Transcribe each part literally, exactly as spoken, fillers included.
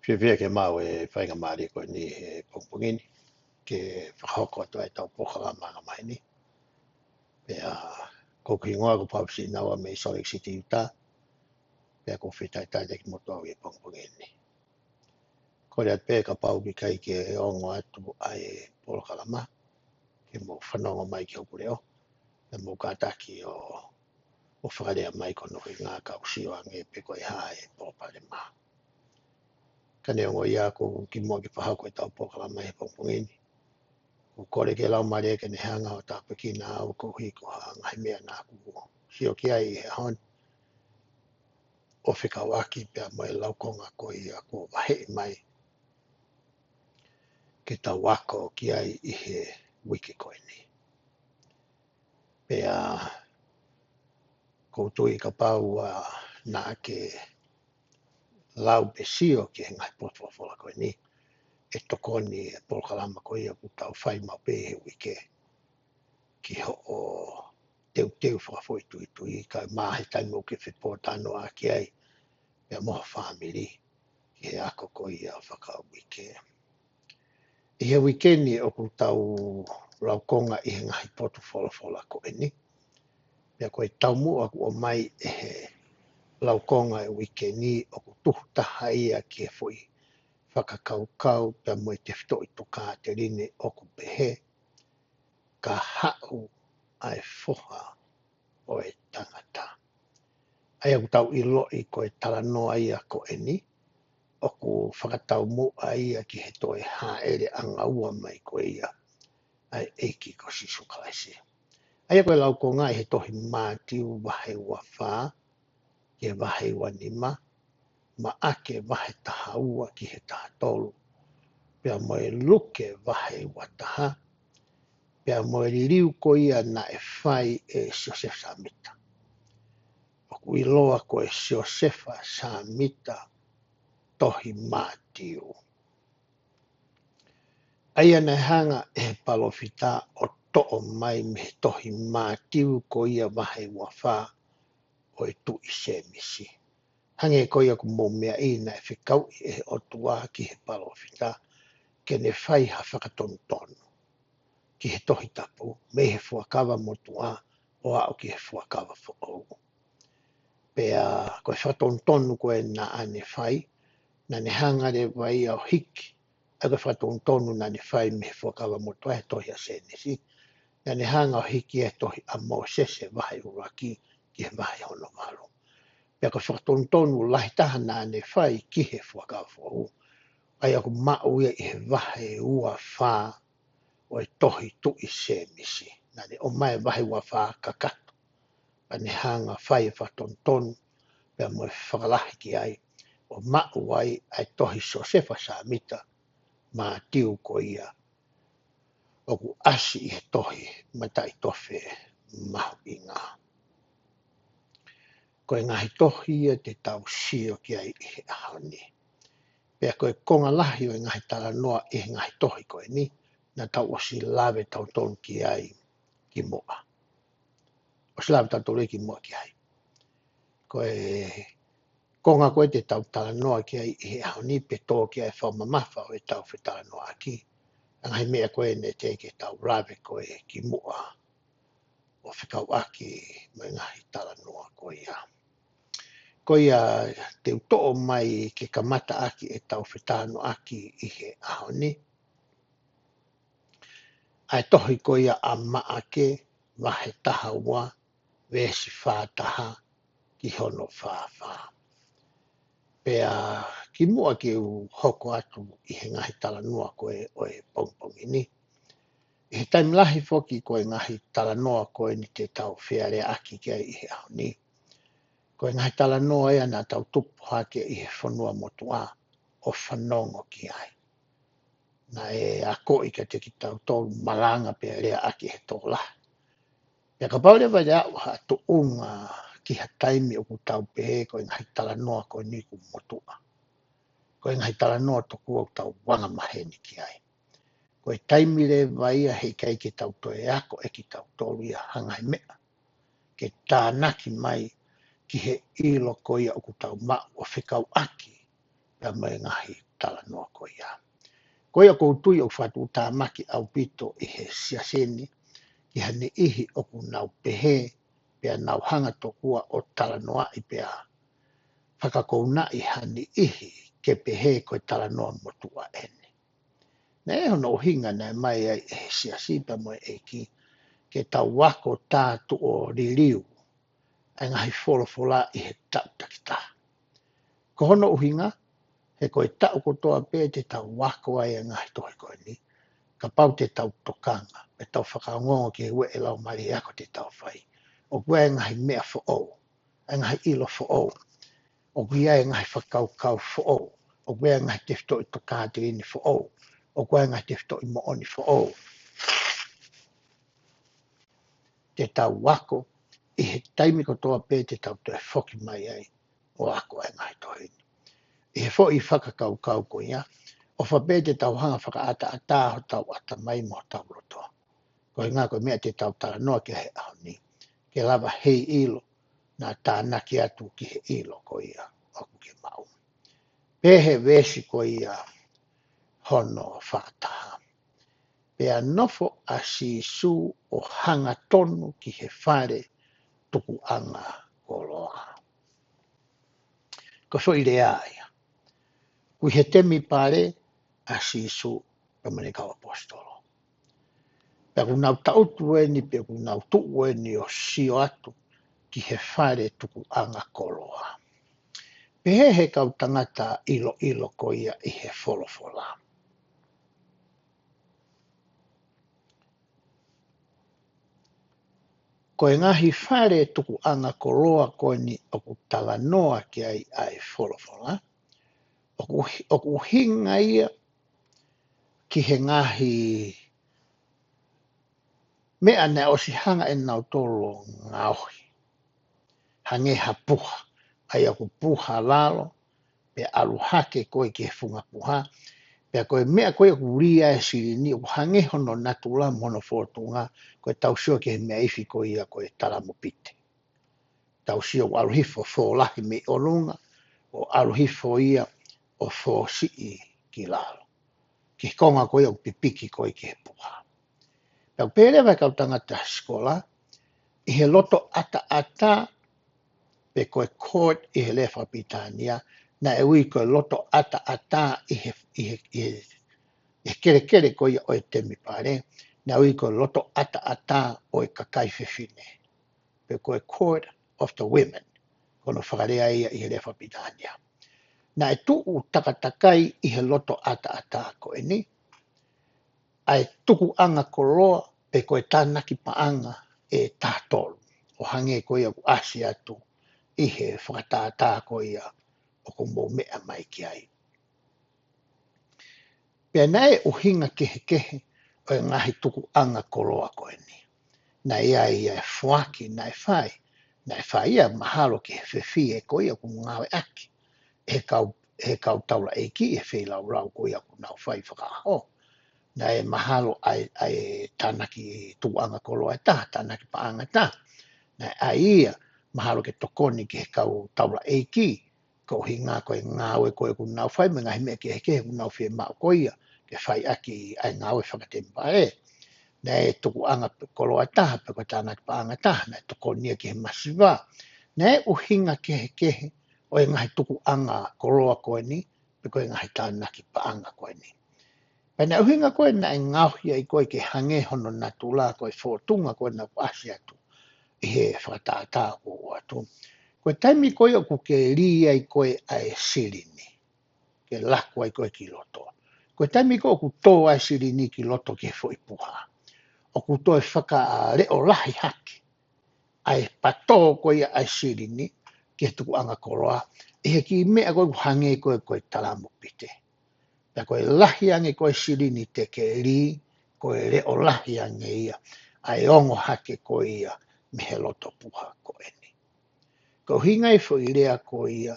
Fiefia ke maʻu e faingamālie ko eni he pongipongi ni, ke fakahoko atu ai ʻetau polokalama angamaheni. Pea ko hoku hingoa ko Pau Sinaua mei Salt Lake City, Utah. Pea ʻoku ou fakatalitali kimoutolu he pongipongi ni. Kole atu pē kapau ʻoku ʻikai ke ongo atu ʻa e polokalama, ke mou fanongo mai ki hoku leʻo, pea mou kātaki ʻo, ʻo fakalea mai ko hono ʻuhinga, kau sio ange pe ko e hā e palopalema. Ka neongo ia, ko kimuʻa ke fakahoko ʻetau polokalama he pongipongi ni, ʻoku ou kole ki he Laumālie ke ne hanga ʻo tāpuekina au koeʻuhi ko ha ngaahi meʻa naʻá ku sio ki ai he ʻaho ni, ʻo fekauʻaki pea mo e laukonga ko ia kuo vaheʻi mai ke tau ako ki ai ʻi he uike ko eni. Pea ʻoku ou tui kapau ʻoku naʻá ke lau pe sio ki he ngaahi potufolofola ko eni, ʻe tokoni e polokalama ko ia ʻoku tau fai maʻu pē he uike ki hoʻo teuteu fakafoʻituitui, kae ʻumaʻā he taimi ʻoku ke fepōtalanoaʻaki ai pea mo ho fāmili ki he ako ko ia fakauike. ʻI he uike ni ʻoku tau laukonga ʻi he ngaahi potufolofola ko eni. Pea ko e taumuʻa ʻoku ʻomai ʻe he laukonga e uike ni ʻoku tuhu taha ia ki he foʻi fakakaukau pea mo e tefitoʻi tokāteline ʻoku pehē, ka haʻu ʻa e Foha ʻo e Tangata. ʻA ia ʻoku tau ʻiloʻi ko e talanoa ia ko eni, ʻoku fakataumuʻa ia ki he toe hāʻele ʻanga ua mai ko ia ʻa e ʻEiki ko Sīsū Kalaisi. ʻA ia ko e laukonga ʻi he tohi Mātiu vahe ua fā ki he vahe ua nima, Maʻake vahe taha ua ki he taha tolu, pea mo e Luke vahe ua taha, pea mo e liliu ko ia naʻe fai ʻe Siosefa Sāmita. ʻOku ʻiloa ko e Siosefa Sāmita tohi Mātiu. ʻA ia naʻe hanga ʻe he palōfita ʻo toʻo mai mei he tohi Mātiu ko ia vahe ua fā ʻo e Tuʻi Sēmisi. Hangē ko ia ʻoku mou meaʻi, naʻe fekauʻi ʻe he ʻOtua ki he palōfita ke ne fai ha fakatonutonu ki he Tohi Tapu, mei he Fuakava Motuʻa ʻo aʻu ki he Fuakava Foʻou. Pea ko e fakatonutonu ko ē naʻá ne fai, naʻá ne hanga leva ia ʻo hiki, ʻa ia ko e fakatonutonu naʻá ne fai mei he Fuakava Motuʻa he tohi ʻa Sēnesi, naʻá ne hanga ʻo hiki e tohi ʻa Mōsese vahe ʻuluaki ki he vahe hono valu. Pea ko e fakatonutonu lahi taha naʻá ne fai ki he Fuakava Foʻou, ʻa ia ʻoku maʻu ia ʻi he vahe ua fā ʻo e tohi Tuʻi Sēmisi. Naʻá ne ʻomai e vahe ua fā kakato, pea ne hanga ʻo fai e fakatonutonu pea mo e fakalahi ki ai, ʻo maʻu ai ʻa e tohi Siosefa Sāmita, Mātiu ko ia ʻoku ʻasi ʻi he tohi mataʻitofe mahuʻinga. Ko e ngaahi tohi ia te tau sio ki ai ʻi he ʻaho ni. Pea ko e konga lahi ʻo e ngaahi talanoa ʻi he ngaahi tohi ko eni, naʻa tau ʻosi lave tautolu ki ai kimuʻa. ʻOsi lave tautolu kimuʻa ki ai. Ko e konga ko ē te tau talanoa ki ai ʻi he ʻaho ni, pe tō ki ai e fakamamafa ʻo ʻetau fetalanoaʻaki, ʻa e ngaahi meʻa ko ē naʻe teʻeki ke tau lave ko ē kimuʻa, ʻo fekauʻaki mo e ngaahi talanoa ko ia. Ko ia te u toʻo mai ke kamataʻaki ʻetau fetalanoaʻaki ʻi he ʻaho ni, ʻa e tohi ko ia ʻa Maʻake, vahe taha ua, veesi fā taha ki hono fā fā. Pea kimuʻa ke u hoko atu ʻi he ngaahi talanoa ko ē ʻo e pongipongi ni, ʻi he taimi lahi foki ko e ngaahi talanoa ko eni te tau fealeaʻaki ki ai ʻi he ʻaho ni, ko e ngaahi talanoa ia naʻa tau tupu hake ʻi he fonua motuʻa ʻo fanongo ki ai. Naʻe akoʻi kiate kitautolu, malanga pea leaʻaki he tokolahi. Pea kapau leva ʻe aʻu ha tuʻunga ki ha taimi ʻoku tau pehē ko e ngaahi talanoa ko eni ʻoku motuʻa, ko e ngaahi talanoa tokua ʻoku tau anga maheni ki ai. Ko e taimi leva ia he ʻikai ke tau toe ako ʻe kitautolu ia ha ngaahi meʻa ke tānaki mai ki he ʻilo ko ia ʻoku tau maʻu ʻo fekauʻaki pea mo e ngaahi talanoa ko ia. Ko ia ʻoku ou tui ʻoku fakatuʻutāmaki ʻaupito ʻi he siasi ni ki ha niʻihi ʻoku nau pehē, pea nau hanga tokua ʻo talanoaʻi pea fakakounaʻi ha niʻihi ke pehē ko e talanoa motuʻa ʻeni. Naʻe ʻi ai hono ʻuhinga naʻe ʻomai ai ʻe he siasi pea mo e ʻEiki ke tau ako tā tuʻo liliu ʻa e ngaahi folofola ʻi he taʻu takitaha. Ko hono ʻuhinga, he ko e taʻu kotoa pē te tau ako ai ʻa e ngaahi tohi ko eni, kapau te tau tokanga, pea tau fakaongoongo ki he ueʻi laumālie ʻa ia ko ē te tau fai. ʻOku ʻi ai e ngaahi meʻa foʻou, ʻa e ngaahi ʻilo foʻou. ʻOku ʻi ai e ngaahi fakakaukau foʻou. ʻOku ʻi ai e ngaahi tefitoʻi tokāteline foʻou. ʻOku ʻi ai e ngaahi tefitoʻi moʻoni foʻou. Te tau ako, ʻi he taimi kotoa pē te tau toe foki mai ai ʻo ako ʻa e ngaahi tohi ni. ʻI he foʻi fakakaukau ko ia, ʻofa pē te tau hanga fakaʻataʻatā hotau ʻatamai mo hotau loto. Ko e ʻuhinga ko e meʻa te tau talanoa ki ai he ʻaho ni, ke lava heiʻilo naʻa tānaki atu ki he ʻilo ko ia ʻoku ke maʻu. Pehē he veesi ko ia hono fā taha. Pea nofo ʻa Sīsū ʻo hangatonu ki he fale tukuʻanga koloa. Ko e foʻi lea ia. Ui he temipale ʻa Sīsū pea mo ʻene kau ʻaposetolo. Pea ʻoku nau taʻutu eni, pea ʻoku nau tuʻu eni ʻo sio atu ki he fale tukuʻanga koloa. Pehē he kau tangata ʻiloʻilo ko ia ʻi he folofola. Ko e ngaahi fale tukuʻanga koloa ko eni ʻoku talanoa ki ai ʻa e folofola, ʻoku, ʻoku ʻuhinga ia ki he ngaahi meʻa naʻe ʻosi hanga ʻe nautolu ʻo ngaohi. Hangē ha puha, ʻa ia ʻoku puha lalo, pea ʻalu hake ko ē ki he funga puha, pea ko e meʻa ko ē ʻoku lī ai e silini, ʻoku hangē hono natula mo hono fōtunga, ko e tau sio ki he meʻa ifi ko ia ko e talamupite. Tau sio ʻoku ʻalu hifo fō lahi mei ʻolunga, ʻo ʻalu hifo ia ʻo fō siʻi ki lalo. Ki he konga ko ia ʻoku pipiki ko ē ki he puha. Pea ʻoku pehē leva ʻe he kau tangata sikola, ʻi he loto ʻataʻatā, pe ko e court ʻi he lea fakapilitānia, naʻe ui ko e loto ʻataʻatā ʻi he, ʻi he, ʻi he, ʻi he kelekele ko ia ʻo e temipale, naʻe ui ko e loto ʻataʻatā ʻo e kakai fefine. Pe ko e court of the women. Ko hono fakalea ia ʻi he lea fakapilitānia. Naʻe tuʻu takatakai ʻi he loto ʻataʻatā ko eni, ʻa e tukuʻanga koloa pe ko e tānaki paʻanga ʻe taha tolu. ʻO hangē ko ia ʻoku ʻasi atu ʻi he fakatātā ko ia ʻoku mou meʻa mai ki ai. Pea naʻe ʻuhinga kehekehe ʻo e ngaahi tukuʻanga koloa ko eni. Naʻe ʻi ai ʻa e foaki naʻe fai, naʻe fai ia mahalo ki he fefine ko ia ʻoku ngāueʻaki ʻe he kau, ʻe he kau taulaʻeiki ʻi he feilaulau ko ia ʻoku nau fai fakaʻaho. Naʻe mahalo ʻa e, ʻa e tānaki tukuʻanga koloa ʻe taha, tānaki paʻanga ʻe taha. Naʻe ʻai ia mahalo ke tokoni ki he kau taulaʻeiki, ko e ʻuhinga ko e ngāue ko ē ʻoku nau fai, mo e ngaahi meʻa kehekehe ʻoku nau fiemaʻu ko ia ke fai ʻaki ʻa e ngāue fakatemipale. Naʻe tukuʻanga koloa ʻe taha, pe ko e tānaki paʻanga ʻe taha, naʻe tokoni ia ki he masiva. Naʻe ʻuhinga kehekehe ʻo e ngaahi tukuʻanga koloa ko eni, pe ko e ngaahi tānaki paʻanga ko eni. Pea naʻe ʻuhinga ko ē naʻe ngaohi ai ko ē ke hangē hono natula ko e fōtunga ko ē naʻe ʻasi atu ʻi he fakatātā ʻoku ʻoatu. Ko e taimi ko ē ʻoku ke lī ai ko ē ʻa e silini, ke laku ai ko ē ki loto. Ko e taimi ko ē ʻoku tō ai e silini ki loto ki he foʻi puha, ʻoku toe fakaleʻolahi hake ʻa e patō ko ia ʻa e silini ki he tukuʻanga koloa, ʻi he kiʻi meʻa ko ē ʻoku hangē ko ē ko e talamupite. Pea ko e lahi ange ko ē silini te ke lī, ko e leʻolahi ange ia ʻa e ongo hake ko ia mei he loto puha ko eni. Ko e ʻuhinga e foʻi lea ko ia,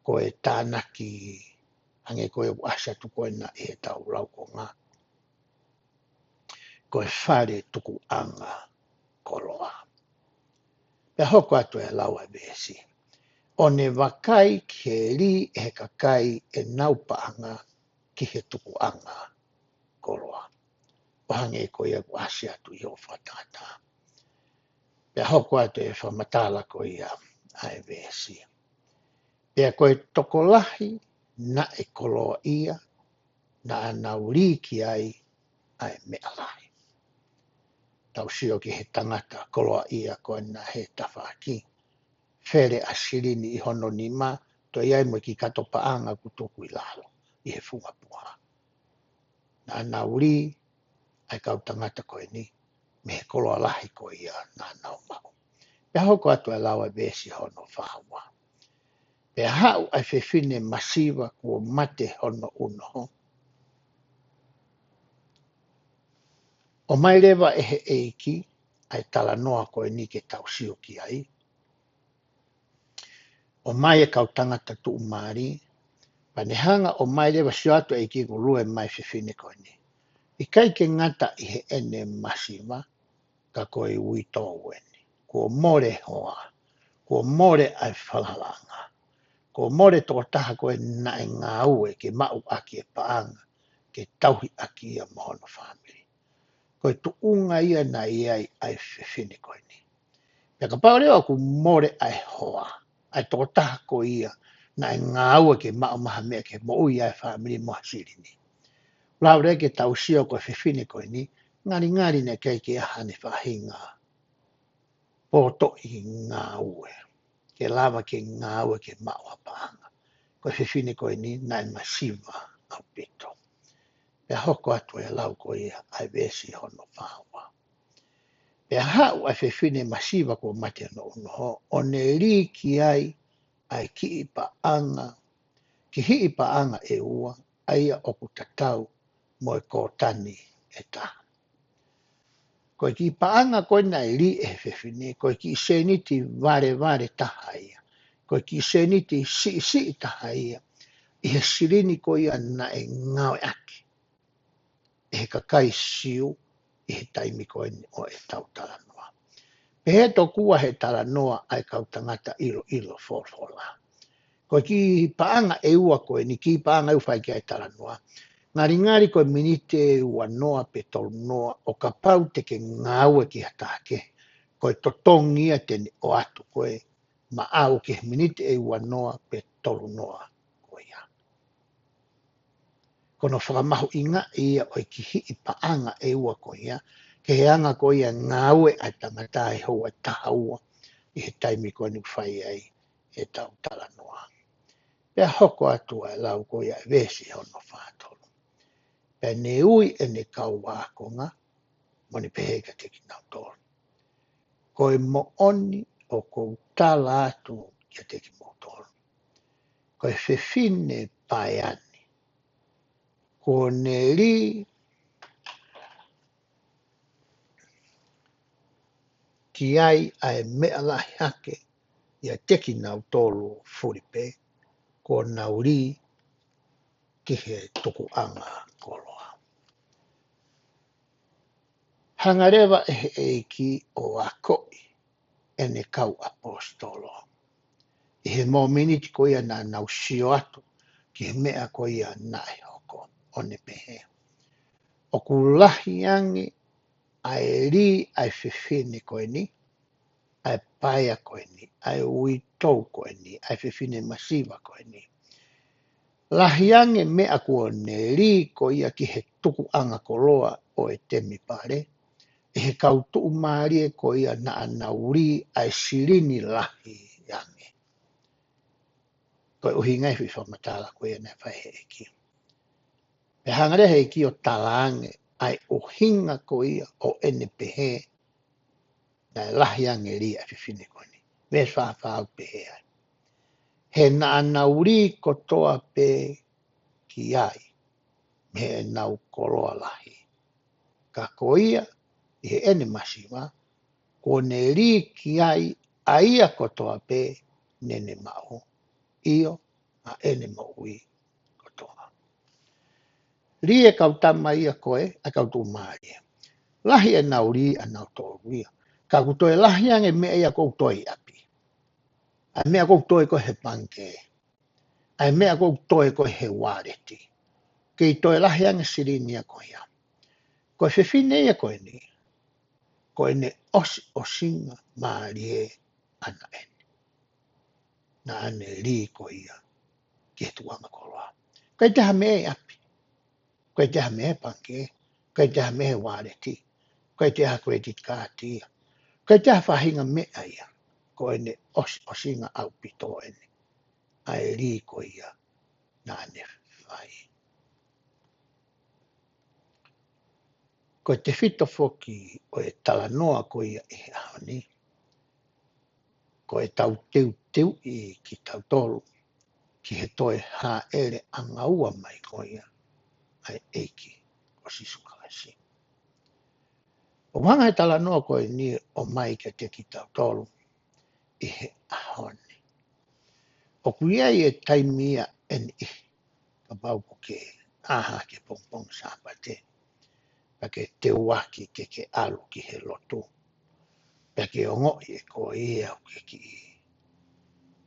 ko e tānaki, hangē ko e ʻoku ʻasi atu ko ena ʻi he tau laukonga, ko e fale tukuʻanga koloa. Pea hoko atu e lau ʻa e veesi. ʻo ne vakai ki he lī ʻe he kakai ʻenau paʻanga ki he tukuʻanga koloa. ʻO hangē ko ia kuo ʻasi atu ʻi hoʻo fakatātā. Pea hoko atu e fakamatala ko ia ʻa e veesi. Pea ko e tokolahi naʻe koloaʻia, naʻa nau lī ki ai ʻa e meʻa lahi. Tau sio ki he tangata koloaʻia ko ena he tafaʻaki. Fele ʻa silini ʻi hono nima, toe ʻi ai mo e kiʻi kato paʻanga kuo tuku ʻi lalo, ʻi he funga puha. Naʻa nau lī ʻa e kau tangata ko eni, mei he koloa lahi ko ia naʻa nau maʻu. Pea hoko atu e lau ʻa e veesi hono fā ua. Pea haʻu ʻa e fefine masiva kuo mate hono ʻunoho. ʻOmai leva ʻe he ʻEiki ʻa e talanoa ko eni ke tau sio ki ai. ʻOmai e kau tangata tuʻumālie, pea ne hanga ʻo ʻomai leva, sio atu e ʻEiki kuo lue mai e fefine ko eni. ʻIkai ke ngata ʻi heʻene masiva, ka ko e uitou eni. Kuo mole hoa, kuo mole ʻa e falalanga, kuo mole tokotaha ko ē naʻe ngāue ke maʻu ʻaki e paʻanga, ke tauhi ʻaki ia mo hono fāmili. Ko e tuʻunga ia naʻe ʻi ai ʻa e fefine ko eni. Pea kapau leva ʻoku mole ʻa e hoa, ʻa e tokotaha ko ia naʻe ngāue ke maʻu mai ha meʻa ke moʻui ai e fāmili mo ha silini. Lava leva ke tau sio ko e fefine ko eni, ngalingali naʻe ʻikai ke ʻi ai haʻane faʻahinga potoʻi ngāue ke lava ke ngāue ke maʻu ha paʻanga. Ko e fefine ko eni naʻe masiva ʻaupito. Pea hoko atu e lau ko ia ʻa e veesi hono fā ua. Pea haʻu ʻa e fefine masiva kuo mate hono ʻunoho, ʻo ne lī ki ai ʻa e kiʻi paʻanga, kiʻi paʻanga ʻe ua, ʻa ia ʻoku tatau mo e kōtani ʻe taha. Ko e kiʻi paʻanga ko ē naʻe lī ʻe he fefine, ko e kiʻi sēniti valevale taha ia, ko e kiʻi sēniti siʻisiʻi taha ia ʻi he silini ko ia naʻe ngāueʻaki ʻe he kakai Siu ʻi he taimi ko eni ʻo ʻetau talanoa. Pehē tokua ʻe he talanoa ʻa e kau tangata ʻiloʻilo folofola. Ko e kiʻi paʻanga ʻe ua ko eni, kiʻi paʻanga ʻe ua fai ki ai e talanoa. Ngalingali ko e miniti ʻe ua noa pe tolu noa, ʻo kapau te ke ngāue ki ha taha kehe, ko e totongi ia te ne ʻoatu koe maʻau ki he miniti ʻe ua noa pe tolu noa ko ia. Ko hono fakamahuʻingaʻi ia ʻo e kiʻi paʻanga ʻe ua ko ia, ki he anga ko ia e ngāue ʻa e tangata ʻi he houa ʻe taha ua ʻi he taimi ko eni ʻoku fai ai ʻetau talanoa. Pea hoko atu ʻa e lau ko ia ʻa e veesi hono fā tolu. Pea ne ui ʻene kau ākonga, mo ne pehē kiate kinautolu. Ko e moʻoni ʻoku ou tala atu kiate kimoutolu, ko e fefine paea ni, kuo ne lī ki ai ʻa e meʻa lahi hake ʻiate kinautolu fulipē, kuo nau lī ki he tukuʻanga koloa. Hanga leva ʻe he ʻEiki ʻo akoʻi ʻene kau ʻaposetolo ʻi he mōmeniti ko ia naʻa nau sio atu ki he meʻa ko ia naʻe hoko, ʻo ne pehē, ʻoku lahi ange ʻa e lī ʻa e fefine ko eni, ʻa e paea ko eni, ʻa e uitou ko eni, ʻa e fefine masiva ko eni. Lahi ange meʻa kuo ne lī ko ia ki he tukuʻanga koloa ʻo e temipale, ʻe he kau tuʻumālie ko ia naʻa nau lī ʻa e silini lahi ange. Ko e ʻuhinga e foʻi fakamatala ko ia naʻe fai ʻe he ʻEiki. Pea hanga leva ʻe he ʻEiki ʻo tala ange ʻa e ʻuhinga ko ia ʻo ʻene pehē naʻe lahi ange e lī ʻa e fefine ko eni. Veesi fā fā ʻoku pehē ai. He naʻa nau lī kotoa pē ki ai mei heʻenau koloa lahi. Ka ko ia, ʻi heʻene masiva, kuo ne lī ki ai ʻa ia kotoa pē naʻa ne maʻu, ʻio, ʻa ʻene moʻui kotoa. Lī e kau tama ia ko ē, ʻa e kau tuʻumālie. Lahi ʻenau lī ʻanautolu ia. Ka ʻoku toe lahi ange meʻa ia ʻoku toe ʻi ʻapi. ʻA e meʻa ʻoku toe ko ē he pangikē. ʻA e meʻa ʻoku toe ko ē he uāleti. Kei toe lahi ange silini ia ko ia. Ko e fefine ia ko eni. Ko ʻene ʻosiʻosinga mālie ʻana eni. Naʻa ne lī ko ia ki he tuʻunga koloa. ʻIkai toe ha meʻa ʻi ʻapi. ʻIkai toe ha meʻa he pangikē. ʻIkai toe ha meʻa he uāleti. ʻIkai toe ha credit card ia. ʻIkai toe ha faʻahinga meʻa ia. Ko ʻene ʻosiʻosinga ʻaupito eni. ʻA e lī ko ia naʻa ne fai. Ko e tefito foki ʻo e talanoa ko ia ʻi he ʻaho ni. Ko e tau teuteuʻi kitautolu ki he toe hāʻele ʻangaua mai ko ia ʻa e ʻEiki ko Sīsū Kalaisi. ʻOku hanga he talanoa ko eni ʻo ʻomai kiate kitautolu ʻi he ʻaho ni. ʻOku ʻi ai e taimi ia ʻe niʻihi kapau ʻoku ke ʻā hake he pongipongi Sāpate, pea ke teuaki ke ke ʻalu ki he lotu. Pea ke ongoʻi ʻe koe ia ʻoku ke kiʻi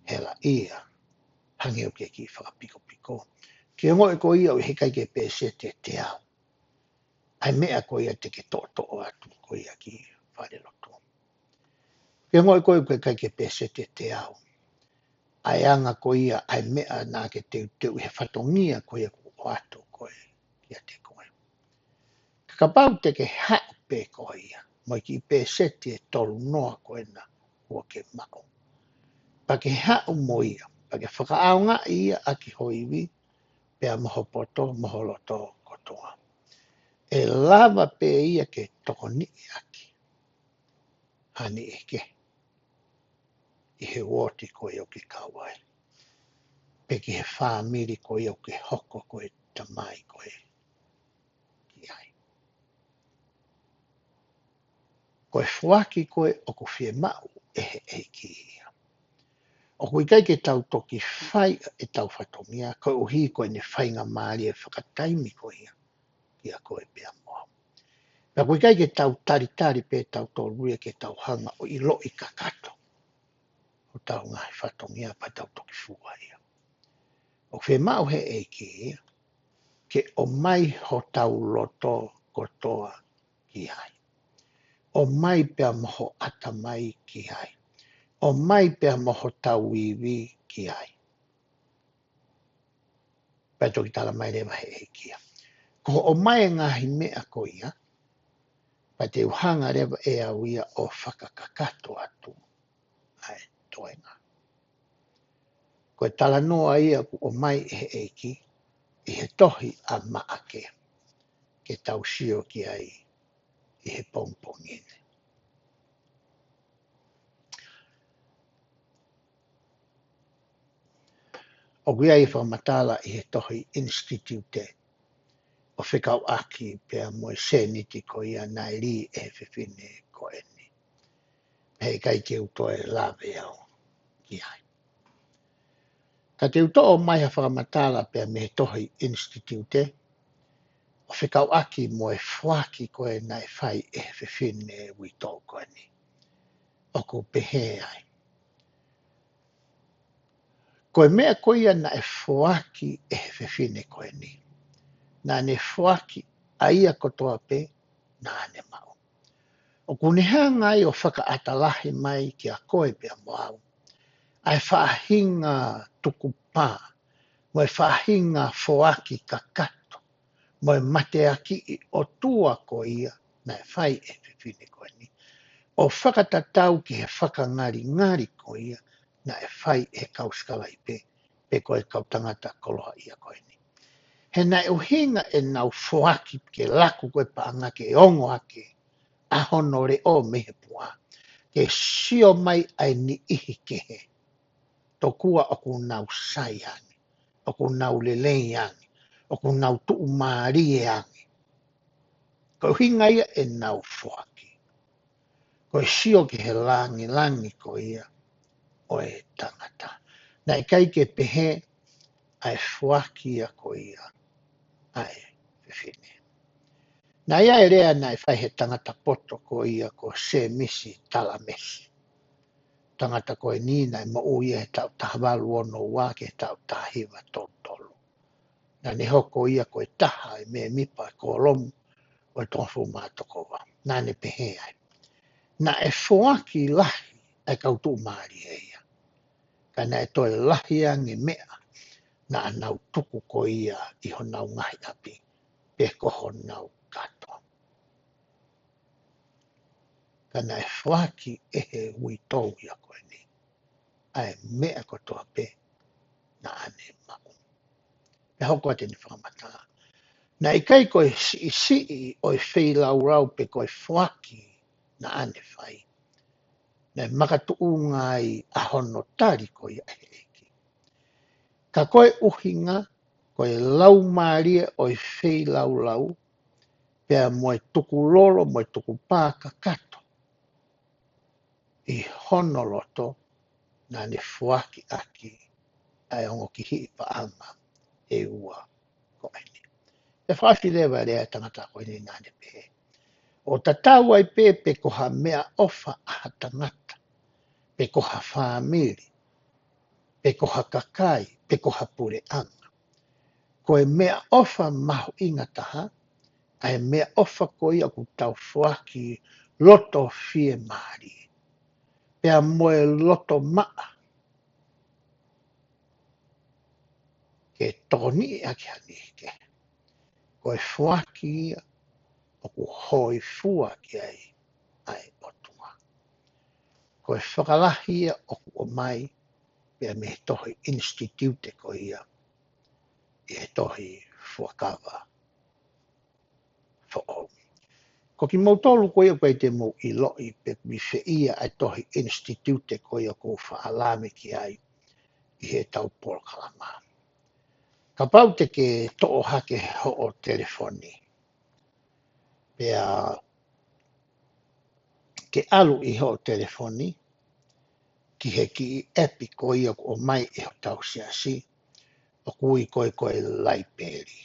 helaʻia, hangē ʻoku ke kiʻi fakapikopiko. Ke ongoʻi ʻe koe ia ʻoku ʻikai ke pēseti ʻe teau ʻa e meʻa ko ia te ke toʻotoʻo atu ko ia ki falelotu. Ke ongoʻi ʻe koe ʻoku ʻikai ke pēseti ʻe teau ʻa e anga ko ia ʻa e meʻa naʻa ke teuteuʻi he fatongia ko ia kuo ʻoatu ko ē kiate koe. Ka kapau te ke haʻu pē ko ia mo e kiʻi pēseti ʻe tolu noa ko ena kuo ke maʻu, pea ke haʻu mo ia, pea ke fakaʻaongaʻi ia ʻaki ho ivi, pea mo ho poto, mo ho loto kotoa. ʻE lava pē ia ke tokoniʻi ʻaki ha niʻihi kehe ʻi he uooti ko ia ʻoku ke kau ai, pe ki he fāmili ko ia ʻoku ke hoko ko e tamai ko ē ki ai. Ko e foaki ko ē ʻoku fiemaʻu ʻe he ʻEiki ia. ʻOku ʻikai ke tau toki fai ʻetau fatongia, koeʻuhi ko ʻene faingamālie fakataimi ko ia kiate koe pea mo au. Pea ʻoku ʻikai ke tau talitali pē tautolu ia ke tau hanga ʻo ʻiloʻi kakato hotau ngaahi fatongia pea tau toki fua ia. ʻOku fiemaʻu he ʻEiki ia ke ʻomai hotau loto kotoa ki ai. ʻOmai pea mo ho ʻatamai ki ai. ʻOmai pea mo hotau ivi ki ai. Pea toki talamai leva he ʻEiki ia, ko hoʻo ʻomai e ngaahi meʻa ko ia, pea te u hanga leva ʻe au ia ʻo fakakakato atu ʻa e toenga. Ko e talanoa ia ʻoku ʻomai ʻe he ʻEiki ʻi he tohi ʻa Maʻake, ke tau sio ki ai ʻi he pongipongi ni. ʻOku ʻi ai e fakamatala ʻi he tohi Institute ʻo fekauʻaki pea mo e sēniti ko ia naʻe lī ʻe he fefine ko eni. He ʻikai ke u toe lave au ki ai. Ka te u toʻo mai ha fakamatala pea mei he tohi Institute ʻo fekauʻaki mo e foaki ko ē naʻe fai ʻe he fefine uitou ko eni. ʻOku pehē ai, ko e meʻa ko ia naʻe foaki ʻe he fefine ko eni, naʻa ne foaki ʻa ia kotoa pē naʻa ne maʻu. ʻOku ne hanga ai ʻo fakaʻatalahi mai kiate koe pea mo au ʻa e faʻahinga tukupā mo e faʻahinga foaki kakato mo e mateakiʻi ʻOtua ko ia naʻe fai ʻe he fefine ko eni, ʻo fakatatau ki he fakangalingali ko ia naʻe fai ʻe he kau sikalaipe, pe ko e kau tangata koloaʻia ko eni. He naʻe ʻuhinga ʻenau foaki ke laku ko ē paʻanga ke ongo hake ʻa hono leʻo mei he puha, ke sio mai ʻa e niʻihi kehe, tokua ʻoku nau sai ange, ʻoku nau lelei ange, ʻoku nau tuʻumālie ange. Ko e ʻuhinga ia ʻenau foaki. Ko e sio ki he langilangi ko ia ʻo e tangata. Naʻe ʻikai ke pehē ʻa e foaki ia ko ia ʻa e fefine. Naʻe ʻi ai e lea naʻe fai he tangata poto ko ia ko Sēmisi Talamesi. tangata ko eni naʻe moʻui ia he taʻu taha valu ono ua ki he taʻu taha hiva tolu tolu. Naʻa ne hoko ia ko e taha e mēmipa e kōlomu ʻo e Tongofulu Mā Tokova. Naʻa ne pehē ai, naʻe foaki lahi e kau tuʻumālie ia, ka naʻe toe lahi ange meʻa naʻa nau tuku ko ia ʻi honau ngaahi ʻapi, pe ko honau kato. Ka naʻe foaki ʻe he uitou ia ko eni ʻa e meʻa kotoa pē naʻa ne maʻu. Pea hoko atu ʻene fakamatala, naʻe ʻikai ko e siʻisiʻi ʻo e feilaulau pe ko e foaki naʻa ne fai, naʻe makatuʻunga ai ʻa hono tali ko ia ʻe he ʻEiki. Ka ko e ʻuhinga, ko e laumālie ʻo e feilaulau, pea mo e tukulolo, mo e tukupā kakato ʻi hono loto, naʻa ne foaki ʻaki ʻa e ongo kihiʻi paʻanga ʻe ua ko eni. Pea fakaʻosi leva e lea ʻa e tangata ko eni, naʻa ne pehē, ʻo tatau ai pē pe ko ha meʻaʻofa ʻa ha tangata, pe ko ha fāmili, pe ko ha kakai, pe ko ha puleʻanga, ko e meʻaʻofa mahuʻinga taha ʻa e meʻaʻofa ko ia ʻoku tau foaki loto fiemālie, pea mo e loto maʻa, ke tokoniʻi ʻaki ha niʻihi kehe. Ko e foaki ia ʻoku hōifua ki ai ʻa e ʻOtua. Ko e fakalahi ia ʻoku ʻomai pea mei he tohi Institute ko ia ʻi he tohi Fuakava Foʻou. Ko kimoutolu ko ia ʻoku ʻikai te mou ʻiloʻi pe ʻoku ʻi fē ia ʻa e tohi Institute ko ia ʻoku ou faʻa lave ki ai ʻi heʻetau polokalama. Kapau te ke toʻo hake hoʻo telefoni, pea ke ʻalu ʻi hoʻo telefoni ki he kiʻi ʻepi ko ia ʻoku ʻomai ʻe hotau siasi, ʻoku ui ko e ko e Laipeli.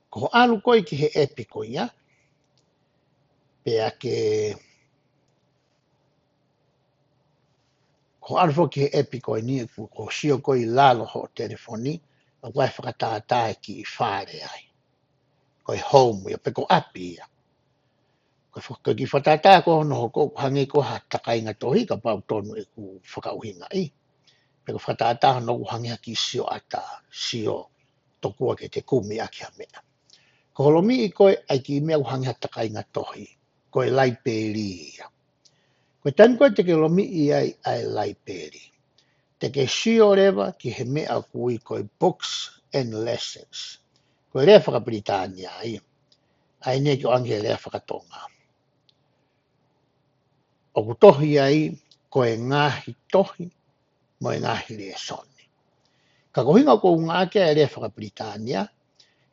Ko hoʻo ʻalu ko ē ki he ʻepi ko ia, pea ke, ko hoʻo ʻalu foki ki he ʻepi ko eni, ko hoʻo sio ko ē ʻi lalo hoʻo telefoni, ʻoku ʻi ai e fakatātā e kiʻi fale ai. Ko e home ia, pe ko ʻapi ia. Ko e faka-, ko e kiʻi fakatātā ko hono hoko ʻoku hangē ko ha takainga tohi, kapau ʻoku tonu ʻeku fakaʻuhingaʻi. Pe ko e fakatātā hono ʻoku hangē ha kiʻi sioʻata, sio tokua ke te kumi ʻaki ha meʻa. Ko hoʻo lomiʻi ko ē ʻa e kiʻi meʻa ʻoku hangē ha takainga tohi, ko e Laipeli ia. Ko e taimi ko ē te ke lomiʻi ai ʻa e Laipeli, te ke sio leva ki he meʻa ʻoku ui ko e Books and Lessons. Ko e lea fakapilitānia ia. ʻA ia ʻoku ʻoange he lea fakatonga. ʻOku tohi ai ko e ngaahi tohi mo e ngaahi lēsoni. Ka ko e ʻuhinga ʻoku ou ngāueʻaki ʻa e lea fakapilitānia,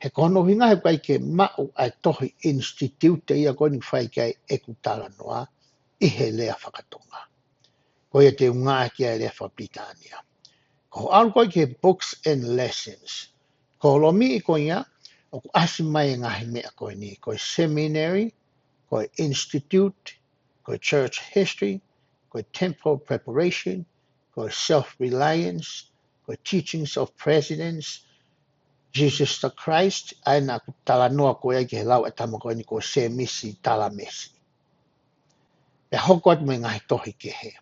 he ko hono ʻuhinga he ʻoku ʻikai ke maʻu ʻa e tohi Institute ia ko eni ʻoku fai ki ai ʻeku talanoa ʻi he lea fakatonga. Ko ia te u ngāueʻaki ʻa e lea fakapilitānia. Ko hoʻo ʻalu ko ē ki he Books and Lessons, ko hoʻo lomiʻi ko ia, ʻoku ʻasi mai e ngaahi meʻa ko eni, ko e seminary, ko e institute, ko e church history, ko e temple preparation, ko e self-reliance, ko e teachings of presidents, Jesus the Christ, ʻa ia naʻa ku talanoa ko ia ki he lau ʻa e tama ko eni ko Sēmisi Talamesi. Pea hoko atu mo e ngaahi tohi kehe.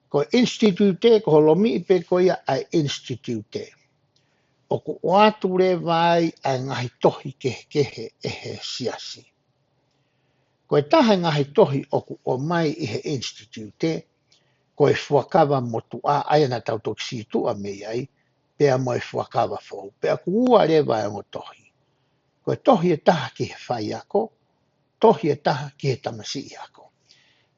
Ko e Institute, ko hoʻo lomiʻi pē ko ia ʻa e Institute, ʻoku ʻoatu leva ai ʻa e ngaahi tohi kehekehe ʻe he siasi. Ko e taha e ngaahi tohi ʻoku ʻomai ʻi he Institute, ko e Fuakava Motuʻa, ʻa ia naʻa tau toki sītuʻa mei ai, pea mo e Fuakava Foʻou. Pea ʻoku ua leva e ongo tohi. Ko e tohi ʻe taha ki he faiako, tohi ʻe taha ki he tamasiʻi ako.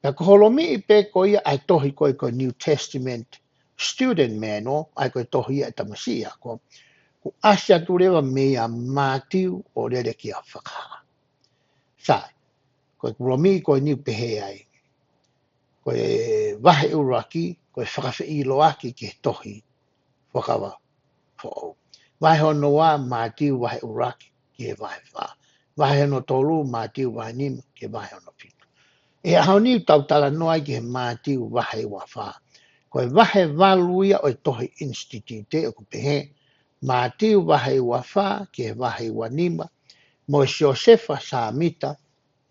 Pea ko hoʻo lomiʻi pē ko ia ʻa e tohi ko ē ko e New Testament Student Manual, ʻa ia ko e tohi ia ʻa e tamasiʻi ako, ʻoku ʻasi atu leva mei a Mātiu ʻo lele ki a Fakahā. Sai, ko ʻeku lomiʻi ko eni ʻoku pehē ai, ko e vahe ʻuluaki, ko e fakafeʻiloaki ki he tohi Fuakava Foʻou. Vahe hono ua, Mātiu vahe ʻuluaki ki he vahe fā. Vahe hono tolu, Mātiu vahe nima ki he vahe hono fitu. ʻI he ʻaho ni ʻoku tau talanoa ai ki he Mātiu vahe ua fā. Ko e vahe valu ia ʻo e tohi Institute ʻoku pehē, Mātiu vahe ua fā ki he vahe ua nima, mo e Siosefa Sāmita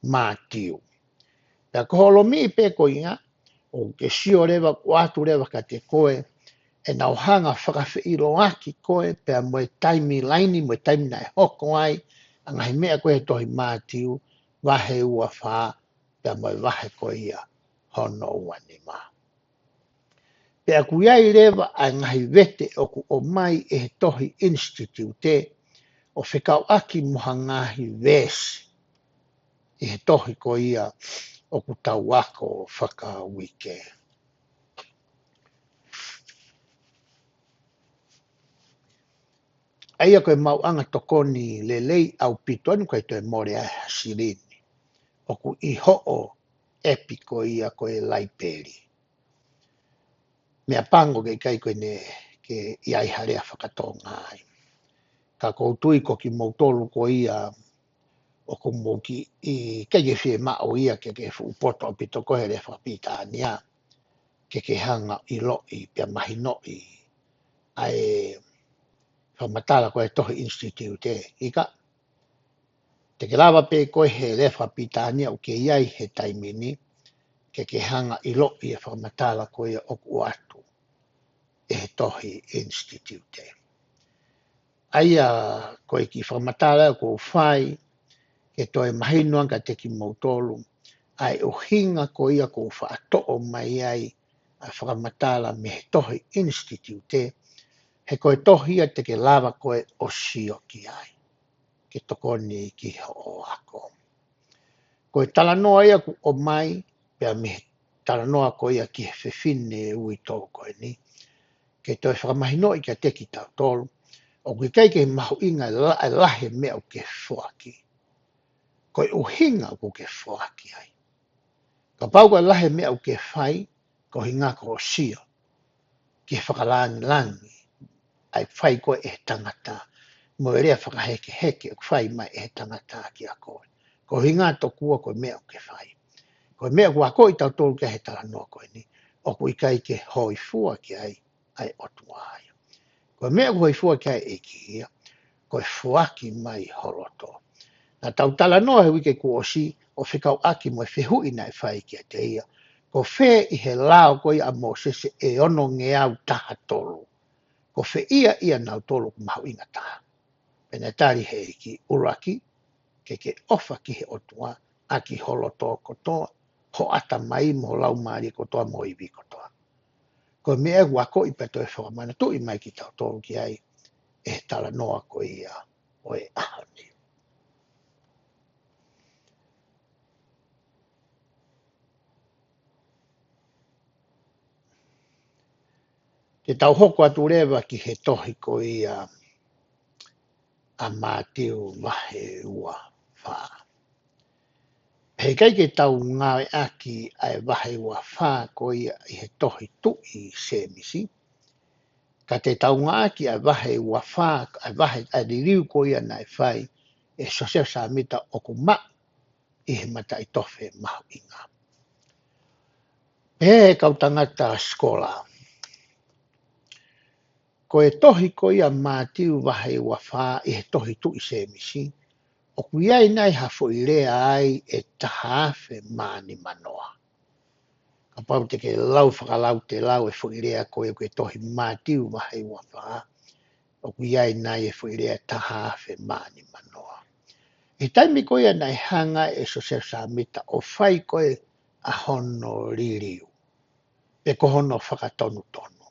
Mātiu. Pea ko hoʻo lomiʻi pē ko ia, ʻoku ke sio leva, ʻoatu leva kiate koe ʻenau hanga fakafeʻiloaki koe, pea mo e taimi laini, mo e taimi naʻe hoko ai ʻa e ngaahi meʻa ko ē he tohi Mātiu vahe ua fā, pea mo e vahe ko ia hono ua nima. Pea ʻoku ʻi ai leva ʻa e ngaahi vete ʻoku ʻomai ʻe he tohi Institute ʻo fekauʻaki mo ha ngaahi veesi ʻi he tohi ko ia ʻoku tau ako fakauike. ʻA ia ko e maʻuʻanga tokoni lelei ʻaupito ʻeni, ʻoku ʻikai toe mole ai ha silini. ʻOku ʻi hoʻo ʻepi ko ia ko e laipeli. Meʻapango ke ʻikai ko ʻene ke ʻi ai ha lea faka-Tonga ai. Ka ʻoku ou tui ko kimoutolu ko ia ʻoku mou kiʻi ʻikai ke fiemaʻu ia ke ke fuʻu poto ʻaupito ko ē he lea faka-Pilitānia, ke ke hanga ʻiloʻi pea mahinoʻi ʻa e fakamatala ko ē he tohi Institute. ʻIkai, te ke lava pē koe he lea faka-Pilitānia ʻoku ke ʻi ai he taimi ni, ke ke hanga ʻiloʻi e fakamatala ko ia ʻoku ʻoatu ʻe he tohi Institute. ʻA ia ko e kiʻi fakamatala ʻoku ou fai, ke toe mahino ange kiate kimoutolu ʻa e ʻuhinga ko ia ʻoku ou faʻa toʻo mai ai ʻa e fakamatala mei he tohi Institute, he ko e tohi ia te ke lava koe ʻo sio ki ai ke tokoni ki hoʻo ako. Ko e talanoa ia ʻoku ʻomai, pea mei he talanoa ko ia ki he fefine uitou ko eni, ke toe fakamahinoʻi kiate kitautolu ʻoku ʻikai ke mahuʻinga la-, lahi e meʻa ʻoku ke foaki. Ko e ʻuhinga ʻoku ke foaki ai. Kapau ko e lahi e meʻa ʻoku ke fai, ko e ʻuhinga ko hoʻo sio ki he fakalāngilangi ʻa e fai ko ē ʻe he tangata, mo e lea fakahekeheke ʻoku fai mai ʻe he tangata kiate koe. Ko e ʻuhinga tokua ko e meʻa ʻoku ke fai. Ko e meʻa ʻoku akoʻi kitautolu ki ai he talanoa ko eni, ʻoku ʻikai ke hōifua ki ai ʻa e ʻOtua ia. Ko e meʻa ʻoku hōifua ki ai e ʻEiki ia, ko e foaki mai ho loto. Naʻa tau talanoa he uike kuo ʻosi ʻo fekauʻaki mo e fehuʻi naʻe fai kiate ia, ko fē ʻi he lao ko ia ʻa Mōsese ʻe ono ngeau taha tolu, ko fē ia ʻia nautolu ʻoku mahuʻinga taha? Pea naʻe tali he ʻEiki, ʻuluaki, ke ke ʻofa ki he ʻOtua ʻaki ho loto kotoa, ho ʻatamai mo ho laumālie kotoa mo ho ivi kotoa. Ko e meʻa ʻoku akoʻi pea toe fakamanatuʻi mai kitautolu ki ai ʻe he talanoa ko ia ʻo e ʻaho ni. Te tau hoko atu leva ki he tohi ko ia ʻa Mātiu vahe ua fā. He ʻikai ke tau ngāueʻaki ʻa e vahe ua fā ko ia ʻi he tohi Tuʻi Sēmisi, ka te tau ngāueʻaki ʻa e vahe ua fā, ʻa e vahe, ʻa e liliu ko ia naʻe fai ʻe Siosefa Sāmita ʻoku maʻu ʻi he mataʻitofe mahuʻinga. Pehē ʻe he kau tangata sikola, ko e tohi ko ia Mātiu vahe ua fā ʻi he tohi Tuʻi Sēmisi, ʻoku ʻi ai nai ha foʻi lea ai ʻe taha afe mā nima noa? Kapau te ke lau fakalautelau e foʻi lea ko ia ʻoku ʻi he tohi Mātiu vahe ua fā, ʻoku ʻi ai nai e foʻi lea taha afe mā nima noa? ʻI he taimi ko ia naʻe hanga ʻe Siosefa Sāmita ʻo fai ko ē ʻa hono liliu, pe ko hono fakatonutonu,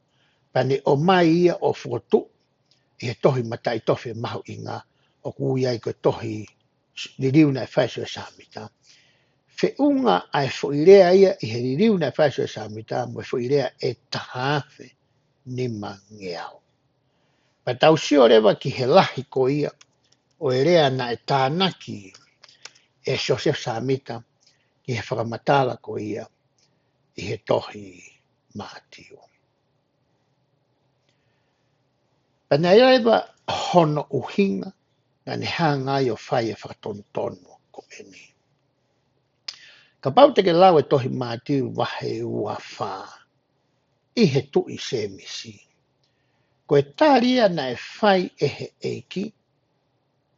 pea ne ʻomai ia ʻo fokotuʻu ʻi he tohi mataʻitofe mahuʻinga ʻoku ui ai ko e tohi liliu naʻe fai ʻe Siosefa Sāmita. Feʻunga ʻa e foʻi lea ia ʻi he liliu naʻe fai ʻe Siosefa Sāmita mo e foʻi lea ʻe taha afe nima ngeau. Pea tau sio leva ki he lahi ko ia ʻo e lea naʻe tānaki ʻe Siosefa Sāmita ki he fakamatala ko ia ʻi he tohi Mātiu. Pea naʻe ʻi ai leva hono ʻuhinga naʻa ne hanga ai ʻo fai e fakatonutonu ko eni. Kapau te ke lau e tohi Mātiu vahe ua fā, ʻi he tuʻi Sēmisi. Ko e tali ia naʻe fai ʻe he ʻEiki,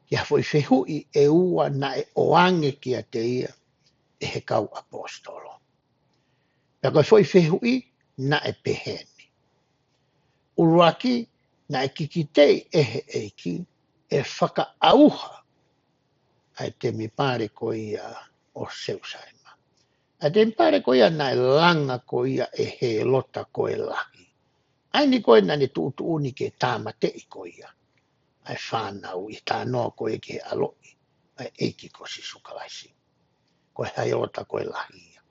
ki ha foʻi fehuʻi ʻe ua naʻe ʻoange kiate ia ʻe he kau ʻaposetolo. Pea ko e foʻi fehuʻi naʻe pehē ni. ʻUluaki, naʻe kikiteʻi ʻe he ʻEiki ʻe fakaʻauha ʻa e temipale ko ia ʻo Selūsalema. ʻA e temipale ko ia naʻe langa ko ia ʻe Hēlota ko e lahi. ʻA eni ko ē naʻa ne tuʻutuʻuni ke tāmateʻi ko ia ʻa e fānau ʻi he talanoa ko ia ki he ʻaloʻi ʻa e ʻEiki ko Sīsū Kalaisi. Ko Hēlota ko e lahi ia.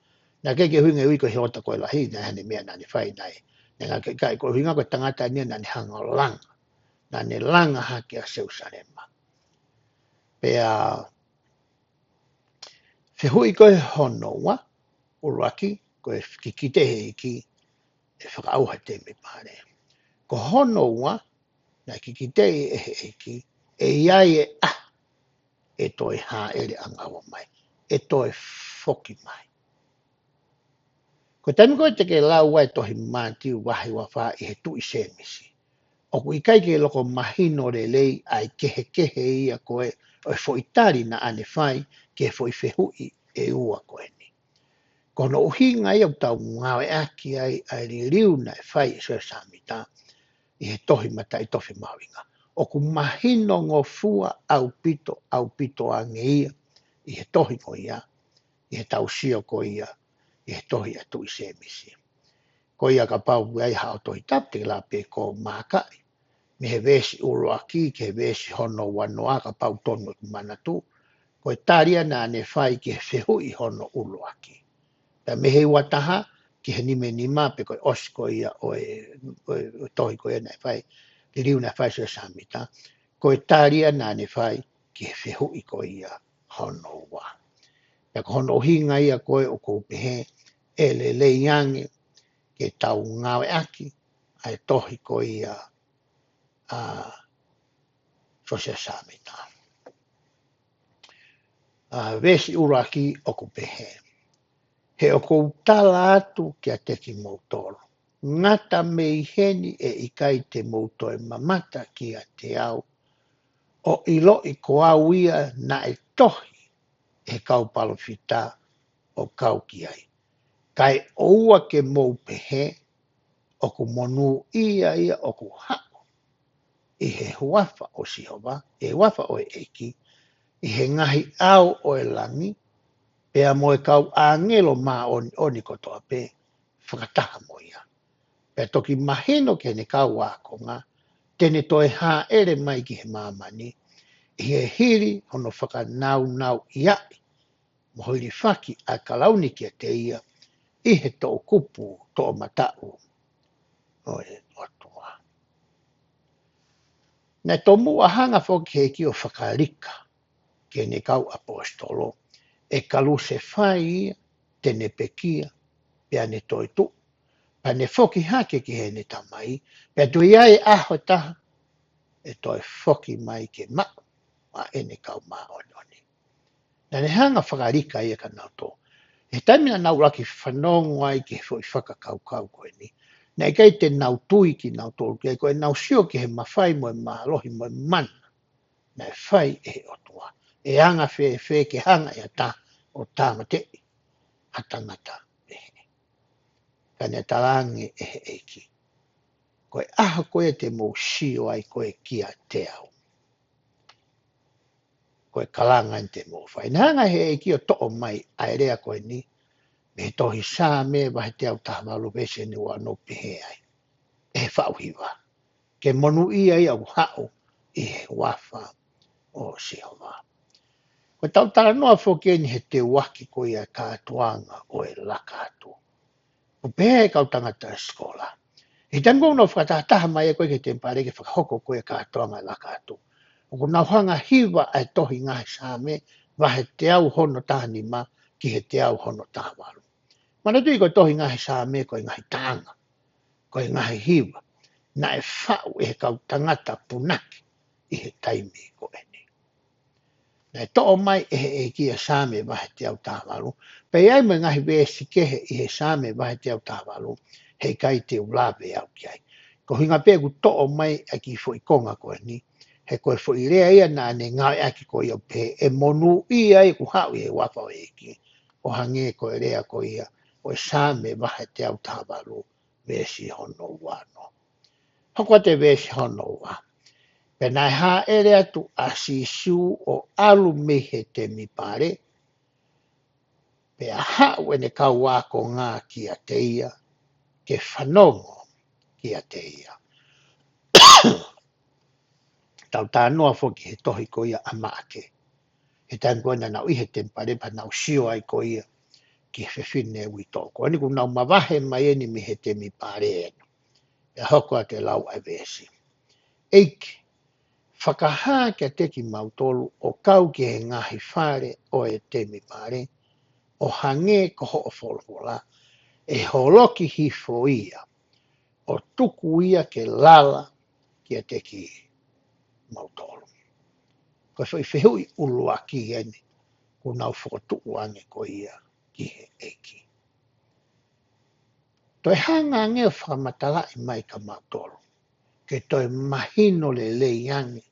Naʻe ʻikai ke ʻuhinga ia ko Hēlota ko e lahi, naʻe ʻi ai haʻane meʻa naʻa ne fai naʻe. Naʻe ʻikai ke ʻuhinga ko e tangata eni naʻa ne hanga ʻo langa. Naʻa ne langa hake ʻa Selūsalema. Pea fehuʻi ko ē hono ua, ʻuluaki, ko e kikiteʻi ʻe he ʻEiki ʻe fakaʻauha e temipale. Ko hono ua, naʻe kikiteʻi ʻe he ʻEiki, ʻe ʻi ai e ʻaho ʻe toe hāʻele ʻo ngāue mai, ʻe toe foki mai. Ko e taimi ko ē te ke lau ai e tohi Mātiu vahe ua fā ʻi he tuʻi Sēmisi, ʻoku ʻikai ke loko mahino lelei ʻa e kehekehe ia ko ē ʻo e foʻi tali naʻa ne fai ki he foʻi fehuʻi ʻe ua ko eni. Ko hono ʻuhinga ia ʻoku tau ngāueʻaki ai ʻa e liliu naʻe fai ʻe Siosefa Sāmita ʻi he tohi Mataʻitofe Mahuʻinga. ʻOku mahinongofua ʻaupito, ʻaupito ange ia ʻi he tohi ko ia, ʻi heʻetau sio ko ia ʻi he tohi ʻa e tuʻi Sēmisi. Ko ia kapau ʻoku ʻi ai haʻo Tohi Tapu te ke lava pē ʻo maakaʻi mei he veesi ʻuluaki ki he veesi hono uanoa kapau ʻoku tonu ʻeku manatu. Ko e tali ia naʻa ne fai ki he fehuʻi hono ʻuluaki. Pea mei he ua taha ki he nima nima pe ko e ʻosi ko ia ʻo e, ʻo e, ʻo e tohi ko ia naʻe fai, liliu naʻe fai ʻe Siosefa Sāmita. Ko e tali ia naʻa ne fai ki he fehuʻi ko ia hono ua. Pea ko hono ʻuhinga ia ko ē ʻoku ou pehē ʻe lelei ange ke tau ngāueʻaki ʻa e tohi ko ia ʻa Siosefa Sāmita. ʻA, veesi ʻuluaki ʻoku pehē. He ʻoku ou tala atu kiate kimoutolu, ngata mei heni ʻe ʻikai te mou toe mamata kiate au, ʻo ʻiloʻi ko au ia naʻe tohi ʻe he kau palōfita ʻo kau ki ai. Kae ʻoua ke mou pehē, ʻoku monūʻia ia ʻoku haʻu ʻi he huafa ʻo Sihova, ʻi he huafa ʻo e ʻEiki, ʻi he ngaahi ʻao ʻo e langi, pea mo e kau ʻāngelo māʻoniʻoni kotoa pē, fakataha mo ia. Pea toki mahino ki heʻene kau ākonga, te ne toe hāʻele mai ki he māmani, ʻi he hili hono fakanaunauʻiaʻi mo hilifaki ʻa e kalauni kiate ia ʻi he toʻukupu toʻomataʻu ʻo e ʻOtua. Naʻe tomuʻa hanga foki ʻe he ʻEiki ʻo fakalika ki heʻene kau ʻaposetolo, ʻe kalusefai ia, te ne pekia, pea ne toetuʻu, pea ne foki hake ki heʻene Tamai, pea toe ʻi ai e ʻaho ʻe taha ʻe toe foki mai ke maʻu ʻa ʻene kau māʻoniʻoni. Naʻa ne hanga fakalika ia kia nautolu. He taimi naʻa nau ʻuluaki fanongo ai ki he foʻi fakakaukau ko eni, naʻe ʻikai te nau tui kinautolu ki ai, ko ʻenau sio ki he mafai mo e mālohi mo e mana naʻe fai ʻe he ʻOtua. ʻE anga fēfē ke hanga ʻe ha taha ʻo tāmateʻi ha tangata pehē. Ka naʻe talaange ʻe he ʻEiki, ko e ʻaho ko ē te mou sio ai ko ē kiate au, ko e kalanga eni te mou fai. Naʻe hanga ʻe he ʻEiki ʻo toʻo mai ʻa e lea ko eni mei he tohi Saame vahe teau taha valu veesi ʻe uanoa, pehē ai, ʻe he faʻu hiva, ke monūʻia ia ʻoku haʻu ʻi he huafa ʻo Sihova. Ko ʻetau talanoa foki eni he teuaki ko ia e kātoanga ʻo e laka atu. ʻOku pehē ʻe he kau tangata sikola, ʻi he taimi ko ē ʻoku nau fakatahataha mai ai ko ē ki he temipale ke fakahoko ko ē e kātoanga e laka atu, ʻoku nau hanga hiva ʻa e tohi Ngaahi Saame vahe teau hono taha nima ki he teau hono taha valu. Manatuʻi ko e tohi Ngaahi Saame ko e ngaahi taʻanga, ko e ngaahi hiva naʻe faʻu ʻe he kau tangata punake ʻi he taimi ko eni. Naʻe toʻo mai ʻe he ʻEiki ʻa Saame vahe teau taha valu. Pea ʻi ai mo e ngaahi veesi kehe ʻi he Saame vahe teau taha valu, heʻikai te u lave au ki ai. Ko e ʻuhinga pē ʻoku toʻo mai ʻa e kiʻi foʻi konga ko eni, he ko e foʻi lea ia naʻa ne ngāueʻaki ko ia ʻo pehē ʻe monūʻia ʻeku haʻu ʻi he huafa ʻo e ʻEiki. ʻO hangē ko e lea ko ia ʻo e Saame vahe teau taha valu, veesi hono ua noa. Hoko atu e veesi hono ua. Pea naʻe hāʻele atu ʻa Sīsū ʻo ʻalu mei he temipale, pea haʻu ʻene kau ākonga kiate ia, ke fanongo kiate ia. Tau talanoa foki he tohi ko ia ʻa Maʻake. He taimi ko ē naʻa nau ʻi he temipale pea nau sio ai ko ia ki he fefine uitou. Ko eni kuo nau mavahe mai eni mei he temipale ena. Pea hoko atu e lau ʻa e veesi. ʻEiki, fakahā kiate kimautolu ʻo kau ki he ngaahi fale ʻo e temipale, ʻo hangē ko hoʻo folofola, ʻe holoki hifo ia, ʻo tuku ia ke lala kiate kimautolu. Ko e foʻi fehuʻi ʻuluaki eni, kuo nau fokotuʻu ange ko ia ki he ʻEiki. Toe hanga ange ʻo fakamatalaʻi mai kia mautolu, ke toe mahino lelei ange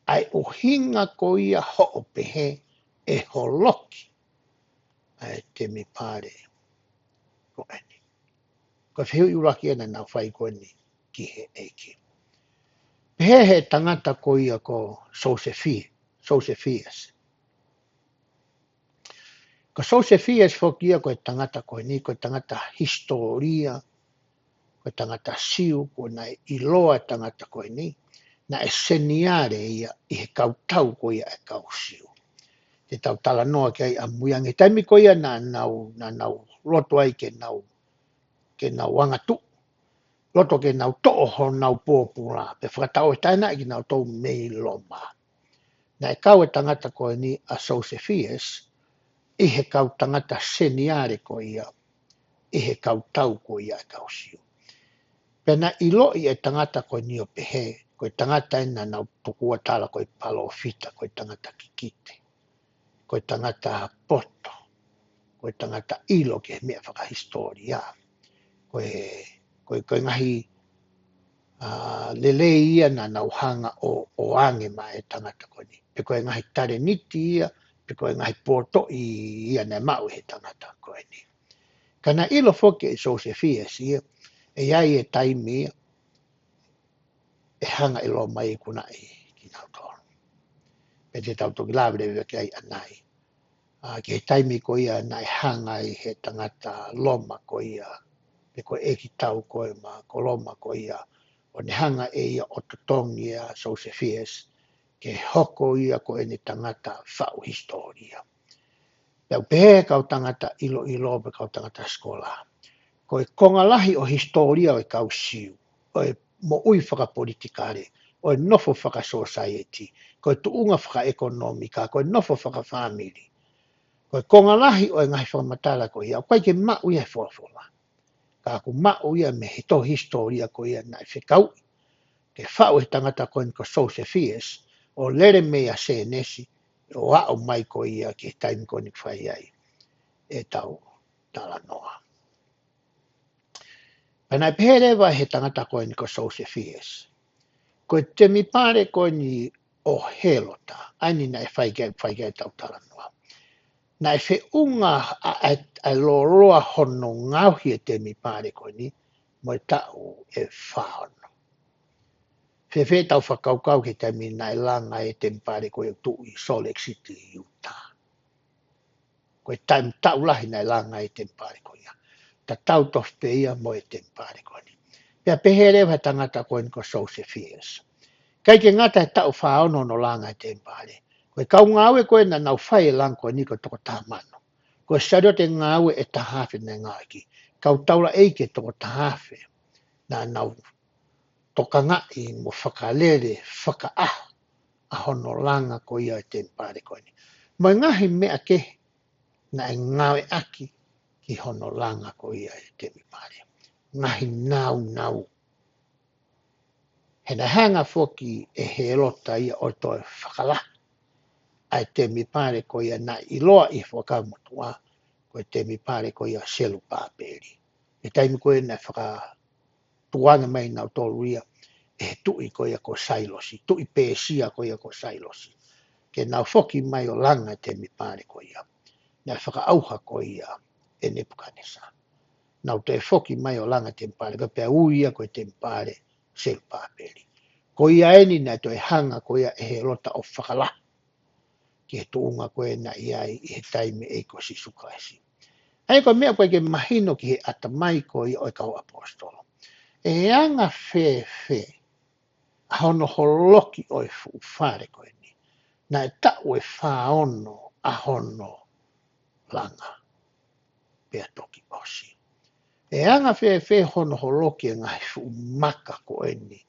ʻa e ʻuhinga ko ia hoʻo pehē ʻe holoki ʻa e temipale ko eni. Ko e fehuʻi ʻuluaki ena naʻa nau fai ko eni ki he ʻEiki. Pehē he tangata ko ia ko Sosefi-, Sosefiasi. Ko Sosefiasi foki ia ko e tangata ko eni, ko e tangata hisitōlia, ko e tangata Siu, ko e naʻe ʻiloa e tangata ko eni, naʻe seniale ia ʻi he kau tau ko ia ʻa e kau Siu. Te tau talanoa ki ai ʻamui ange. Taimi ko ia naʻa nau, naʻa nau loto ai ke nau, ke nau angatuʻu. Loto ke nau toʻo honau pōpula. Pea fakatauʻatāinaʻi kinautolu mei Loma. Naʻe kau e tangata ko eni ʻa Sosefiasi, ʻi he kau tangata seniale ko ia, ʻi he kau tau ko ia ʻa e kau Siu. Pea naʻe ʻiloʻi e tangata ko eni ʻo pehē, ko e tangata ena naʻa nau tokua tala ko e palōfita, ko e tangata kikite, ko e tangata poto, ko e tangata ʻilo ki he meʻa fakahisitōlia. Ko e, ko e, ko e ngaahi, ā, lelei ia naʻa nau hanga ʻo, ʻoange maʻa e tangata ko eni. Pe ko e ngaahi talēniti ia, pe ko e ngaahi potoʻi ia naʻe maʻu he tangata ko eni. Ka naʻe ʻilo foki ʻe Sosefiasi ia, ʻe ʻi ai e taimi ia, ʻe hanga ʻe Loma ʻo ikunaʻi kinautolu. Pea te tau toki lave leva ki ai ʻanai. Ā, ki he taimi ko ia naʻe hanga ai he tangata Loma ko ia, pe ko e ʻeikitau ko ē maʻa ko Loma ko ia, ʻo ne hanga ʻe ia ʻo totongi ʻa Sosefiasi, ke hoko ia ko ʻene tangata faʻu hisitōlia. Pea ʻoku pehē he kau tangata ʻiloʻilo pe kau tangata sikola. Ko e konga lahi ʻo e hisitōlia ʻo e kau Siu, ʻo e moʻui fakapolitikale, ʻo e nofo fakasōsaieti, ko e tuʻunga fakaʻekonōmika, ko e nofo fakafāmili. Ko e konga lahi ʻo e ngaahi fakamatala ko ia, ʻoku ʻikai ke maʻu ia he folofola. Ka ʻoku maʻu ia mei he tohi hisitōlia ko ia naʻe fekauʻi ke faʻu he tangata ko eni ko Sosefiasi, ʻo lele mei ʻa Sēnesi, ʻo aʻu mai ko ia ki he taimi ko eni ʻoku fai ai ʻetau talanoa. Pea naʻe pehē leva he tangata ko eni ko Sosefiasi. Ko e temipale ko eni ʻo Hēlota, ʻa eni naʻe fai ki ai, fai ki ai ʻetau talanoa. Naʻe feʻunga ʻa, ʻa, ʻa e lōloa hono ngaohi e temipale ko eni, mo e taʻu ʻe fā ono. Fēfē ʻetau fakakaukau ki he taimi naʻe langa e temipale ko ia ʻoku tuʻu ʻi Salt Lake City, Utah. Ko e taimi taʻu lahi naʻe langa e temipale ko ia. Tatau tofu pē ia mo e temipale ko eni. Pea pehē leva he tangata ko eni ko Sosefiasi. ʻIkai ke ngata he taʻu fā ono hono langa e temipale. Ko e kau ngāue ko ē naʻa nau fai e langa ko eni ko e toko taha mano. Ko e saliote ngāue ʻe taha afe naʻe ngāueʻaki. Kau taulaʻeiki ʻe toko taha afe naʻa nau tokangaʻi mo fakalele fakaʻaho ʻa hono langa ko ia e temipale ko eni. Mo e ngaahi meʻa kehe naʻe ngāueʻaki ki hono langa ko ia e temipale. Ngaahi naunau. He naʻe hanga foki ʻe Hēlota ia ʻo toe fakalahi ʻa e temipale ko ia naʻe ʻiloa ʻi he Fuakava Motuʻa, ko e temipale ko ia ʻo Selupapeli. ʻI he taimi ko ē naʻe fakatuʻunga mai nautolu ia ʻe he tuʻi ko ia ko Sailosi, tuʻi Pēsia ko ia ko Sailosi, ke nau foki mai ʻo langa e temipale ko ia naʻe fakaʻauha ko ia ʻe Nepukanesa. Nau toe foki mai ʻo langa e temipale, ka pea ui ia ko e temipale Selupapeli. Ko ia eni naʻe toe hanga ko ia ʻe Hēlota ʻo fakalahi ki he tuʻunga ko ē naʻe ʻi ai ʻi he taimi ʻa e ʻEiki ko Sīsū Kalaisi. ʻA ia ko e meʻa ko ē ke mahino ki he ʻatamai ko ia ʻo e kau ʻaposetolo. ʻE anga fēfē ʻa hono holoki ʻo e fuʻu fale ko eni, naʻe taʻu ʻe fāono ʻa hono langa pea toki ʻosi. ʻE anga fēfē hono holoki e ngaahi fuʻu maka ko eni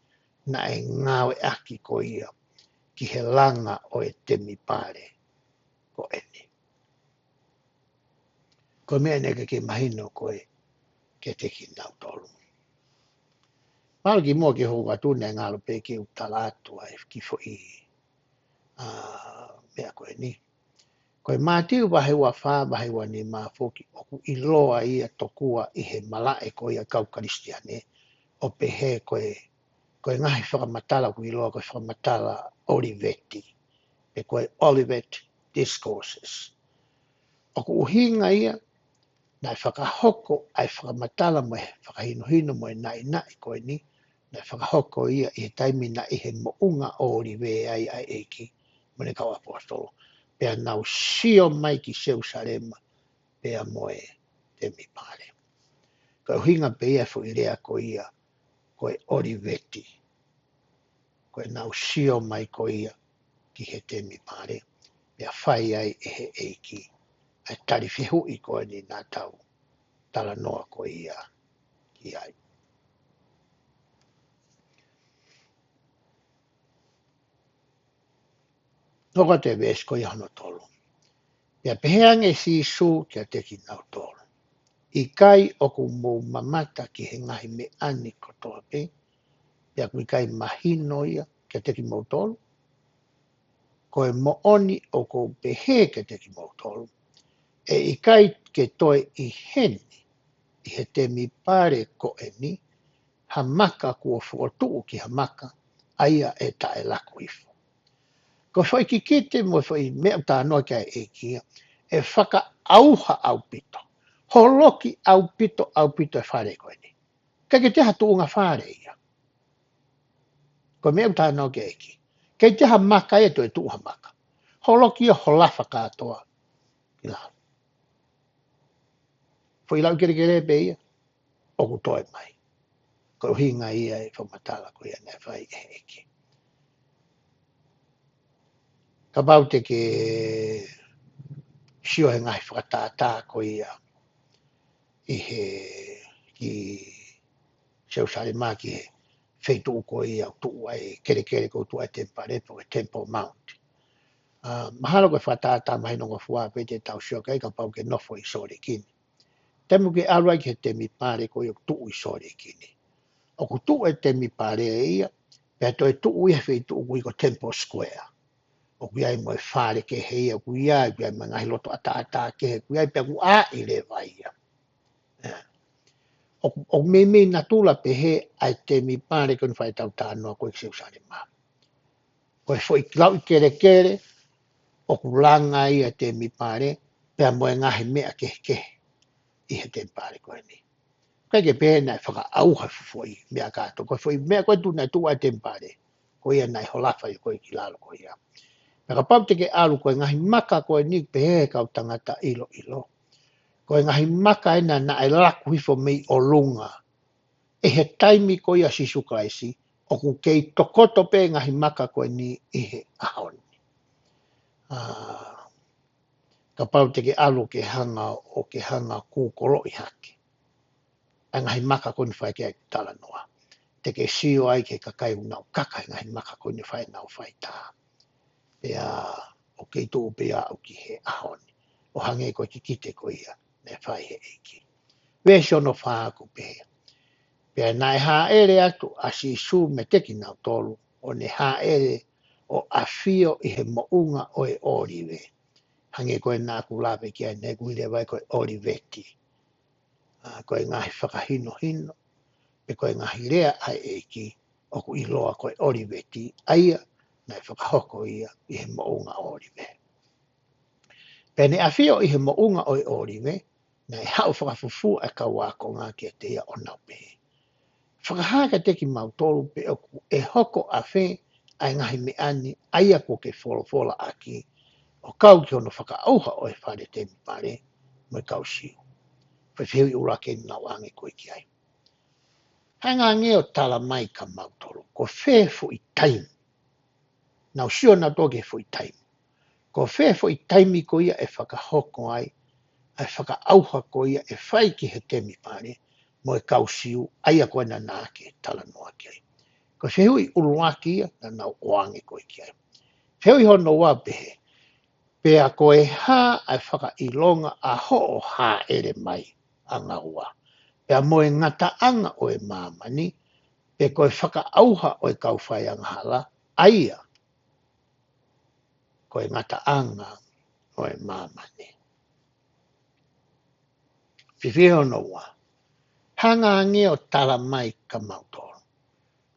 naʻe ngāueʻaki ko ia ki he langa ʻo e temipale ko eni. Ko e meʻa eni ke ke mahino ko ē kiate kinautolu. Mahalo kimuʻa ke u hoko atu naʻe ngalo pē ke u tala atu ʻa e kiʻi foʻi, ʻa, meʻa ko eni. Ko e Mātiu vahe ua fā, vahe ua nima foki, ʻoku ʻiloa ia tokua ʻi he malaʻe ko ia kau Kalisitiane, ʻo pehē ko e, ko e ngaahi fakamatala ʻoku ʻiloa ko e fakamatala ʻOliveti, pe ko e Olivet Discourses. ʻOku ʻuhinga ia, naʻe fakahoko ʻa e fakamatala mo e fakahinohino mo e naʻinaʻi ko eni, naʻe fakahoko ia ʻi he taimi naʻe ʻi he moʻunga ʻo ʻOlive ai ʻa e ʻEiki mo ʻene kau ʻaposetolo. Pea nau sio mai ki Selusalema, pea mo e temipale. Ko e ʻuhinga pē ia e foʻi lea ko ia, ko e ʻOliveti. Ko e nau sio mai ko ia ki he temipale, pea fai ai ʻe he ʻEiki ʻa e tali fehuʻi ko eni naʻa tau talanoa ko ia ki ai. Hoko atu e veesi ko ia hono tolu. Pea pehē ange ʻe Sīsū kiate kinautolu, ʻikai ʻoku mou mamata ki he ngaahi meʻa ni kotoa pē, pea ʻoku ʻikai mahino ia kiate kimoutolu? Ko e moʻoni ʻoku ou pehē kiate kimoutolu, ʻe ʻikai ke toe ʻi heni ʻi he temipale ko eni ha maka kuo fokotuʻu ki ha maka, ʻa ia ʻe taʻelaku hifo. Ko e foʻi kikite mo e foʻi meʻa ʻoku talanoa ki ai e ʻEiki ia, ʻe fakaʻauha ʻaupito, holoki ʻaupito, ʻaupito e fale ko eni. ʻIkai ke toe ha tuʻunga fale ia. Ko e meʻa ʻoku talanoa ki ai e ʻEiki. ʻIkai toe ha maka ia, toe tuʻu ha maka. Holoki ia, holofa kātoa ki lalo. Foʻi lau kelekele pē ia ʻoku toe mai. Ko e ʻuhinga ia e fakamatala ko ia naʻe fai ʻe he ʻEiki. Kapau te ke sio he ngaahi fakatātā ko ia ʻi he ki Selusalema ki he feituʻu ko ia ʻoku tuʻu ai e kelekele ko ē ʻoku tuʻu ai e temipale pe ko e Temple Mount. ʻA, mahalo ko e fakatātā mahinongofua pē te tau sio ki ai kapau ke nofo ʻi Sōleki ni. Taimi ʻoku ke ʻalu ai ki he temipale ko ia ʻoku tuʻu ʻi Sōleki ni, ʻoku tuʻu e temipale ia, pea toe tuʻu ia he feituʻu ʻoku ui ko Temple Square. ʻOku ʻi ai mo e fale kehe ia, ʻoku ʻi ai, ʻoku ʻi ai mo e ngaahi loto ʻataʻatā kehe, ʻoku ʻi ai pea ʻoku ʻaʻi leva ia. ʻE. ʻOku, ʻoku meimei natula pehē ʻa e temipale ko eni naʻe fai ʻetau talanoa ko ē ki Selusalema. Ko e foʻi lauʻi kelekele ʻoku langa ai e temipale, pea mo e ngaahi meʻa kehekehe ʻi he temipale ko eni. ʻIkai ke pehē naʻe fakaʻauha e fuʻu foʻi meʻa kātoa. Ko e foʻi meʻa ko ē tuʻu naʻe tuʻu ai e temipale, ko ia naʻe holofa ia ko ē ki lalo ko ia. Pea kapau te ke ʻalu, ko e ngaahi maka ko eni pehē ʻe he kau tangata ʻiloʻilo, ko e ngaahi maka ena naʻe laku hifo mei ʻolunga ʻi he taimi ko ia ʻo Sīsū Kalaisi, ʻoku kei tokoto pē ngaahi maka ko eni ʻi he ʻaho ni. ʻA, kapau te ke ʻalu ke hanga ʻo ke hanga ʻo kūkoloʻi hake ʻa e ngaahi maka ko eni naʻe fai ki ai e talanoa, te ke sio ai ki he kakai ʻoku nau kaka he ngaahi maka ko eni naʻe fai ʻenau faitā. Pea ʻoku kei tuʻu pē ia ʻo aʻu ki he ʻaho ni, ʻo hangē ko e kikite ko ia naʻe fai ʻe he ʻEiki. Veesi hono fā ʻoku pehē: Pea naʻe hāʻele atu ʻa Sīsū meiate kinautolu, ʻo ne hāʻele ʻo ʻafio ʻi he moʻunga ʻo e ʻōlive. Hangē ko e naʻa ku lave ki ai ʻanenai, ʻoku ui leva ia ko e ʻōliveti. ʻA, ko e ngaahi fakahinohino, pe ko e ngaahi lea ʻa e ʻEiki, ʻoku ʻiloa ko e ʻōliveti, ʻa ia naʻe fakahoko ia ʻi he moʻunga ʻōlive. Pea ne ʻafio ʻi he moʻunga ʻo e ʻōlive, naʻe haʻu fakafufū ʻa e kau ākonga kiate ia ʻo nau pehē, Fakahā kiate kimautolu pe ʻoku ʻe hoko ʻafē ʻa e ngaahi meʻa ni ʻa ia kuo ke folofola ʻaki, ʻo kau ki hono fakaʻauha ʻo e fale temipale mo e kau Siu. Ko e fehuʻi ʻuluaki eni naʻa ku ʻoange ko ē ki ai. Hanga ange ʻo tala mai kia mautolu, ko fē foʻi taimi. Nau sio nautolu ki he foʻi taimi. Ko fē foʻi taimi ko ia ʻe fakahoko ai ʻa e fakaʻauha ko ia ʻe fai ki he temipale mo e kau Siu, ʻa ia ko ena naʻa ke talanoa ki ai. Ko e fehuʻi ʻuluaki ia naʻa ku ʻoange ko ē ki ai. Fehuʻi hono ua pehē, Pea ko e hā ʻa e fakaʻilonga ʻa hoʻo hāʻele mai ʻanga ua, pea mo e ngataʻanga ʻo e māmani, pe ko e fakaʻauha ʻo e kau faiangahala, ʻa ia ko e ngataʻanga ʻo e māmani. Fehuʻi hono ua, hanga ange ʻo tala mai kia mautolu,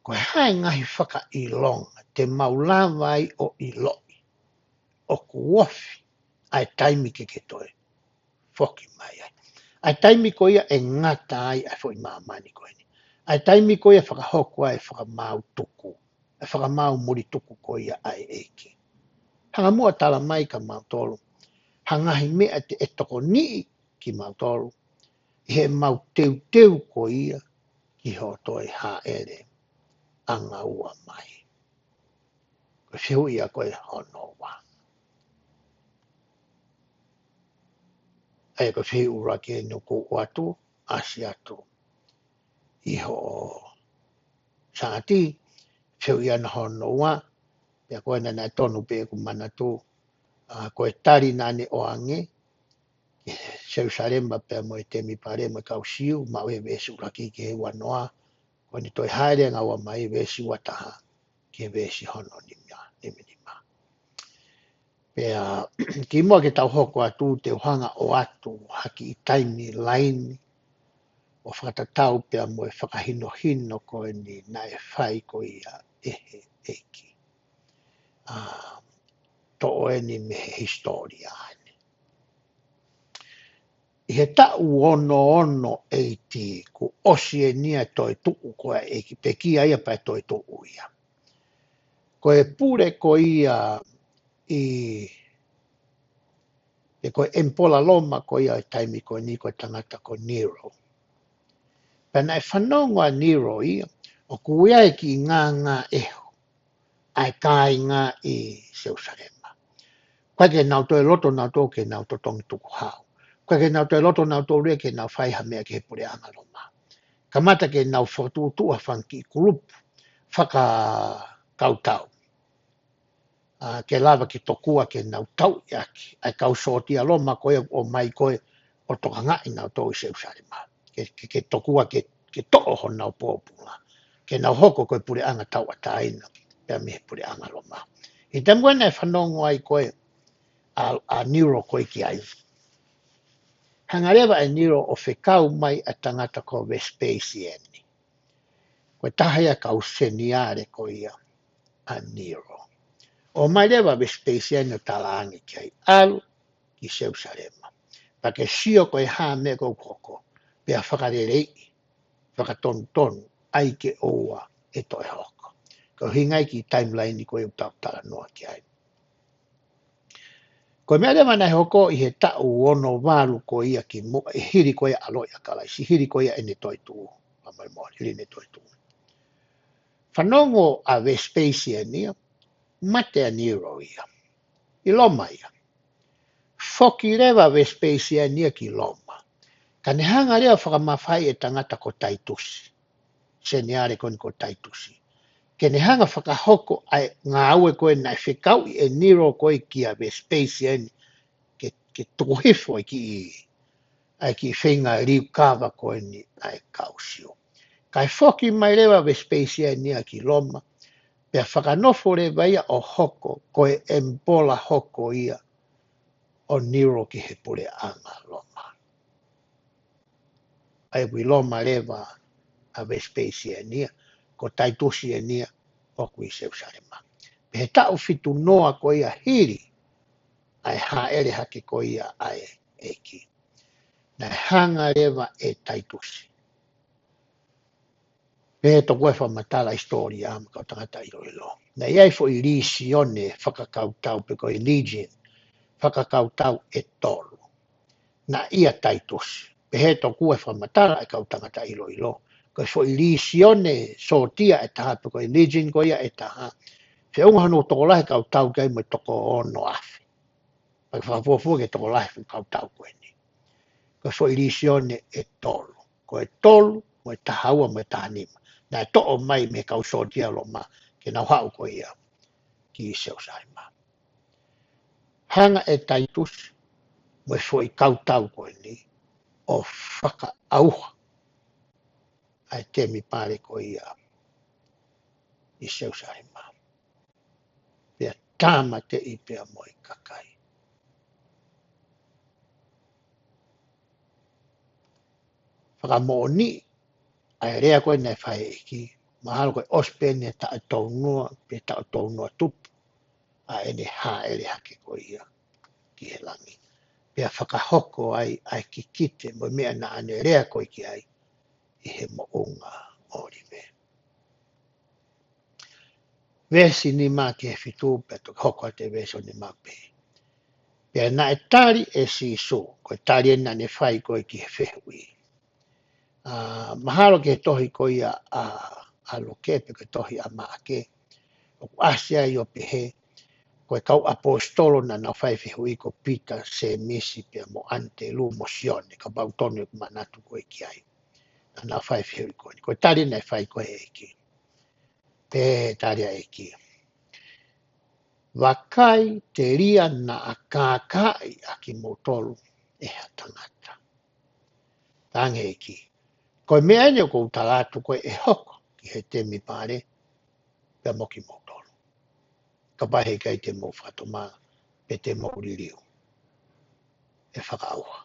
ko e hā e ngaahi fakaʻilonga te mau lava ai ʻo ʻiloʻi ʻoku ofi ʻa e taimi ke ke toe foki mai ai. ʻA e taimi ko ia ʻe ngata ai ʻa e foʻi māmani ko eni. ʻA e taimi ko ia ʻe fakahoko ai ʻa e fakamaau tuku, ʻa e fakamaau muli tuku ko ia ʻa e ʻEiki. Hanga muʻa ʻo tala mai kia mautolu ha ngaahi meʻa te ʻe tokoniʻi kimautolu ʻi heʻemau teuteu ko ia ki hoʻo toe hāʻele ʻanga ua mai. Ko e fehuʻi ia ko ē hono ua. ʻA ia ko e fehuʻi ʻuluaki eni ʻoku ou ʻoatu, ʻasi atu ʻi hoʻo saati. Fehuʻi ʻana hono ua, pea ko ena naʻe tonu pē ʻeku manatu, ʻa, ko e tali naʻa ne ʻoange ki Selusalema pea mo e temipale mo e kau Siu, maʻu he veesi ʻuluaki ki he uanoa, ko eni toe hāʻele ʻanga ua mai, veesi uataha ki he veesi hono nima, nima nima. Pea kimuʻa ke tau hoko atu, te u hanga ʻo ʻoatu ha kiʻi taimi laini ʻo fakatatau pea mo e fakahinohino ko eni naʻe fai ko ia ʻe he ʻEiki. ʻA, toʻo eni mei he hisitōlia eni. ʻI he taʻu ono ono A D, kuo ʻosi eni ʻa e toetuʻu ko ē ʻa e ʻEiki, pekia ia pea toetuʻu ia. Ko e pule ko ia ʻi, pe ko e ʻemipola Loma ko ia ʻo e taimi ko eni ko e tangata ko Nero. Pea naʻe fanongo ʻa Nero ia ʻoku ʻi ai e kiʻi ngāngāʻehu ʻa e kāinga ʻi Selusalema. ʻIkai ke nau toe loto nautolu ke nau totongi tukuhau. ʻIkai ke nau toe loto nautolu ia ke nau fai ha meʻa ki he puleʻanga Loma. Kamata ke nau fokotuʻutuʻu ha fanga kiʻi kulupu fakakautau, ʻa, ke lava ke tokua ke nau tauʻi ʻaki ʻa e kau sōtia Loma ko ē ʻoku ʻomai ko ē ʻo tokangaʻi nautolu ʻi Selusalema. Ke, ke, ke tokua ke, ke toʻo honau pōpula, ke nau hoko ko e puleʻanga tauʻatāina pea mei he puleʻanga Loma. ʻI he taimi ko ē naʻe fanongo ai ko ē ʻa, ʻa Nero ko ē ki ai, hanga leva ʻe Nero ʻo fekau mai ʻa e tangata ko Vesipesiani. Ko e taha ia ʻa e kau seniale ko ia ʻa Nero. ʻOmai leva ʻa Vesipesiani ʻo talaange ki ai, ʻalu ki Selusalema, pea ke sio ko e hā e meʻa ʻoku hoko, pea fakaleleiʻi fakatonutonu ai ke ʻoua ʻe toe hoko. Ko e ʻuhinga ia ki he taimi laini ko ē ʻoku tau talanoa ki ai. Ko e meʻa leva naʻe hoko ʻi he taʻu ono valu ko ia kimuʻa, ʻi he hili ko ia ʻa e ʻaloʻi ʻa Kalaisi, hili ko ia ʻene toetuʻu, ʻa mai mo hili ʻene toetuʻu. Fanongo ʻa Vesipesiani ia, mate ʻa Nero ia. ʻI Loma ia. Foki leva ʻa Vesipesiani ia ki Loma. Ka ne hanga leva ʻo fakamafaiʻi e tangata ko Taitusi. Seniale ko eni ko Taitusi. Ke ne hanga ʻo fakahoko ʻa e ngāue ko ē naʻe fekauʻi ʻe Nero ko ē kia Vesipesiani ke, ke tuku hifo ʻa e kiʻi, ʻa e kiʻi feinga liukava ko eni ʻa e kau Siu. Kae foki mai leva ʻa Vesipesiani ia ki Loma, Pea fakanofo leva ia ʻo hoko, ko e ʻemipola hoko ia ʻo Nero ki he puleʻanga Loma. ʻA ia ʻoku ʻi Loma leva ʻa Vespasiani ia, ko Taitusi eni ia ʻoku ʻi Selusalema. Pea he taʻu fitu noa ko ia hili ʻa e hāʻele hake ko ia ʻa e ʻEiki, naʻe hanga leva ʻe Taitusi. Pea toku e fakamatala hisitōlia mo e kau tangata ʻiloʻilo. Naʻe ʻi ai foʻi lisione fakakautau pe ko e legion fakakautau ʻe tolu. Naʻe ʻia Taitusi. Pea toku e fakamatala e kau tangata ʻiloʻilo. Ko e foʻi lisione sōtia ʻe taha pe ko e legion ko ia ʻe taha. Feʻunga hono tokolahi e kau tau ki ai mo e toko ono afe. Pea fakafuofua ki he tokolahi e kau tau ko eni. Ko e foʻi lisione ʻe tolu. Ko e tolu, mo e taha ua, mo e taha nima. Naʻe toʻo mai mei he kau sōtia Loma, ke nau haʻu ko ia ki Selusalema. Hanga ʻe Taitusi, mo e foʻi kau tau ko eni, ʻo fakaʻauha ʻa e temipale ko ia ʻi Selusalema. Pea tāmateʻi pea mo e kakai. Fakamoʻoni, ʻa e lea ko ē naʻe fai ʻe he ʻEiki, mahalo ko e ʻosi pē eni e taʻu tolu noa, pe taʻu tolu noa tupu, ʻa ʻene hāʻele hake ko ia ki he langi. Pea fakahoko ai ʻa e kikite mo e meʻa naʻa ne lea ko ē ki ai ʻi he moʻunga ʻŌlive. Veesi nima ki he fitu pea toki hoko atu e veesi ʻo nima pē. Pea naʻe tali ʻe Sīsū, ko e tali eni naʻa ne fai ko ē ki he fehuʻi. ʻA, mahalo ki he tohi ko ia ʻa, ʻa Luke pe ko e tohi ʻa Maʻake, ʻoku ʻasi ai ʻo pehē, ko e kau ʻaposetolo naʻa nau fai fehuʻi ko Pita, Sēmisi pea mo ʻAnitelū mo Sione, kapau tonu ʻeku manatu ko ē ki ai. Naʻa nau fai fehuʻi ko eni. Ko e tali naʻe fai ko ē ʻe he ʻEiki. Pea tali ʻa e ʻEiki. Vakai telia naʻa kākaaʻi ʻa kimoutolu ʻe ha tangata. Talaange ʻe he ʻEiki. Ko e meʻa eni ʻoku ou tala atu ko ē ʻe hoko ki he temipale, pea mo kimoutolu. Kapau he ʻikai te mou fakatomala, pe te mou liliu. ʻE fakaʻauha.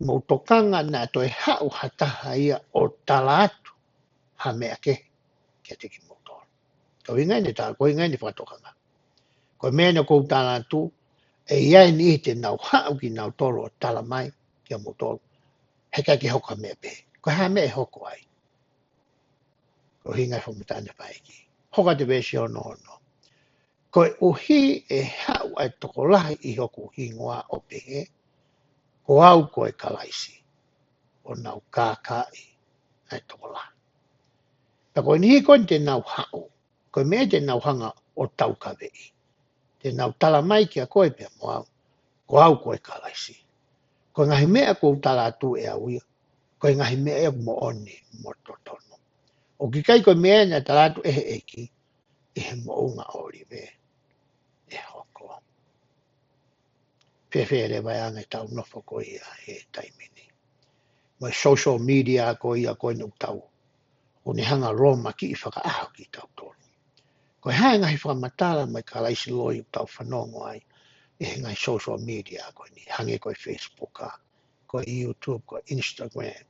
Mou tokanga naʻa toe haʻu ha taha ia ʻo tala atu ha meʻa kehe kiate kimoutolu. Ko e ʻuhinga eni e tala, ko e ʻuhinga eni e fakatokanga. Ko e meʻa eni ʻoku ou tala atu, ʻe ʻi ai e niʻihi te nau haʻu kinautolu ʻo tala mai kiate kimoutolu. He ʻikai ke hoko ha meʻa pehē. Ko e hā e meʻa ʻe hoko ai? Ko e ʻuhinga e fakamatala naʻe fai ʻe he ʻEiki. Hoko atu e veesi ono ono. Koeʻuhi ʻe haʻu ʻa e tokolahi ʻi hoku hingoa ʻo pehē, ko au ko e Kalaisi, ʻo nau kākaaʻi ʻa e tokolahi. Pea ko e niʻihi ko eni te nau haʻu, ko e meʻa te nau hanga ʻo taukaveʻi. Te nau tala mai kia koe pea mo au, ko au ko e Kalaisi. Ko e ngaahi meʻa ʻoku ou tala atu ʻe au ia, ko e ngaahi meʻa ia ʻoku moʻoni mo totonu. ʻOku ʻikai ko e meʻa ia naʻe tala atu ʻe he ʻEiki, ʻi he moʻunga ʻŌlive ʻe hoko. Fēfē leva e anga ʻetau nofo ko ia he taimi ni? Mo e social media ko ia ko eni ʻoku tau, ʻoku ne hanga ʻo lōmakiʻi fakaʻaho kitautolu. Ko e hā e ngaahi fakamatala mo e kalaisi loi ʻoku tau fanongo ai ʻi he ngaahi social media ko eni, hangē ko e Facebook, ʻa, ko e YouTube, ko e Instagram,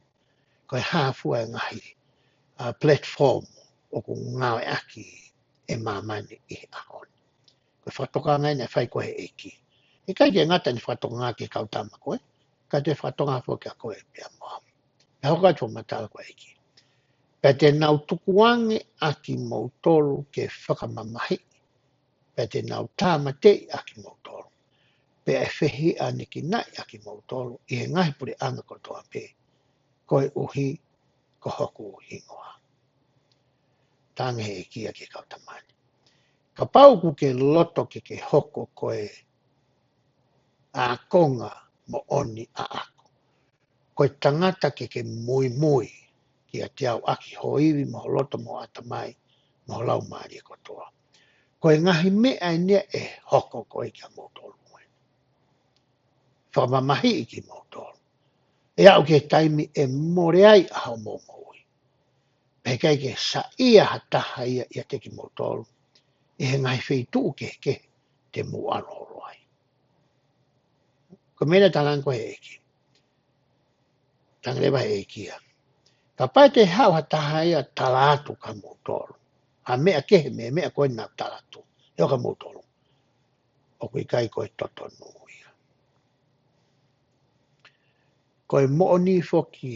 ko e hā fua e ngaahi, ʻa, platform ʻoku ngāueʻaki ʻe māmani ʻi he ʻaho ni. Ko e fakatokanga eni naʻe fai ko ē ʻe he ʻEiki. ʻIkai ke ngata ʻene fakatokanga ki he kau tama ko ē, ka te fakatokanga foki kia koe pea mo au. Pea hoko atu e fakamatala ko ē ʻa e ʻEiki. Pea te nau tukuange ʻa kimoutolu ke fakamamahiʻi. Pea te nau tāmateʻi ʻa kimoutolu. Pea ʻe fehiʻanekinaʻi ʻa kimoutolu ʻi he ngaahi puleʻanga kotoa pē, koeʻuhi ko hoku hingoa. Talaange ʻe he ʻEiki ia ki he kau tama ni. Kapau ʻoku ke loto ke ke hoko ko e ākonga moʻoni ʻaʻaku, ko e tangata ke ke muimui kiate au ʻaki ho ivi mo ho loto mo ho ʻatamai mo ho laumālie kotoa, ko e ngaahi meʻa eni ia ʻe hoko ko ē kiate kimoutolu. Fakamamahiʻi kimoutolu. ʻE aʻu ki he taimi ʻe mole ai ʻa hoʻomou moʻui. Pea ʻikai ke saiʻia ha taha ia ʻiate kimoutolu ʻi he ngaahi feituʻu kehekehe te mou ʻalu holo ai. Ko e meʻa naʻe talaange ko ē ʻe he ʻEiki. Talaange leva ʻe he ʻEiki ia, kapau te haʻu ha taha ia ʻo tala atu kia moutolu ha meʻa kehe mei he meʻa ko ē naʻa ku tala atu ʻe au kia moutolu, ʻoku ʻikai ko e totonu ia. Ko e moʻoni foki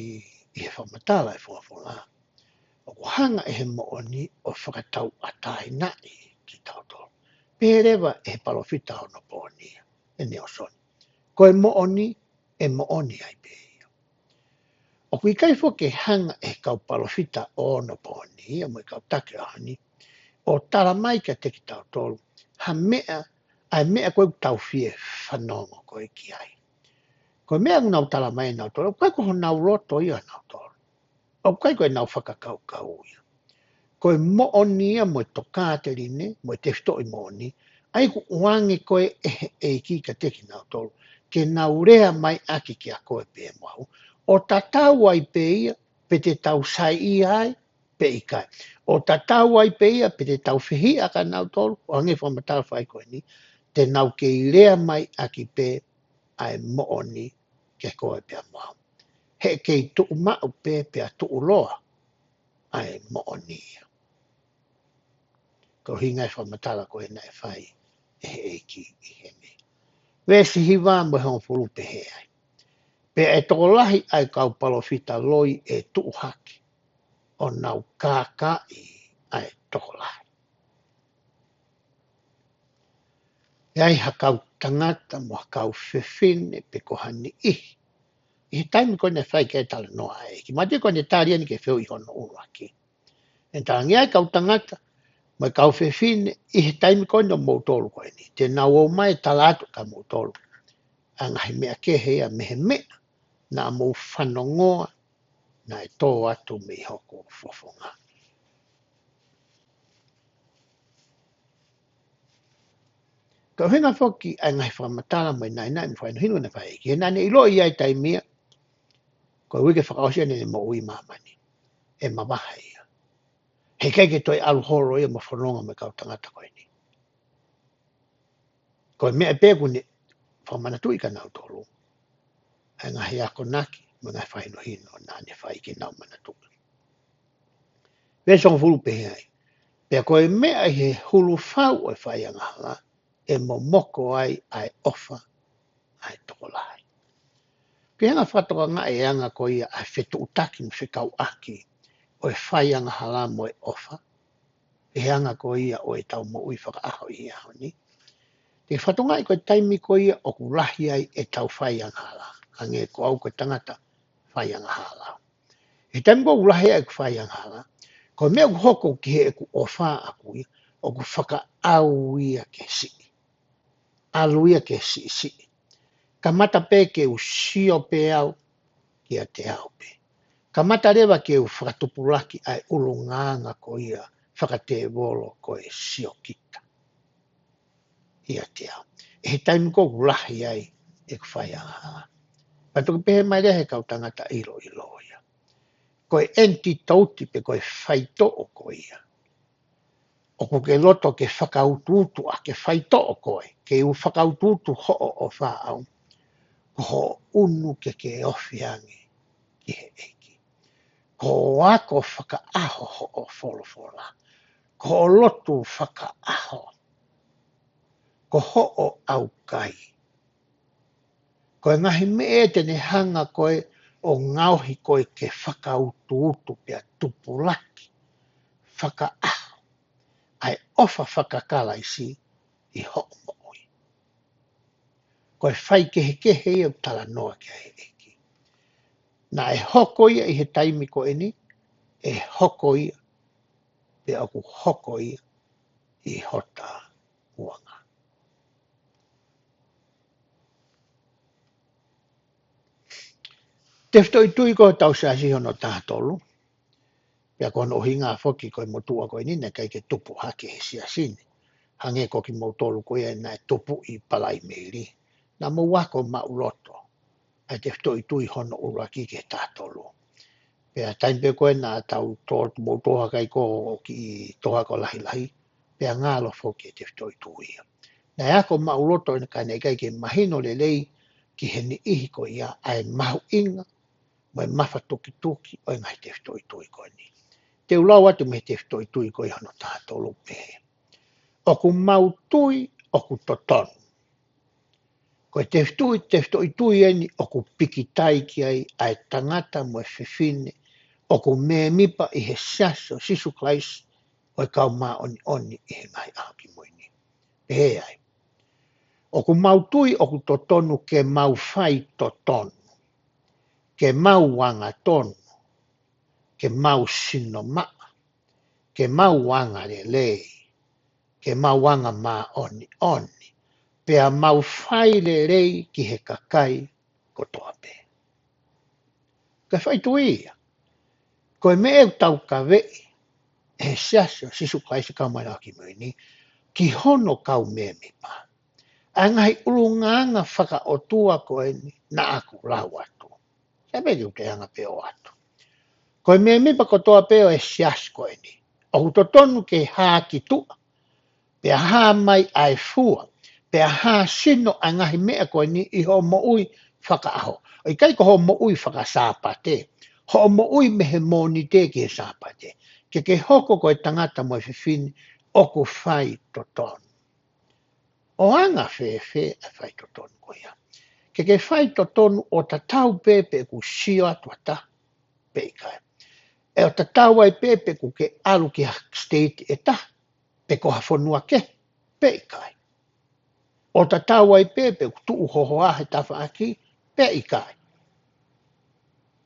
ʻi he fakamatala ʻa e folofola, ʻoku hanga ʻe he moʻoni ʻo fakatauʻatāinaʻi kitautolu. Pehē leva ʻe he palōfita ʻo onopooni ia, ʻe Nalesoni, ko e moʻoni, ʻe moʻoni ai pē ia. ʻOku ʻikai foki ke hanga ʻe he kau palōfita ʻo onopooni ia mo e kau taki ʻaho ni ʻo tala mai kiate kitautolu ha meʻa, ʻa e meʻa ko ē ʻoku tau fie fanongo ko ē ki ai. Ko e meʻa ʻoku nau tala mai ʻe nautolu, ʻoku ʻikai ko honau loto ia ʻanautolu. ʻOku ʻikai ko ʻenau fakakaukau ia. Ko e moʻoni ia mo e tokāteline mo e tefitoʻi moʻoni, ʻa ia ʻoku ʻoange ko ē ʻe he ʻEiki kiate kinautolu ke nau lea mai ʻaki kia koe pea mo au, ʻo tatau ai pē ia pe te tau saiʻia ai pe ʻikai. ʻO tatau ai pē ia pe te tau fehiʻa kia nautolu, ʻo hangē ko e fakamatala fai ko eni, te nau kei lea mai ʻaki pē ʻa e moʻoni kia koe pea mo au. He ʻe kei tuʻu maʻu pē pea tuʻuloa ʻa e moʻoni ia. Ko e ʻuhinga e fakamatala ko ē naʻe fai ʻe he ʻEiki ʻi heni. Veesi hiva mo e hongofulu pehē ai, pea ʻe tokolahi ʻa e kau palōfita loi ʻe tuʻu hake ʻo nau kākaaʻi ʻa e tokolahi. ʻE ʻi ai ha kau tangata mo ha kau fefine pe ko ha niʻihi ʻi he taimi ko ē naʻe fai ki ai e talanoa ʻa e ʻEiki. Mahalo ko ʻene tali eni ki he fehuʻi hono ʻuluaki. ʻE talaange ʻe ia, kau tangata mo e kau fefine, ʻi he taimi ko eni ʻo moutolu ko eni, te nau ō mai ʻo tala atu kia moutolu ʻa e ngaahi meʻa kehe ia mei he meʻa naʻa mou fanongoa naʻe tō atu mei hoku fofonga. Ko e ʻuhinga foki ʻa e ngaahi fakamatala mo e naʻinaʻi mo e fakahinohino naʻe fai ʻe he ʻEiki, he naʻa ne ʻiloʻi ʻa e taimi ia ko e uike fakaʻosi ʻene moʻui ʻi māmani, ʻe mavahe ia. He ʻikai ke toe ʻalu holo ia mo fononga mo e kau tangata ko eni. Ko e meʻa pē ʻoku ne fakamanatuʻi kia nautolu ʻa e ngaahi akonaki mo e ngaahi fakahinohino naʻa ne fai ke nau manatuʻi. Veesi hongofulu pehē ai, pea ko e meʻa ʻi he hulufau ʻo e faiangahala, ʻe momoko ai ʻa e ʻofa ʻa e tokolahi. Ko e anga fakatokangaʻi e anga ko ia ʻa e fetuʻutaki mo e fekauʻaki ʻo e faiangahala mo e ʻofa, ʻi he anga ko ia ʻo ʻetau moʻui fakaʻaho ʻi he ʻaho ni. Te ke fakatokangaʻi ko e taimi ko ia ʻoku lahi ai ʻetau faiangahala, hangē ko au ko e tangata faiangahala. ʻI he taimi ko ē ʻoku lahi ai ʻeku faiangahala, ko e meʻa ʻoku hoko ki heʻeku ʻofa ʻaʻaku ia, ʻoku fakaʻau ia ke siʻi. ʻAlu ia ke siʻisiʻi. Kamata pē ke u sio pē au kiate au pē. Kamata leva ke u fakatupulaki ʻa e ʻulungaanga ko ia fakatēvolo ko e siokita ʻiate au. ʻI he taimi ko ē ʻoku lahi ai ʻeku faiangahala. Pea toki pehē mai leva ʻe he kau tangata ʻiloʻilo ia, ko e antidote pe ko e faitoʻo ko ia ʻoku ke loto ke fakautuutu ʻaki, ke faitoʻo koe, ke u fakautuutu hoʻo ʻofa ʻaʻau, ko hoʻo ʻunu ke ke ofi ange ki he ʻEiki. Ko hoʻo ako fakaʻaho hoʻo folofola, ko hoʻo lotu fakaʻaho, ko hoʻo ʻaukai. Ko e ngaahi meʻa te ne hanga ko ē ʻo ngaohi koe ke fakautuutu pea tupulaki fakaʻaho ʻa e ʻofa faka-Kalaisi ʻi hoʻo moʻui. Ko e faikehekehe ia ʻoku talanoa ki ai e ʻEiki. Naʻe hoko ia ʻi he taimi ko eni, ʻe hoko ia, pea ʻoku hoko ia ʻi hota uanga. Tefitoʻi Tui ko hotau siasi hono taha tolu. Pea ko hono ʻuhinga foki ko e motuʻa ko eni naʻe ʻikai ke tupu hake he siasi ni. Hangē ko kimoutolu ko ia naʻe tupu ʻi Palaimeli, naʻa mou ako maʻuloto ʻa e Tefitoʻi Tui hono ʻuluaki ki he taha tolu. Pea taimi pē ko ē naʻa tau tō, mou tō hake ai ko ē ki he toʻa ko Lahilahi, pea ngalo foki e tefitoʻi tui ia. Naʻe ako maʻuloto ʻena ka naʻe ʻikai ke mahino lelei ki he niʻihi ko ia ʻa e mahuʻinga mo e mafatukituki ʻo e ngaahi tefitoʻi tui ko eni. Te u lau atu mei he tefitoʻi tui ko ia hono taha tolu pehē: ʻOku mau tui ʻoku totonu. Ko e tefitoʻi, tefitoʻi tui eni ʻoku pikitai ki ai ʻa e tangata mo e fefine ʻoku mēmipa ʻi he Siasi ʻo Sīsū Kalaisi ʻo e Kau Māʻoniʻoni ʻi he Ngaahi ʻAho Kimui Ni. Pehē ai: ʻOku mau tui ʻoku totonu ke mau fai totonu, ke mau angatonu, ke mau sino maʻa, ke mau angalelei, ke mau anga māʻoniʻoni, pea mau fai lelei ki he kakai kotoa pē. Ko e faitui ia. Ko e meʻa ʻoku taukaveʻi ʻe he Siasi ʻo Sīsū Kalaisi ʻo e Kau Māʻoniʻoni ʻi he Ngaahi ʻAho Kimui Ni ki hono kau mēmipa ʻa e ngaahi ʻulungaanga fakaʻotua ko eni naʻa ku lau atu. Sai pē ke u toe hanga pē ʻo ʻoatu. Ko e mēmipa kotoa pē ʻo e Siasi ko eni, ʻoku totonu ke hā ki tuʻa, pea hā mai ʻa e fua, pea hā sino ʻa e ngaahi meʻa ko eni ʻi hoʻo moʻui fakaʻaho. ʻOku ʻikai ko hoʻo moʻui fakasāpate, hoʻo moʻui mei he Mōnite ki he Sāpate, ke ke hoko ko e tangata mo e fefine ʻoku fai totonu. ʻO anga fēfē ʻa e fai totonu ko ia? Ke ke fai totonu ʻo tatau pē pe ʻoku sio atu ha taha pe ʻikai. ʻE ʻo tatau ai pē pe ʻoku ke ʻalu ki ha state ʻe taha, pe ko ha fonua kehe pe ʻikai. ʻO tatau ai pē pe ʻoku tuʻu ho hoa he tafaʻaki pe ʻikai.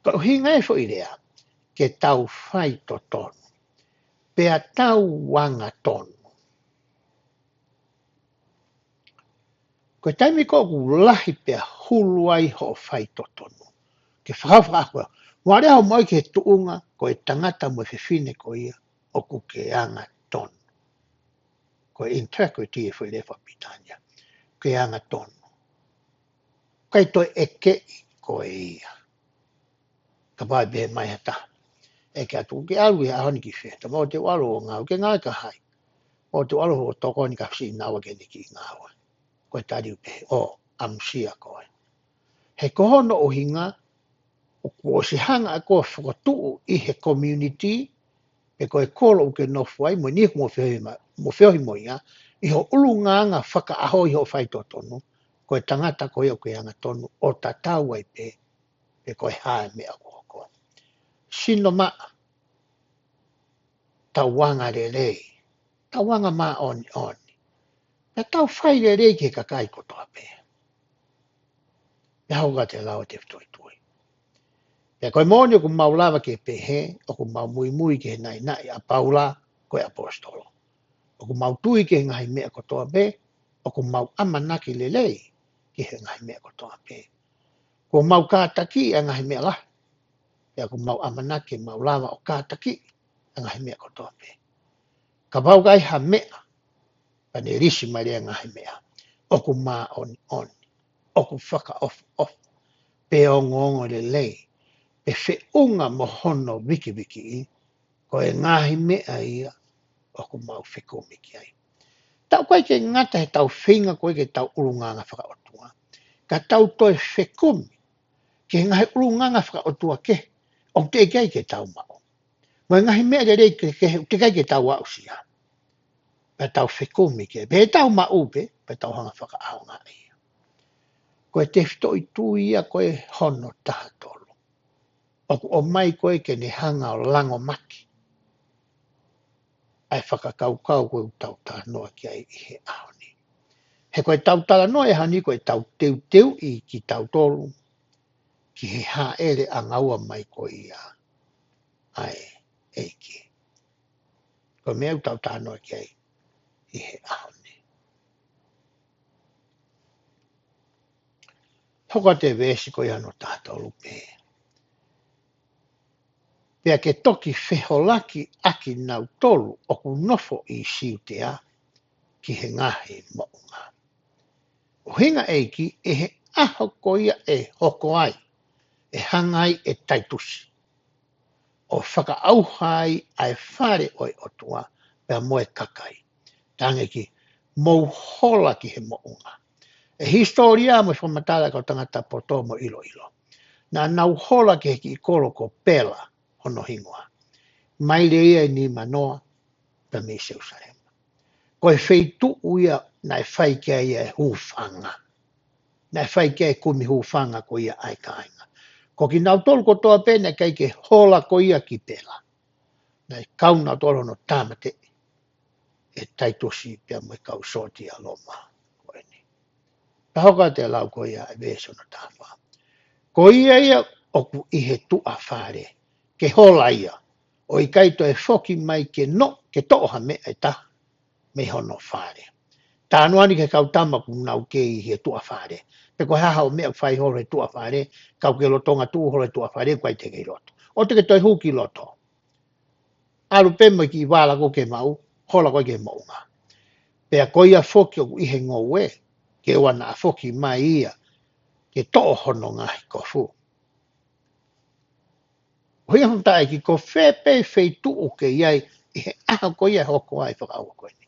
Ko e ʻuhinga e foʻi lea, ke tau fai totonu, pea tau angatonu. Ko e taimi ko ē ʻoku lahi pea hulu ai hoʻo fai totonu, ke fakafakaʻaho, mo ʻalu hoʻo moʻui ki he tuʻunga ko e tangata mo e fefine ko ia ʻoku ke angatonu. Ko e integrity e foʻi lea fakapilitānia. Ke angatonu. ʻIkai toe ʻekeʻi koe ia. Kapau ʻe pehē mai ha taha, ʻeke atu, ke ʻalu he ʻaho ni ki fē? Tama, ʻoku ou ʻalu ʻo ngāue. Ke ngāue kia hai? ʻOku ou ʻalu ʻo tokoni kia Sinaua ke ne kiʻi ngāue. Ko e tali ʻoku pehē, ʻo, ʻamusia koe. He ko hono ʻuhinga, ʻoku ʻosi hanga ʻe koe ʻo fokotuʻu ʻi he community, pe ko e kolo ʻoku ke nofo ai, mo e niʻihi ʻoku mo feohi ma-, mo feohi mo ia, ʻi ho ʻulungaanga fakaʻaho ʻi hoʻo fai totonu, ko e tangata ko ia ʻoku ke angatonu, ʻo tatau ai pē pe ko e hā e meʻa ʻoku hoko. Sino maʻa, tau angalelei, tau anga māʻoniʻoni, pea tau fai lelei ki he kakai kotoa pē. Pea hoko atu e lau e tefitoʻi tui. Pea ko e moʻoni ʻoku mau lava ke pehē, ʻoku mau muimui ki he naʻinaʻi ʻa Paula, ko e ʻaposetolo. ʻOku mau tui ki he ngaahi meʻa kotoa pē, ʻoku mau ʻamanaki lelei ki he ngaahi meʻa kotoa pē. ʻOku mau kātakiʻi ʻa e ngaahi meʻa lahi, pea ʻoku mau ʻamanaki ke mau lava ʻo kātakiʻi ʻa e ngaahi meʻa kotoa pē. Kapau ʻoku ʻi ai ha meʻa, pea ne lisi mai leva e ngaahi meʻa, ʻoku māʻoniʻoni, ʻoku fakaʻofoʻofa, pe ongoongo lelei, pe feʻunga mo hono vikiviki, ko e ngaahi meʻa ia ʻoku mau fekumi ki ai. Taʻu ʻoku ʻikai ke ngata he tau feinga ko ē ke tau ʻulungaanga fakaʻotua, ka tau toe fekumi ki he ngaahi ʻulungaanga fakaʻotua kehe ʻoku teʻeki ai ke tau maʻu. Mo e ngaahi meʻa lelei kehekehe ʻoku teʻeki ai ke tau aʻusia. Pea tau fekumi ki ai, pea tau maʻu pē, pea tau hanga fakaʻaongaʻi. Ko e tefitoʻi tui ia ko ē hono taha tolu. ʻOku ʻomai ko ē ke ne hanga ʻo langomaki ʻa e fakakaukau ko ē ʻoku tau talanoa ki ai ʻi he ʻaho ni. He ko e tau talanoa he ʻaho ni ko e tau teuteuʻi kitautolu ki he hāʻele ʻanga ua mai ko ia ʻa e ʻEiki. Ko e meʻa ʻoku tau talanoa ki ai ʻi he ʻaho ni. Hoko atu e veesi ko ia hono taha tolu pē. Pea ke toki feholaki ʻa kinautolu ʻoku nofo ʻi Siutea ki he ngaahi moʻunga. ʻUhinga ʻEiki, ʻi he ʻaho ko ia ʻe hoko ai, ʻe hanga ai ʻe Taitusi ʻo fakaʻauha ai ʻa e fale ʻo e ʻOtua pea mo e kakai. Tangeki, mou hola ki he moʻunga. ʻE hisitōlia mo e fakamatala ʻa e kau tangata poto mo ʻiloʻilo. Naʻa nau hola ki he kiʻi kolo ko Pela hono hingoa. Maile ia ʻe nimanoa pea mei Selusalema. Ko e feituʻu ia naʻe fai ki ai e hūfanga. Naʻe fai ki ai e kumi hūfanga ko ia ʻa e kāinga. Ko kinautolu kotoa pē naʻe ʻikai ke hola ko ia ki Pela. Naʻe kau nautolu hono tāmateʻi ʻe Taitusi pea mo e kau sōtia Loma ko eni. Pea hoko atu e lau ko ia ʻa e veesi hono taha fā. Ko ia ia ʻoku ʻi he tuʻa fale, ke hola ia, ʻo ʻikai toe foki mai ke no, ke toʻo ha meʻa ʻe taha mei hono fale. Talanoa ni ki he kau tama ʻoku nau kei ʻi he tuʻa fale. Pe ko e hā haʻo meʻa ʻoku fai holo he tuʻa fale, kau ki he lolotonga tuʻu holo he tuʻa fale, ʻoku ʻikai te ke ʻi loto. ʻOua te ke toe hū ki loto. ʻAlu pē mo e kiʻi vala ko ē ke maʻu, hola koe ki he moʻunga. Pea ko ia foki ʻoku ʻi he ngoue, ke ʻoua naʻa foki mai ia, ke toʻo hono ngaahi kofu. ʻUhinga fakamatala ʻEiki, ko fē pē feituʻu ke ʻi ai ʻi he ʻaho ko ia ʻe hoko ai e fakaʻauha ko eni.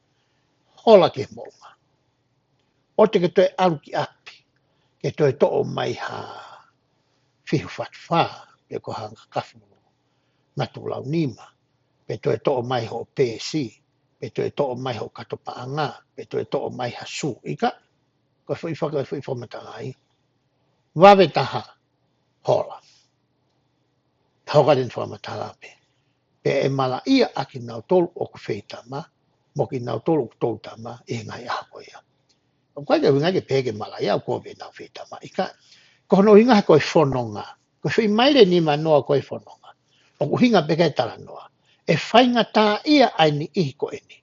Hola ki he moʻunga. ʻOua te ke toe ʻalu ki ʻapi, ke toe toʻo mai ha fihu fatu fā, pe ko ha ngakafu ngatu lau nima, pe toe toʻo mai hoʻo pēsi, pe toe toʻo mai hoʻo kato paʻanga, pe toe toʻo mai ha sū ʻikai. Ko e foʻi faka-, foʻi fakamatala ia. Vave taha, hola. Hoko atu ʻene fakamatala pē. Pea ʻe malaʻia ʻa kinautolu ʻoku feitama, mo kinautolu ʻoku toutama, ʻi he ngaahi ʻaho ko ia. ʻOku ʻikai ke ʻuhinga ke pehē ke malaʻia ʻoku ʻikai ke nau feitama, ʻikai. Ko hono ʻuhinga he ko e fononga. Ko e foʻi maile ʻe nimanoa ko e fononga. ʻOku ʻuhinga pē ki he talanoa. ʻE faingataʻaʻia ʻa e niʻihi ko eni.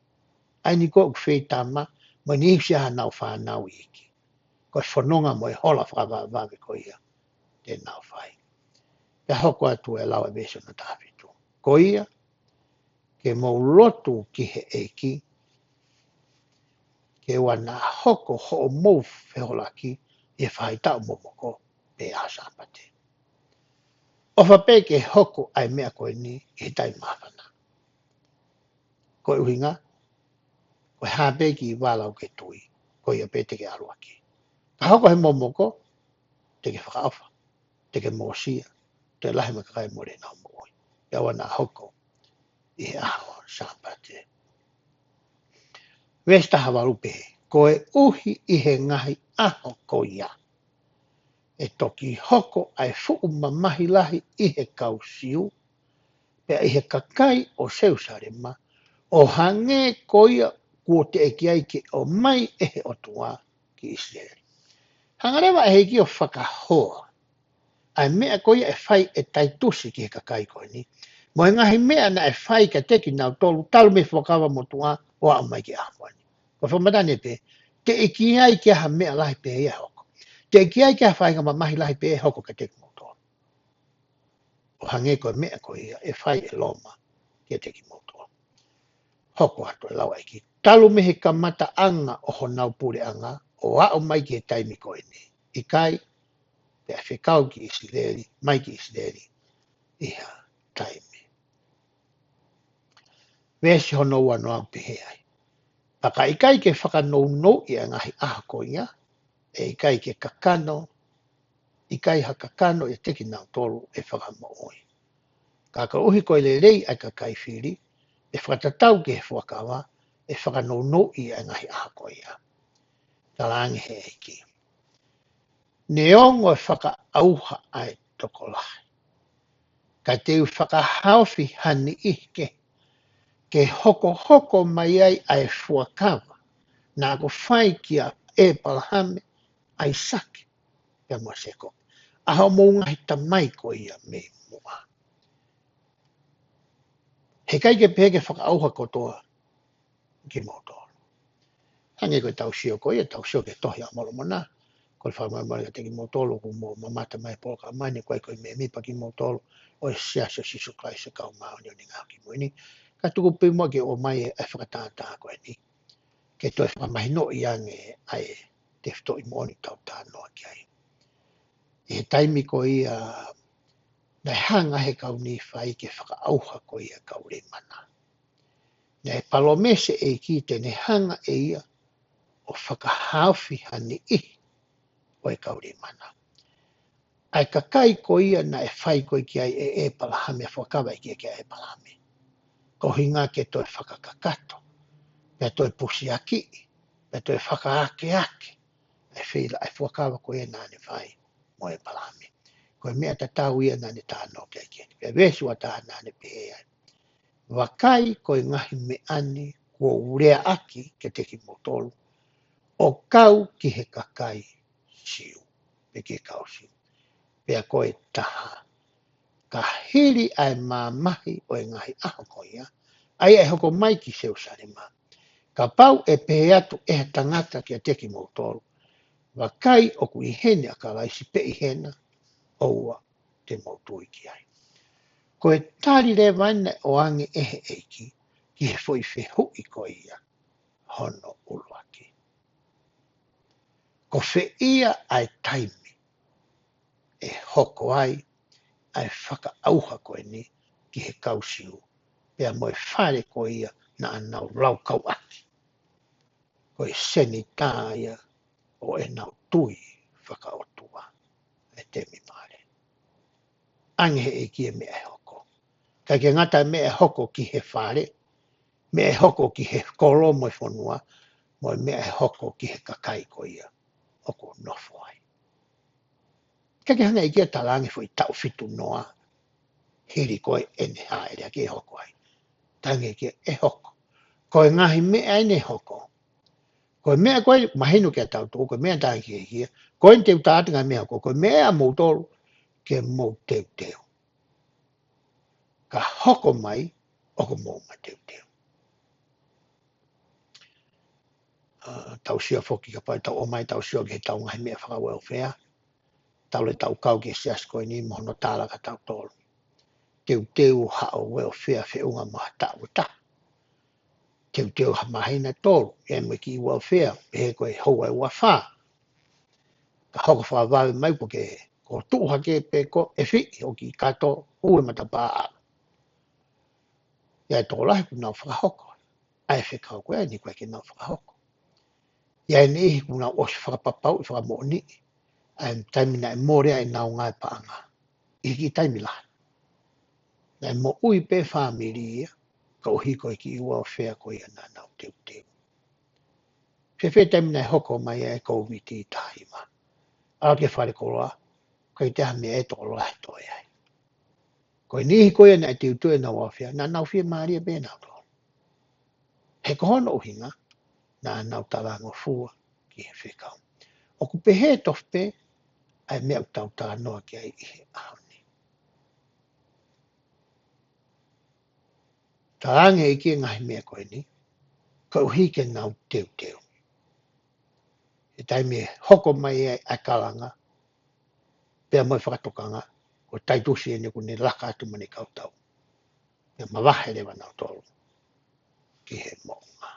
ʻA eni ko ē ʻoku feitama, mo e niʻihi ʻoku ʻikai ha nau fānau iiki. Ko e fononga mo e hola fakavavevave ko ia te nau fai. Pea hoko atu e lau ʻa e veesi hono taha fitu. Ko ia, ke mou lotu ki he ʻEiki, ke ʻoua naʻa hoko hoʻomou feholaki ʻi he faʻahitaʻu momoko pe ʻaho Sāpate. ʻOfa pē ke hoko ʻa e meʻa ko eni ʻi he taimi māfana. Ko e ʻuhinga, ko e hā pē kiʻi vala ʻoku ke tui, ko ia pē te ke ʻalu ʻaki. Ka hoko he momoko, te ke fakaʻofa, te ke mōsia, toe lahi mai e kakai ʻe mole ʻenau moʻui. Pea ʻoua naʻa hoko ʻi he ʻaho Sāpate. Veesi taha valu pehē, koeʻuhi ʻi he ngaahi ʻaho ko ia, ʻe toki hoko ʻa e fuʻu mamahi lahi ʻi he kau Siu, pea ʻi he kakai ʻo Selusalema, ʻo hangē ko ia kuo teʻeki ai ke ʻomai ʻe he ʻOtua ki ʻIsileli. Hanga leva ʻe he ʻEiki ʻo fakahoa ʻa e meʻa ko ia ʻe fai ʻe Taitusi ki he kakai ko eni, mo e ngaahi meʻa naʻe fai kiate kinautolu talu mei he Fuakava Motuʻa ʻo aʻu mai ki he ʻaho ko eni. Ko e fakamatala eni pē, teʻeki ai ke ʻi ai ha meʻa lahi pehē ia ʻe hoko. Teʻeki ai ke ʻi ai ha faʻahinga mamahi lahi pehē ʻe hoko kiate kimoutolu, ʻo hangē ko e meʻa ko ia ʻe fai ʻe Loma kiate kimoutolu. Hoko atu e lau ʻa e ʻEiki. Talu mei he kamataʻanga ʻo honau puleʻanga, ʻo aʻu mai ki he taimi ko eni, ʻikai, pea fekau ki ʻIsileli, mai ki ʻIsileli ʻi ha taimi. Veesi hono ua noa ʻoku pehē ai. Pea ka ʻikai ke fakanounouʻi ʻa e ngaahi ʻaho ko ia, ʻe ʻikai ke kakano, ʻikai ha kakano ʻiate kinautolu ʻe fakamoʻui. Ka koeʻuhi ko e lelei ʻa e kakai fili, ʻe fakatatau ki he fuakava, ʻe fakanounouʻi ʻa e ngaahi ʻaho ko ia. Talaange he ʻEiki. Neongo e fakaʻauha ʻa e tokolahi, ka te u fakahaofi ha niʻihi ke, ke hokohoko mai ai ʻa e fuakava naʻa ku fai kia ʻEpalahame, ʻAisake, pea mo Sēkope, ʻa hoʻomou ngaahi tamai ko ia mei muʻa. He ʻikai ke pehē ke fakaʻauha kotoa kimoutolu. Hangē ko ʻetau sio ko ia, tau sio ki he Tohi ʻa Molomona, ko e fakamolemole kiate kimoutolu ʻoku mou mamata mai he polokalama ni, ʻoku ʻikai ko e mēmipa kimoutolu ʻo e Siasi ʻo Sīsū Kalaisi ʻo e Kau Māʻoniʻoni ʻi he Ngaahi ʻAho Kimui Ni. Ka tuku pē muʻa ke ʻomai e, e fakatātā ko eni, ke toe fakamahinoʻi ange ʻa e tefitoʻi moʻoni ʻoku tau talanoa ki ai. ʻI he taimi ko ia Naʻe hanga he kau Nīfai ke fakaʻauha ko ia e kau Leimana. Naʻe palōmesi ʻEiki te ne hanga ʻe ia ʻo fakahaofi ha niʻihi ʻo e kau Leimana. ʻA e kakai ko ia naʻe fai ko ē ki ai ʻe ʻEpalahame, fuakava ʻEiki kia ʻEpalahame. Ko hinga ke toe fakakakato, pea toe pusiakiʻi, pea toe fakaakeake ʻa e feila, ʻa e fuakava ko ia naʻa ne fai mo ʻEpalahame. Ko e meʻa tatau ia naʻa ne tānaki ki ai. Pea veesi ua taha naʻa ne pehē ai, vakai ko e ngaahi meʻa ni kuo u leaʻaki kiate kimoutolu, ʻo kau ki he kakai Siu, pe ki he kau Siu. Pea ko e taha, ka hili ʻa e mamahi ʻo e ngaahi ʻaho ko ia, ʻa ia ʻe hoko mai ki Selusalema, kapau ʻe pehē atu ʻe ha tangata kiate kimoutolu, vakai ʻoku ʻi heni ʻa Kalaisi, pe ʻi hena, ʻoua te mou tui ki ai. Ko e tali leva eni naʻe ʻoange ʻe he ʻEiki ki he foʻi fehuʻi ko ia hono ʻuluaki. Ko fē ia ʻa e taimi ʻe hoko ai ʻa e fakaʻauha ko eni ki he kau Siu, pea mo e fale ko ia naʻa nau laukau ʻaki, ko e senitā ia ʻo ʻenau tui fakaʻotua, ʻa e temipale. ʻAnge he ʻEiki e meʻa ʻe hoko. ʻIkai ke ngata e meʻa ʻe hoko ki he fale, meʻa ʻe hoko ki he kolo mo e fonua, mo e meʻa ʻe hoko ki he kakai ko ia ʻoku nofo ai. ʻIkai ke hanga ʻEiki ʻo talaange foʻi taʻu fitu noa hili ko ē ʻene hāʻele ʻaki ʻe hoko ai. Talaange ʻEiki ʻe hoko. Ko e ngaahi meʻa eni ʻe hoko, ko e meʻa ko ē mahino kia tautolu, ko e meʻa talaange ʻEiki, ko eni te u tā atu ngaahi meʻa ʻe hoko, ko e meʻa ʻa moutolu ke mou teuteu. Ka hoko mai ʻoku mou mateuteu. ʻA, tau sio foki kapau ʻe tau ō mai tau sio ki he tau ngaahi meʻa faka-welfare. Tau le tau kau ki he siasi ko eni mo hono tala kia tautolu. Teuteu haʻo welfare feʻunga mo ha taʻu ʻe taha. Teuteu ha māhina ʻe tolu, ʻe mo e kiʻi welfare, pehē ko e houa ʻe ua fā. Ka hoko fakavave mai ko ke, ko tuʻu hake pe ko e fiʻi ʻo kiʻi kato, ʻū e matapā ʻalu. ʻI ai e tokolahi kuo nau fakahoko ʻa e fekau ko eni, ko e ke nau fakahoko. ʻI ai e niʻihi kuo nau ʻosi fakapapauʻi fakamoʻoniʻi ʻa e taimi naʻe mole ai ʻenau ngaahi paʻanga ʻi he kiʻi taimi lahi. Naʻe moʻui pē fāmili ia, ka ʻoku ʻi ai ko e kiʻi welfare ko ia naʻa nau teuteu. Fēfē taimi naʻe hoko mai ai e Kōviti taha hiva? ʻAlu ki he fale koloa, ʻikai toe ʻi ai ha meʻa ʻe tokolahi toe ai. Ko e niʻihi ko ia naʻe teuteu ʻenau welfare, naʻa nau fiemālie pē nautolu. He ko hono ʻuhinga, naʻa nau talangofua ki he fekau. ʻOku pehē tofu pē ʻa e meʻa ʻoku tau talanoa ki ai ʻi he ʻaho ni. Talaange ʻEiki e ngaahi meʻa ko eni, koeʻuhi ke nau teuteu. He taimi ʻe hoko mai ai ʻa e kalanga, pea mo e fakatokanga, ko Taitusi eni kuo ne laka atu mo ʻene kau tau. Pea mavahe leva nautolu ki he moʻunga.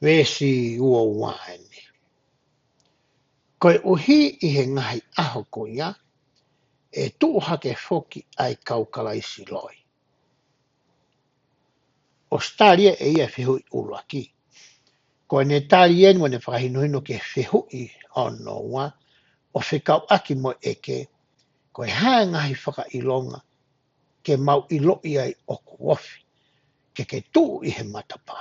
Veesi ua ua eni. Koeʻuhi ʻi he ngaahi ʻaho ko ia, ʻe tuʻu hake foki ʻa e kau Kalaisi loi. ʻOsi tali ʻe ia e fehuʻi ʻuluaki. Ko ʻene tali eni mo ʻene fakahinohino ki he fehuʻi hono ua, ʻo fekauʻaki mo e ʻeke, ko e hā e ngaahi fakaʻilonga ke mau ʻiloʻi ai ʻoku ofi, ke ke tuʻu ʻi he matapā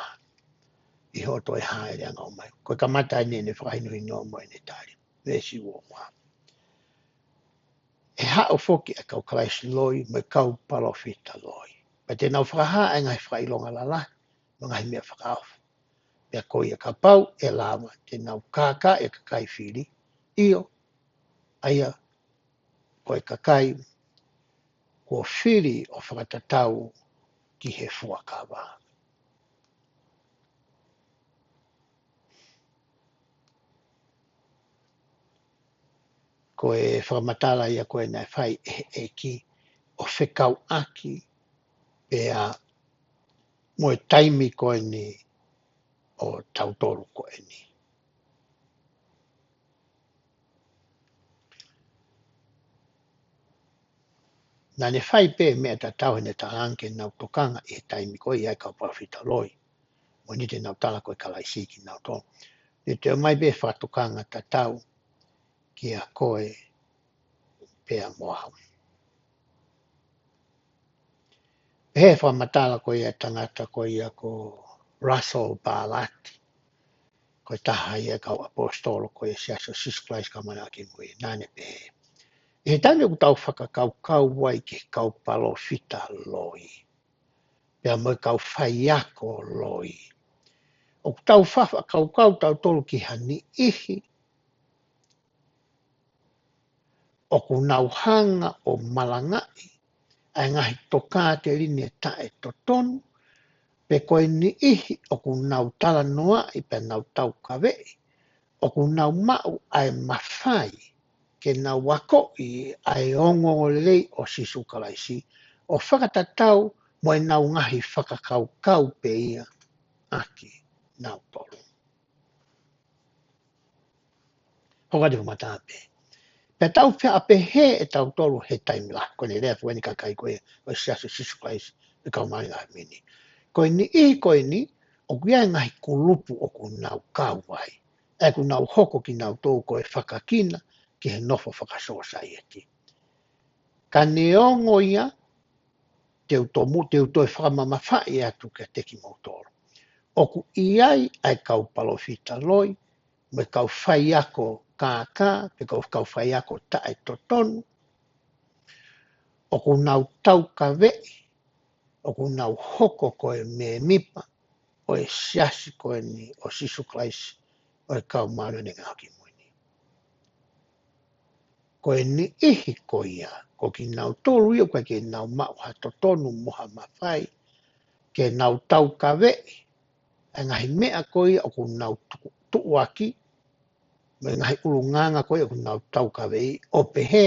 ʻi hoʻo toe hāʻele ʻo aʻu mai. Ko e kamata eni ʻene fakahinohino mo ʻene tali. Veesi ua ua. ʻE haʻu foki ʻa e kau Kalaisi loi mo e kau palōfita loi. Pea te nau fakahā ʻa e ngaahi fakaʻilonga lalahi mo e ngaahi meʻa fakaofo. Pea ko ia kapau ʻe lava, te nau kākaaʻi ʻa e kakai fili, ʻio, ʻa ia ko e kakai kuo fili ʻo fakatatau ki he fuakava. Ko e fakamatala ia ko ē naʻe fai ʻe he ʻEiki ʻo fekauʻaki pea mo e taimi ko eni ʻo tautolu ko eni. Naʻa ne fai pē meʻa tatau heʻene talaange ke nau tokanga ʻi he taimi ko ia ʻa e kau palōfita loi. Mo ʻeni te nau tala ko e Kalaisi kinautolu. Ne toe ʻomai pē fakatokanga tatau kia koe pea mo au. Pehē fakamatala ko ia ʻa e tangata ko ia ko Russell Ballard. Ko e taha ia ʻa e kau ʻaposetolo ko ia ʻo e Siasi ʻo Sīsū Kalaisi ʻo e Kau Māʻoniʻoni ʻi he Ngaahi ʻAho Kimui Ni. Naʻa ne pehē, ʻi he taimi ʻoku tau fakakaukau ai ki he kau palōfita loi, pea mo e kau faiako loi, ʻoku tau fakakaukau tautolu ki ha niʻihi ʻoku nau hanga ʻo malangaʻi ʻa e ngaahi tokāteline taʻetotonu, pe ko e niʻihi ʻoku nau talanoaʻi pea nau taukaveʻi ʻoku nau maʻu ʻa e mafai ke nau akoʻi ʻa e ongoongolelei ʻo Sīsū Kalaisi ʻo fakatatau mo ʻenau ngaahi fakakaukau pē ia ʻa kinautolu. Hoko atu e fakamatala pē. Pea tau pehē ʻe tautolu he taimi lahi, ko ʻene lea foki ʻeni ki he kakai ko ia ʻo e Siasi ʻo Sīsū Kalaisi ʻo e Kau Māʻoniʻoni ʻi he Ngaahi ʻAho Kimui Ni. Ko e niʻihi ko ʻeni, ʻoku ʻi ai e ngaahi kulupu ʻoku nau kau ai. ʻA ia ʻoku nau hoko kinautolu ko e fakakina ki he nofo fakasōsaieti. Ka neongo ia, te u tomu, te u toe fakamamafaʻi atu kiate kimoutolu. ʻOku ʻi ai ʻa e kau palōfita loi, mo e kau faiako kākā, pe kau, kau faiako taʻetotonu, ʻoku nau taukaveʻi, ʻoku nau hoko ko e mēmipa ʻo e Siasi ko ʻeni ʻo Sīsū Kalaisi ʻo e Kau Māʻoniʻoni ʻi he Ngaahi ʻAho Kimui Ni. Ko e niʻihi ko ia, ko kinautolu ia ʻoku ʻikai ke nau maʻu ha totonu mo ha mafai ke nau taukaveʻi ʻa e ngaahi meʻa ko ia ʻoku nau tuku, tuʻuaki, mo e ngaahi ʻulungaanga ko ia ʻoku nau taukaveʻi, ʻo pehē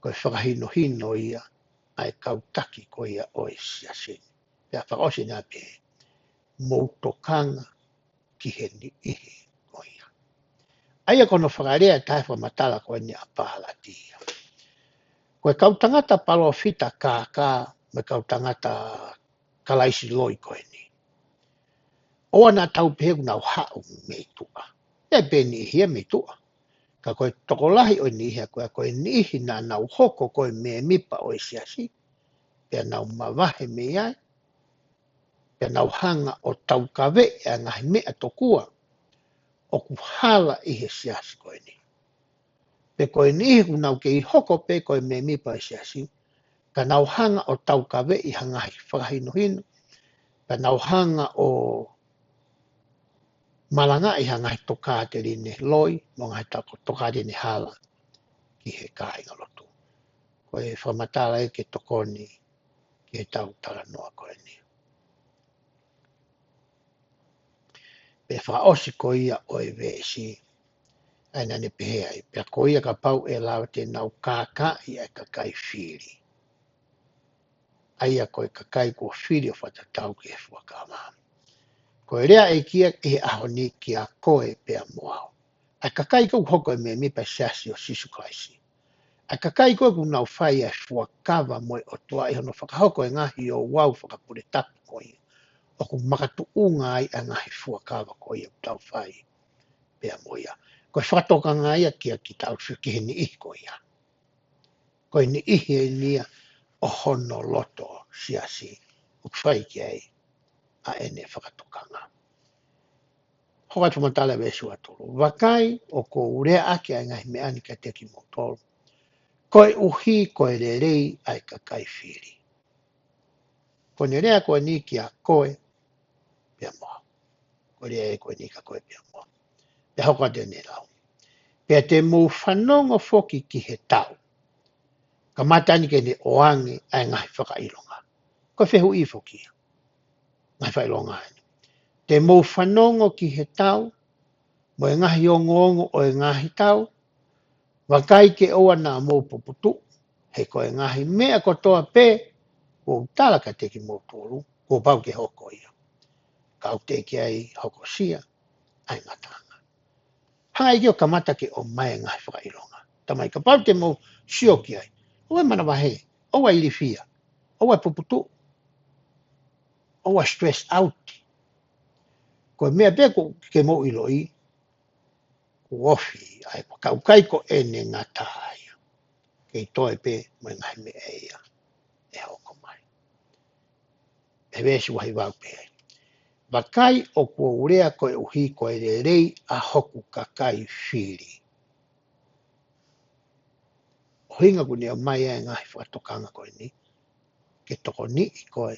ko e fakahinohino ia ʻa e kau taki ko ia ʻo e Siasi ni. Pea fakaʻosi ʻene pehē, mou tokanga ki he niʻihi ko ia. ʻA ia ko hono fakalea ʻe taha e fakamatala ko ʻeni ʻa Palati ia. Ko e kau tangata palōfita kākā, mo e kau tangata Kalaisi loi ko ʻeni, ʻoua naʻa tau pehē ʻoku nau haʻu mei tuʻa. ʻE pē niʻihi ia mei tuʻa. Ka ko e tokolahi ʻo e niʻihi ko ia, ko e niʻihi naʻa nau hoko ko e mēmipa ʻo e Siasi, pea nau mavahe mei ai, pea nau hanga ʻo taukaveʻi ʻa e ngaahi meʻa tokua ʻoku hala ʻi he Siasi ko ʻeni. Pe ko e niʻihi ʻoku nau kei hoko pē ko e mēmipa ʻo e Siasi, ka nau hanga ʻo taukaveʻi ha ngaahi fakahinohino, ka nau hanga ʻo malangaʻi ha ngaahi tokāteline loi, mo e ngaahi tau-, tokāteline hala ki he kāingalotu. Ko e fakamatala ia ke tokoni ki heʻetau talanoa ko ʻeni. Pea fakaʻosi ko ia ʻo e veesi, ʻa ia naʻa ne pehē ai, pea ko ia kapau ʻe lava te nau kākaaʻi ʻa e kakai fili. ʻA ia ko e kakai kuo fili ʻo fakatatau ki he fuakava. Ko e lea ʻa e ʻEiki ʻi he ʻaho ni kia koe pea mo au. ʻA e kakai ko ē ʻoku hoko ko e mēmipa ʻo e Siasi ʻo Sīsū Kalaisi. ʻA e kakai ko ē ʻoku nau fai ʻa e fuakava mo e ʻOtua ʻi hono fakahoko e ngaahi ouau fakapule tapu ko ia. ʻOku makatuʻunga ai ʻa e ngaahi fuakava ko ia ʻoku tau fai pea mo ia. Ko e fakatokanga ia kia kitautolu ki he niʻihi ko ia. Ko e niʻihi ʻeni ia ʻo hono loto Siasi ʻoku fai ki ai ʻa ʻene fakatokanga. Hoko atu e fakamatala veesi ua tolu. Vakai, ʻoku ou leaʻaki ʻa e ngaahi meʻa ni kiate kimoutolu, koeʻuhi ko e lelei ʻa e kakai fili. Ko ʻene lea ko ʻeni kia koe pea mo au. Ko e lea ko ʻeni kia koe pea mo au. Pea hoko atu ʻene lau. Pea te mou fanongo foki ki he tau. Kamata ʻeni ke ne ʻoange ʻa e ngaahi fakaʻilonga. Ko e fehuʻi foki ia. Ngaahi fakaʻilonga ʻeni. Te mou fanongo ki he tau, mo e ngaahi ongoongo ʻo e ngaahi tau, vakai ke ʻoua naʻa mou puputuʻu, he ko e ngaahi meʻa kotoa pē kuo u tala kiate kimoutolu, kuo pau ke hoko ia. Ka ʻoku teʻeki ai hokosia ʻa e ngataʻanga. Hanga ʻe ia ʻo kamata ke ʻomai e ngaahi fakaʻilonga. Tamai, kapau te mou sio ki ai, ʻoua ʻe manavahē, ʻoua ʻe ilifia, ʻoua ʻe puputuʻu, ʻoua ʻe stress out. Ko e meʻa pē ʻoku ke mou ʻiloʻi, kuo ofi ʻa e, ʻoku ʻikai ko ʻene ngata ia. Kei toe pē mo e ngaahi meʻa ia ʻe hoko mai. He veesi valu pē ai. Vakai, ʻoku ou lea koeʻuhi ko e lelei ʻa hoku kakai fili. ʻUhinga ʻoku ne ʻomai ai e ngaahi fakatokanga ko eni, ke tokoniʻi koe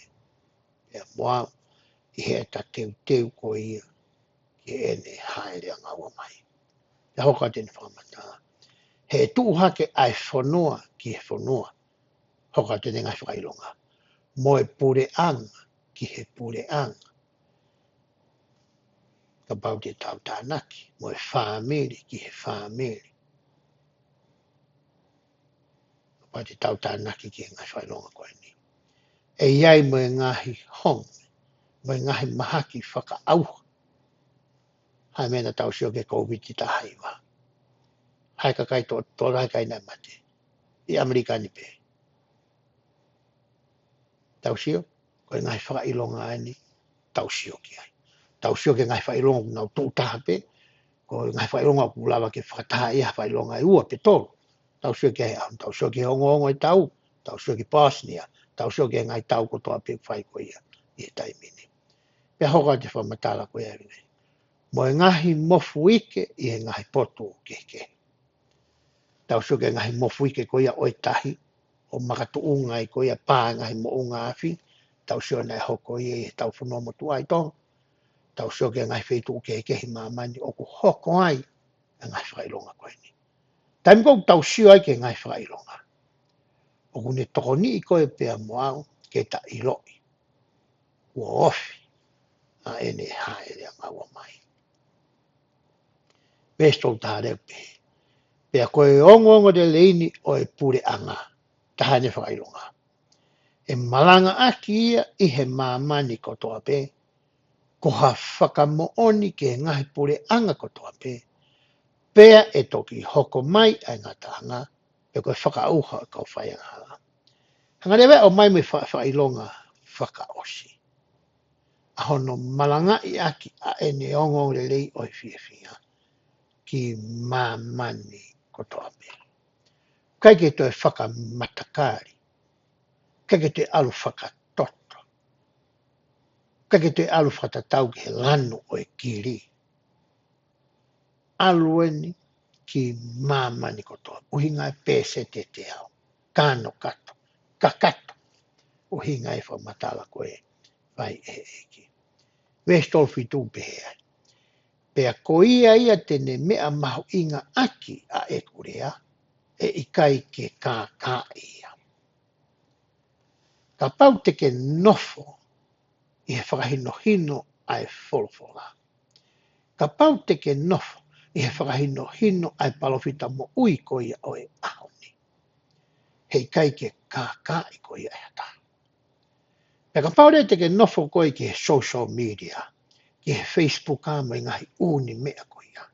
pea mo au ʻi heʻeta teuteu ko ia ki heʻene hāʻele angaua mai. Pea hoko atu ʻene fakamatala. He tuʻu hake ʻa e fonua ki he fonua. Hoko atu ʻene ngaahi fakaʻilonga. Mo e puleʻanga ki he puleʻanga. Kapau te tau tānaki, mo e fāmili ki he fāmili. Kapau te tau tānaki ki he ngaahi fakaʻilonga ko eni. ʻE ʻi ai mo e ngaahi honge, mo e ngaahi mahaki fakaʻauha. Hā e meʻa naʻa tau sio ki he Kōviti taha hiva. Hā e kakai to, to lahi kai naʻe mate. ʻI ʻAmelika ni pē. Tau sio, ko e ngaahi fakaʻilonga eni, tau sio ki ai. Tau sio ki he ngaahi fakaʻilonga ʻoku nau tuʻu taha pē, ko e ngaahi fakaʻilonga ʻoku lava ke fakataha ia ha fakaʻilonga ʻe ua pe tolu. Tau sio ki ai, tau sio ki he ongoongo e tau, tau sio ki Bosnia, tau sio ki he ngaahi tau kotoa pē fai ko ia ʻi he taimi ni. Pea hoko atu e fakamatala ko ia ʻi he. Mo e ngaahi mofuike ʻi he ngaahi potu kehekehe. Tau sio ki he ngaahi mofuike ko ia ʻo e tahi, ʻo makatuʻunga ai ko ia pā e ngaahi moʻunga afi, tau sio naʻe hoko ia ʻi he tau fonua motuʻa ʻi Tonga. Tau sio ki he ngaahi feituʻu kehekehe ʻi māmani ʻoku hoko ai e ngaahi fakaʻilonga ko eni. Taimi ko ē ʻoku tau sio ai ki he ngaahi fakaʻilonga, ʻoku ne tokoniʻi koe pea mo au ke ta ʻiloʻi kuo ofi ʻa ʻene hāʻele angaua mai. Veesi tolu taha leva pē. Pea ko e ongoongo lelei ni ʻo e puleʻanga, taha ʻene fakaʻilonga. ʻE malangaʻaki ia ʻi he māmani kotoa pē, ko ha fakamoʻoni ki he ngaahi puleʻanga kotoa pē, pea ʻe toki hoko mai ʻa e ngataʻanga, pe ko e fakaʻauha ʻo e kau faiangahala. Hanga leva ʻo ʻomai mo e fa-, fakaʻilonga fakaʻosi. ʻA hono malangaʻi ʻaki ʻa ʻene ongoongo lelei ʻo e fiefia ki māmani kotoa pē. ʻIkai ke toe fakamatakali. ʻIkai ke toe ʻalu fakatoto. ʻIkai ke toe ʻalu fakatatau ki he lanu ʻo e kili. ʻAlu eni ki māmani kotoa. ʻUhinga e pēseti ʻe teau. Kano kato. Kakato. ʻUhinga e fakamatala ko ē fai ʻe he ʻEiki. Veesi tolu fitu pehē ai. Pea ko ia ia te ne meʻa mahuʻinga ʻaki ʻa ʻeku lea, ʻe ʻikai ke kākaaʻi ia. Kapau te ke nofo ʻi he fakahinohino ʻa e folofola. Kapau te ke nofo ʻi he fakahinohino ʻa e palōfita moʻui ko ia ʻo e ʻaho ni. He ʻikai ke kākaaʻi koe ia ʻe ha taha. Pea kapau leva te ke nofo koe ki he social media, ki he Facebook ʻa mo e ngaahi ʻū ni meʻa ko ia.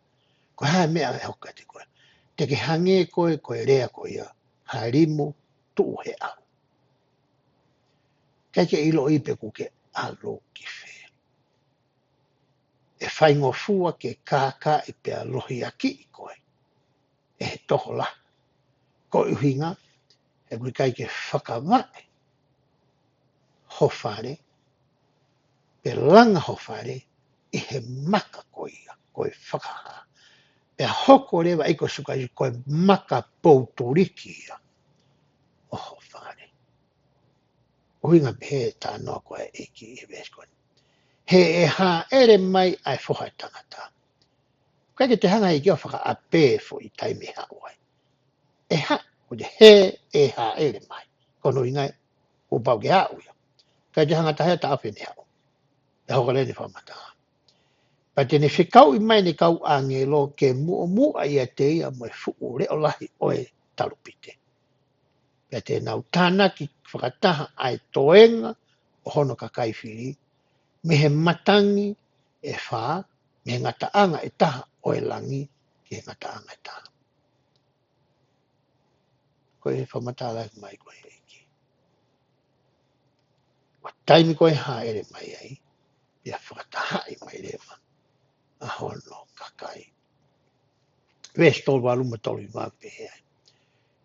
Ko e hā e meʻa ʻe hoko kiate koe. Te ke hangē koe, ko e lea ko ia, ha limu tuʻu he ʻau. ʻIkai ke ʻiloʻi pe ʻoku ke ʻalu ki fē. ʻE faingofua ke kākaaʻi pea lohiakiʻi koe ʻe he tokolahi. Ko e ʻuhinga, he ʻoku ʻikai ke fakavaʻe ho fale, pe langa ho fale, ʻi he maka ko ia, ko e fakahā. Pea hoko leva ʻi ko suka ʻi ko e maka poutuliki ia ʻo ho fale. ʻUhinga pē he talanoa ko ē ʻEiki ʻi he veesi ko eni. He ʻe hāʻele mai ʻa e foha ʻo e tangata. ʻIkai ke te hanga ʻEiki ʻo fakaʻapē foʻi taimi ʻe haʻu ai. ʻE haʻu, ko te he ʻe hāʻele mai. Ko hono ʻuhinga ē, kuo pau ke haʻu ia. ʻIkai te hanga taha ia taʻofi ʻene haʻu. ʻE hoko leva ʻene fakamatala. Pea te ne fekauʻi mai ʻene kau ʻāngelo ke muʻomuʻa ʻiate ia mo e fuʻu leʻo lahi ʻo e talupite. Pea te nau tānaki fakataha ʻa e toenga ʻo hono kakai fili, mei he matangi ʻe fā, mei he ngataʻanga ʻe taha ʻo e langi, ki he ngataʻanga ʻe taha. ko e fakamatala mai ko e ʻEiki. ʻO taimi ko ē hāʻele mai ai, pea fakatahaʻi mai leva ʻa hono kakai. Veesi tolu valu mo e tolu hiva pehē ai.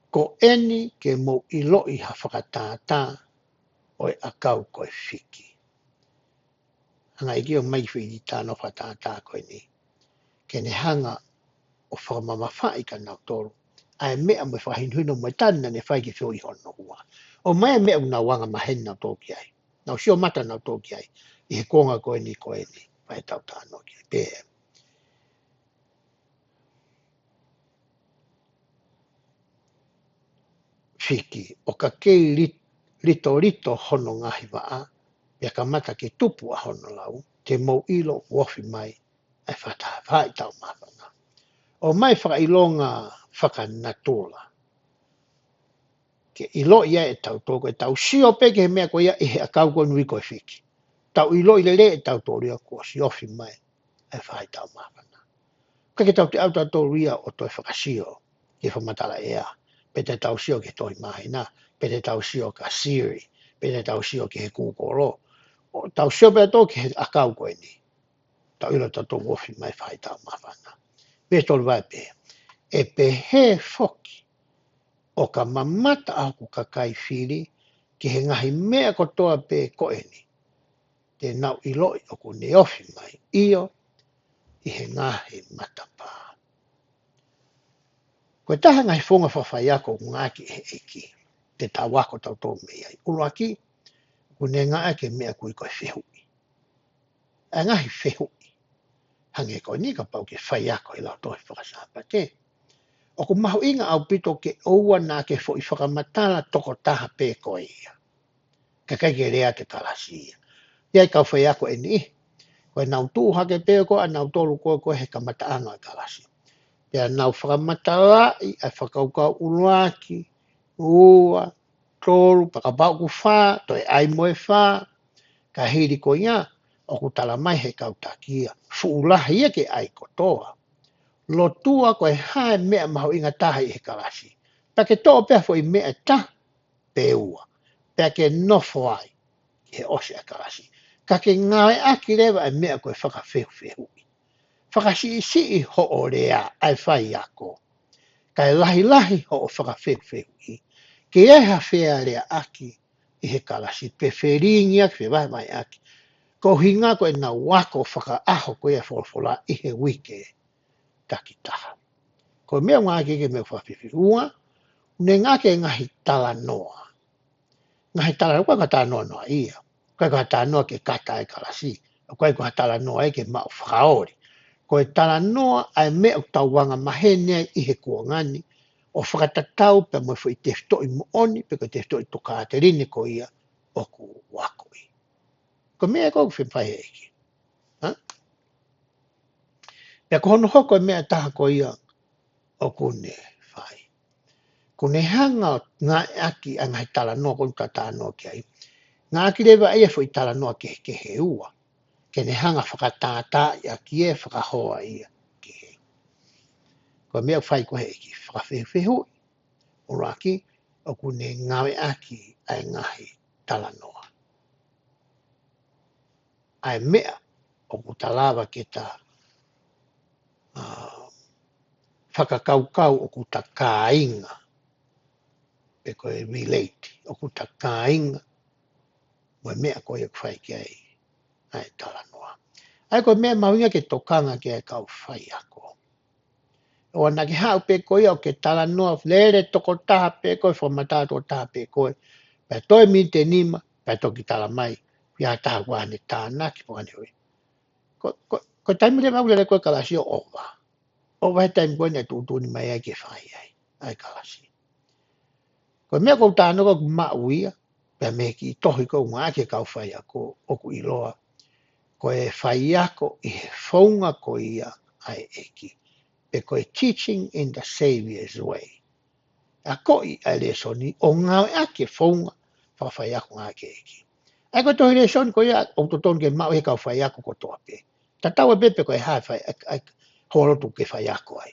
Ko eni ke mou ʻiloʻi ha fakatātā ʻo e ʻakau ko e fiki. Hanga ʻe he ʻEiki ʻo ʻomai foʻi tānaki fakatātā ko eni. Ke ne hanga ʻo fakamamafaʻi kia nautolu ʻa e meʻa mo e fakahinohino mo e tali naʻa ne fai ke feohi hono ua. ʻOmai e meʻa ʻoku nau anga maheni nautolu ki ai. Nau sio mata nautolu ki ai. ʻI he kuonga ko eni ko eni. Fai tau tānaki ki ai. Pea fiki, ʻo ka kei li-, litolito hono ngaahi vaʻa, pea kamata ke tupu ʻa hono lau, te mou ʻilo ʻoku ofi mai ʻa e fakataha-, faʻahitaʻu māfana. ʻOmai fakaʻilonga fakanatula. Ke ʻiloʻi ai ʻe tautolu, ko e tau sio pē ki he meʻa ko ia ʻi he ʻakau ko eni ʻoku ui ko e fiki. Tau ʻiloʻi lelei ʻe tautolu ia kuo ʻosi ofi mai ʻa e faʻahitaʻu māfana. Ka ke tau te au tautolu ia ʻo toe fakasio ki he fakamatala ʻea, pe te tau sio ki he tohi māhina, pe te tau sio kia Siri, pe te tau sio ki he Kūkolo. ʻO tau sio pē tautolu ki he ʻakau ko eni. Tau ʻilo tautolu ʻoku ofi mai faʻahitaʻu māfana. Veesi tolu valu pē. ʻE pehē foki, ʻo ka mamata ʻa hoku kakai fili ki he ngaahi meʻa kotoa pē ko eni, te nau ʻiloʻi ʻoku ne ofi mai, ʻio, ʻi he ngaahi matapā. Ko e taha e ngaahi founga fakafaiako ʻoku ngāueʻaki ʻe he ʻEiki, te tau ako tautolu mei ai. ʻUluaki, ʻoku ne ngāueʻaki e meʻa ʻoku ui ko e fehuʻi. ʻA e ngaahi fehuʻi. Hangē ko eni kapau ke faiako ʻi he lau tohi fakasāpate. ʻOku mahuʻinga ʻaupito ke ʻoua naʻa ke foʻi fakamatala tokotaha pē ko ia. Ka ʻikai ke lea atu e kalasi ia. ʻI ai e kau faiako ʻe niʻihi. Ko ʻenau tuʻu hake pē ko ē ʻanautolu ko ē ko ē he kamataʻanga e kalasi. Pea nau fakamatalaʻi ʻa e fakakaukau ʻuluaki, ua, tolu, pea kapau ʻoku fā, toe ʻai mo e fā, ka hili ko ia, ʻoku tala mai he kau taki ia, fuʻu lahi ia ke ʻai kotoa. Lotua ko e hā e meʻa mahuʻinga taha ʻi he kalasi. Pea ke toʻo pē ha foʻi meʻa ʻe taha pe ua. Pea ke nofo ai ki he ʻosi ʻa e kalasi. Ka ke ngāueʻaki leva e meʻa ko e fakafehufehuʻi. Fakasiʻisiʻi hoʻo lea ʻa e faiako. Kae lahilahi hoʻo fakafehufehuʻi. Ke ʻi ai ha fealeaʻaki ʻi he kalasi pe felingiʻaki, fevahevaheʻaki. Ko e ʻuhinga ko ʻenau ako fakaʻaho ko ia e folofola ʻi he uike takitaha. Ko e meʻa ʻoku ngāueʻaki e meʻa fakafehufehuʻi. Ua, ʻoku ne ngāueʻaki e ngaahi talanoa. Ngaahi talanoa, ʻoku ʻikai ko ha talanoa noaʻia. ʻOku ʻikai ko ha talanoa ke kata e kalasi. ʻOku ʻikai ko ha talanoa ia ke maʻu fakaoli. Ko e talanoa ʻa e meʻa ʻoku tau anga maheni ai ʻi he kuonga ni, ʻo fakatatau pea mo e foʻi tefitoʻi moʻoni, pe ko e tefitoʻi tokāteline ko ia ʻoku akoʻi. Ko e meʻa ko ē ʻoku fai ʻe he ʻEiki. Ha? Pea ko hono hoko e meʻa ʻe taha ko ia ʻoku ne fai. ʻOku ne hanga ʻo ngāueʻaki ʻa e ngaahi talanoa ko ē ʻoku ta talanoa ki ai. Ngāueʻaki leva ʻa e foʻi talanoa kehekehe ʻe ua. Ke ne hanga fakatātaaʻi ʻaki e fakahoa ia ki he. Ko e meʻa ʻoku fai ko ē ʻe he ʻEiki, fakafehufehuʻi. ʻUluaki, ʻoku ne ngāueʻaki ʻa e ngaahi talanoa. ʻA e meʻa ʻoku ta lava ke ta, ā, fakakaukau ʻoku ta kāinga. Pe ko e relate, ʻoku ta kāinga. Mo e meʻa ko ia ʻoku fai ki ai ʻa e talanoa. ʻA ia ko e meʻa mahuʻinga ke tokanga ki ai e kau faiako. ʻOua naʻa ke haʻu pē ko ia ʻo ke talanoa lele tokotaha pē ko ē, fakamatala tokotaha pē ko ē. Pea toe miniti ʻe nima, pea toki tala mai, ʻoku ʻi ai ha taha ʻoku ʻi ai haʻane tānaki, ʻoku ʻi ai haʻane ui. Ko, ko, ko e taimi leva ʻoku lele ko ē e kalasi ʻo ʻova. ʻOva he taimi ko ē naʻe tuʻutuʻuni mai ai ke fai ai ʻa e kalasi. Ko e meʻa ʻoku ou talanoa ko ē ʻoku maʻu ia, pea mei he kiʻi tohi ko ē ʻoku ngāueʻaki ʻe he kau faiako ʻoku ʻiloa ko e faiako ʻi he founga ko ia ʻa e ʻEiki. Pe ko e teaching in the Savior's way. Akoʻi ʻa e lēsoni ʻo ngāueʻaki e founga fakafaiako ngāueʻaki ʻe he ʻEiki. ʻA ia ko e tohi lēsoni ko ia ʻoku totonu ke maʻu ʻe he kau faiako kotoa pē. Tatau ai pē pe ko e hā e fai, ʻa e, ʻa e houalotu ʻoku ke faiako ai.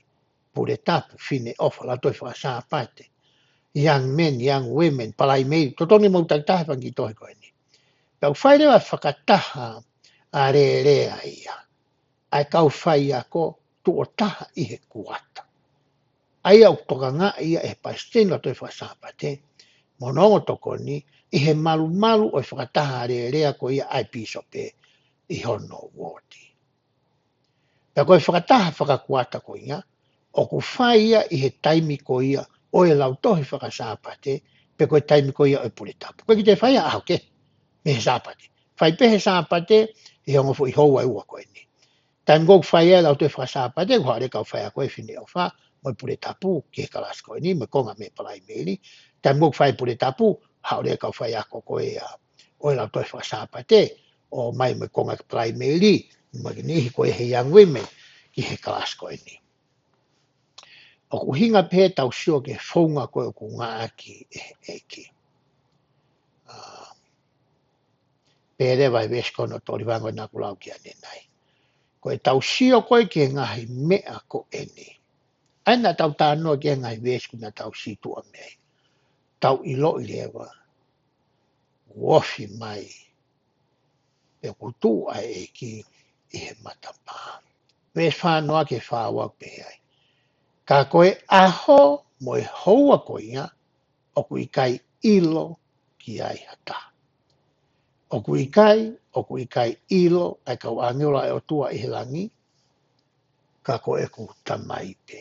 Pule Tapu, Fineʻofa, Lautohi Fakasāpate. young men, young women, Palaimeli, totonu ke mou takitaha e fanga kiʻi tohi ko eni. Pea ʻoku fai leva e fakataha alēlea ia ʻa e kau faiako tuʻo taha ʻi he kuata. ʻA ia ʻoku tokangaʻi ia ʻe he palesiteni ʻo e Lautohi Faka-Sāpate mo hono ongo tokoni ʻi he malumalu ʻo e fakataha alēlea ko ia ʻa e pīsope ʻi hono uooti. Pea ko e fakataha fakakuata ko ia, ʻoku fai ia ʻi he taimi ko ia ʻo e Lautohi Faka-Sāpate, pe ko e taimi ko ia ʻo e Pule Tapu. ʻOku ʻikai ke toe fai ia ʻaho kehe mei he Sāpate. Fai pē he Sāpate ʻi he ongo foʻi houa ʻe ua ko eni. Taimi ko ē ʻoku fai ai e Lautohi Faka-Sāpate, ʻoku haʻu leva e kau faiako ʻa e Fineʻofa mo e Pule Tapu ki he kalasi ko eni, mo e konga mei he Palaimeli. Taimi ko ē ʻoku fai e Pule Tapu, haʻu leva e kau faiako ko ia ʻo e Lautohi Faka-Sāpate, ʻo mai mo e konga ki he Palaimeli, mo e niʻihi ko ia he young women ki he kalasi ko eni. ʻOku ʻuhinga pē ʻetau sio ki he founga ko ē ʻoku ngāueʻaki ʻe he ʻEiki. ʻA, pehē leva ʻe he veesi ko hono tolu hiva ko ē naʻa ku lau ki ai ʻanenai. Ko ʻetau sio ko ē ki he ngaahi meʻa ko eni, ʻa ia naʻa tau talanoa ki he ngaahi veesi ko ē naʻa tau sītuʻa mei ai, tau ʻiloʻi leva ʻoku ofi mai pe ʻoku tuʻu ʻa e ʻEiki ʻi he matapā. Veesi fā noa ki he fā ua ʻoku pehē ai: Ka ko e ʻaho mo e houa ko ia, ʻoku ʻikai ʻilo ki ai ha taha. ʻOku ʻikai, ʻoku ʻikai ʻilo ʻa e kau ʻāngelo ʻa e ʻOtua ʻi he langi, ka ko ʻeku Tamai pē.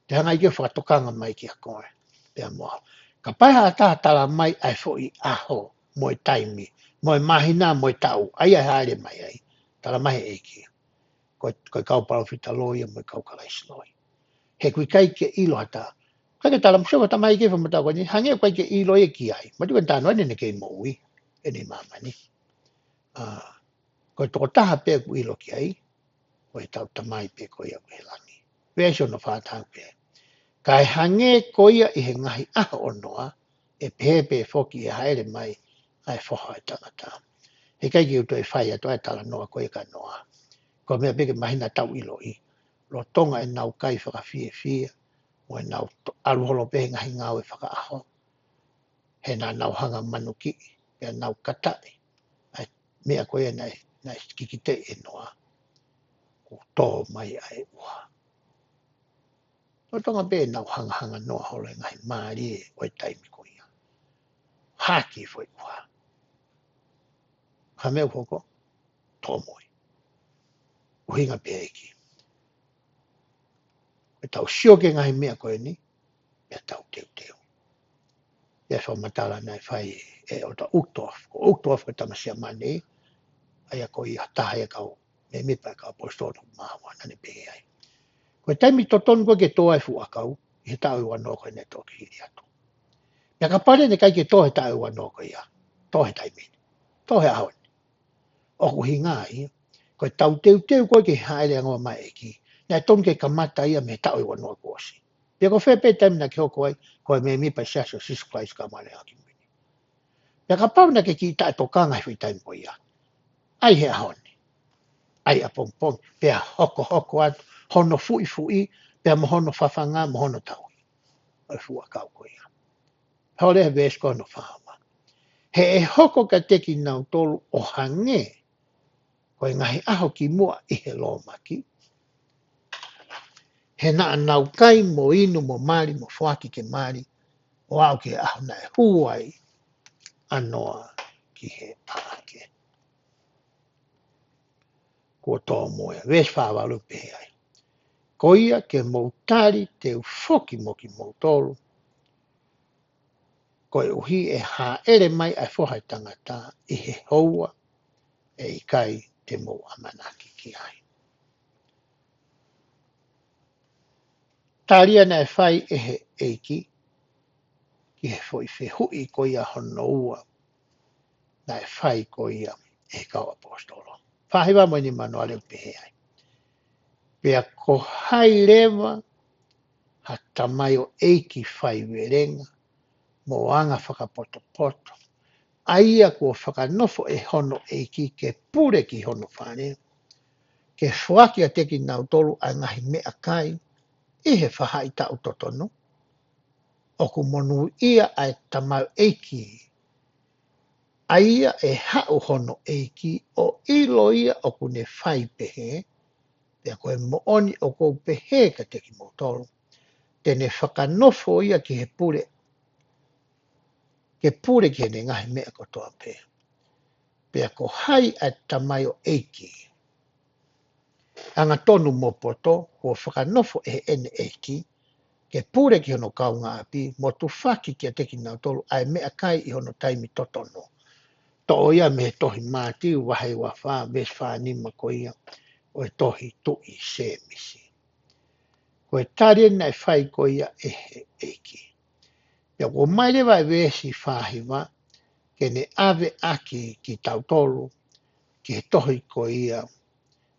Te u hanga ʻe au ke fakatokanga mai kiate koe pea mo au. Kapau ʻe ʻi ai ha taha ʻe tala mai ʻa e foʻi ʻaho mo e taimi, mo e māhina, mo e taʻu, ʻa ia ʻe hāʻele mai ai, tala mai ʻe he ʻEiki, ko, ko e kau palōfita loi ia mo e kau Kalaisi loi. He ʻoku ʻikai ke ʻilo ha taha. ʻIkai ke tala mai, sio, tala mai ki he fakamatala ko eni, hangē ʻoku ʻikai ke ʻilo ia ki ai. Mahalo ko e talanoa ʻene kei moʻui ʻi he māmani. ʻA, ko e tokotaha pē ʻoku ʻilo ki ai, ko ʻetau Tamai pē ko ia ʻoku ʻi he langi. Veesi hono fā, taha pē: Kae hangē ko ia ʻi he ngaahi ʻaho ʻo Noa, ʻe pehē pē foki ʻe hāʻele mai ʻa e Foha ʻo e Tangata. He ʻikai ke u toe fai atu ʻa e talanoa ko ia kia Noa. Ko e meʻa pē ke mahino ʻetau ʻiloʻi, lolotonga ʻenau kai fakafiefia, mo ʻenau to-, ʻalu holo pē he ngaahi ngāue fakaʻaho, he naʻa nau hanga ʻo manukiʻi, pea nau kataʻi ʻa e meʻa ko ia naʻe, naʻe kikiteʻi ʻe Noa, kuo tō mai ʻa e ʻuha. Lolotonga pē ʻenau hangahanganoa holo he ngaahi mālie ʻo e taimi ko ia, haki e foʻi ʻuha. Ko e hā e meʻa ʻoku hoko? Tōmui. ʻUhinga pē ʻEiki, ʻetau sio ki he ngaahi meʻa ko eni, pea tau teuteu. Pea fakamatala naʻe fai ʻe ʻEletā Uchtdorf, ko Uchtdorf ko e tama Siamane, ʻa ia ko ia taha ia kau mēmipa ʻa e kau ʻaposetolo ʻe toko mā ua, naʻa ne pehē ai, ko e taimi totonu ko ē ke tō ai e fuʻu ʻakau, ʻi he taʻu ʻe ua noa ko ē naʻe toki hili atu. Pea kapau leva naʻe ʻikai ke tō he taʻu ʻe ua noa ko ia, tō he taimi ni, tō he ʻaho ni. ʻOku ʻuhinga ia, ko ʻetau teuteu ko ē ki he hāʻele angaua mai ʻa e ʻEiki, naʻe tonu ke kamata ia mei he taʻu ʻe ua noa kuo ʻosi. Pea ko fē pē taimi naʻa ke hoko ai ko e mēmipa ʻi he Siasi ʻo Sīsū Kalaisi ʻo e Kau Māʻoniʻoni ʻi he Ngaahi ʻAho Kimui ni. Pea kapau naʻa ke kiʻi taʻetokanga he foʻi taimi ko ia, ʻai he ʻaho ni, ʻai ʻapongipongi, pea hokohoko atu hono fuʻifuʻi, pea mo hono fafanga, mo hono tauhi ʻo e fuʻu ʻakau ko ia. Haʻu leva he veesi ko hono fā ua: He ʻe hoko kiate kinautolu ʻo hangē ko e ngaahi ʻaho kimuʻa ʻi he lōmaki, he naʻa nau kai mo inu mo mali mo foaki ke mali, ʻo aʻu ki he ʻaho naʻe hū ai ʻa Noa ki he ʻaʻake. Kuo tōmui. Veesi fā valu pehē ai: Ko ia ke mou tali te u foki mo kimoutolu, koeʻuhi ʻe hāʻele mai ʻa e Foha ʻo e Tangata ʻi he houa ʻe ʻikai te mou ʻamanaki ki ai. Tali ia naʻe fai ʻe he ʻEiki ki he foʻi fehuʻi ko ia hono ua naʻe fai ko ia ʻe he kau ʻaposetolo. Fā hiva mo e nima noa leva ʻoku pehē ai: Pea ko hai leva ha tamaioʻeiki faivelenga mo anga fakapotopoto, ʻa ia kuo fakanofo ʻe hono ʻeiki ke pule ki hono fale, ke foaki kiate kinautolu ʻa e ngaahi meʻakai ʻi he faʻahitaʻu totonu? ʻoku monūʻia ʻa e tamaioʻeiki, ʻa ia ʻe haʻu hono ʻeiki ʻo ʻilo ia ʻoku ne fai pehē, pea ko e moʻoni ʻoku ou pehē kiate kimoutolu, te ne fakanofo ia ki he pule, ke pule ki heʻene ngaahi meʻa kotoa pē. Pea ko hai ʻa e tamaioʻeiki angatonu mo poto, kuo fakanofo ʻe heʻene ʻeiki, ke pule ki hono kaungāʻapi, mo tufaki kiate kinautolu ʻa e meʻakai ʻi hono taimi totonu. Toʻo ia mei he tohi Mātiu vahe ua fā, veesi fā nima ko ia ʻo e tohi Tuʻi Sēmisi. Ko e tali eni naʻe fai ko ia ʻe he ʻeiki. Pea kuo ʻomai leva e veesi fā hiva, ke ne ʻaveʻaki kitautolu, ki he tohi ko ia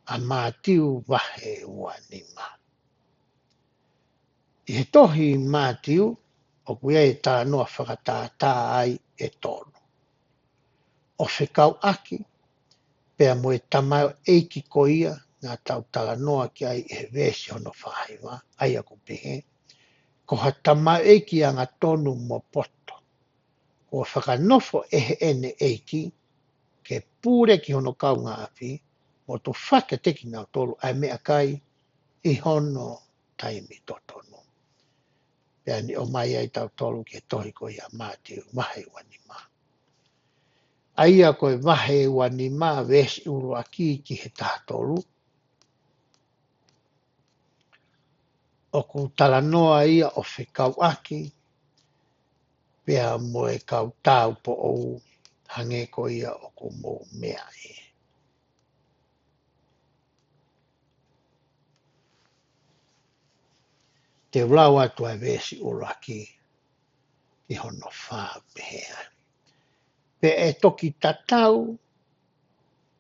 ʻa Mātiu vahe ua nima. ʻI he tohi Mātiu, ʻoku ʻi ai e talanoa fakatātā ai ʻe tolu. ʻO fekauʻaki, pea mo e tamaioʻeiki ko ia, naʻa tau talanoa ki ai ʻi he veesi hono fā hiva, ʻa ia ʻoku pehē, ko ha tamaioʻeiki angatonu mo poto, kuo fakanofo ʻe heʻene ʻeiki, ke pule ki hono kaungāʻapi, mo tufaki kiate kinautolu ʻa e meʻakai ʻi hono taimi totonu. Pea ne ʻomai ai kitautolu ki he tohi ko ia Mātiu vahe ua nima. ʻA ia ko e vahe ua nima veesi ʻuluaki ki he taha tolu, ʻoku talanoa ia ʻo fekauʻaki, pea mo e kau tāupoʻou, hangē ko ia ʻoku mou meaʻi. Te u lau atu ʻa e veesi ʻuluaki ki hono fā, pehē ai. Pea ʻe toki tatau,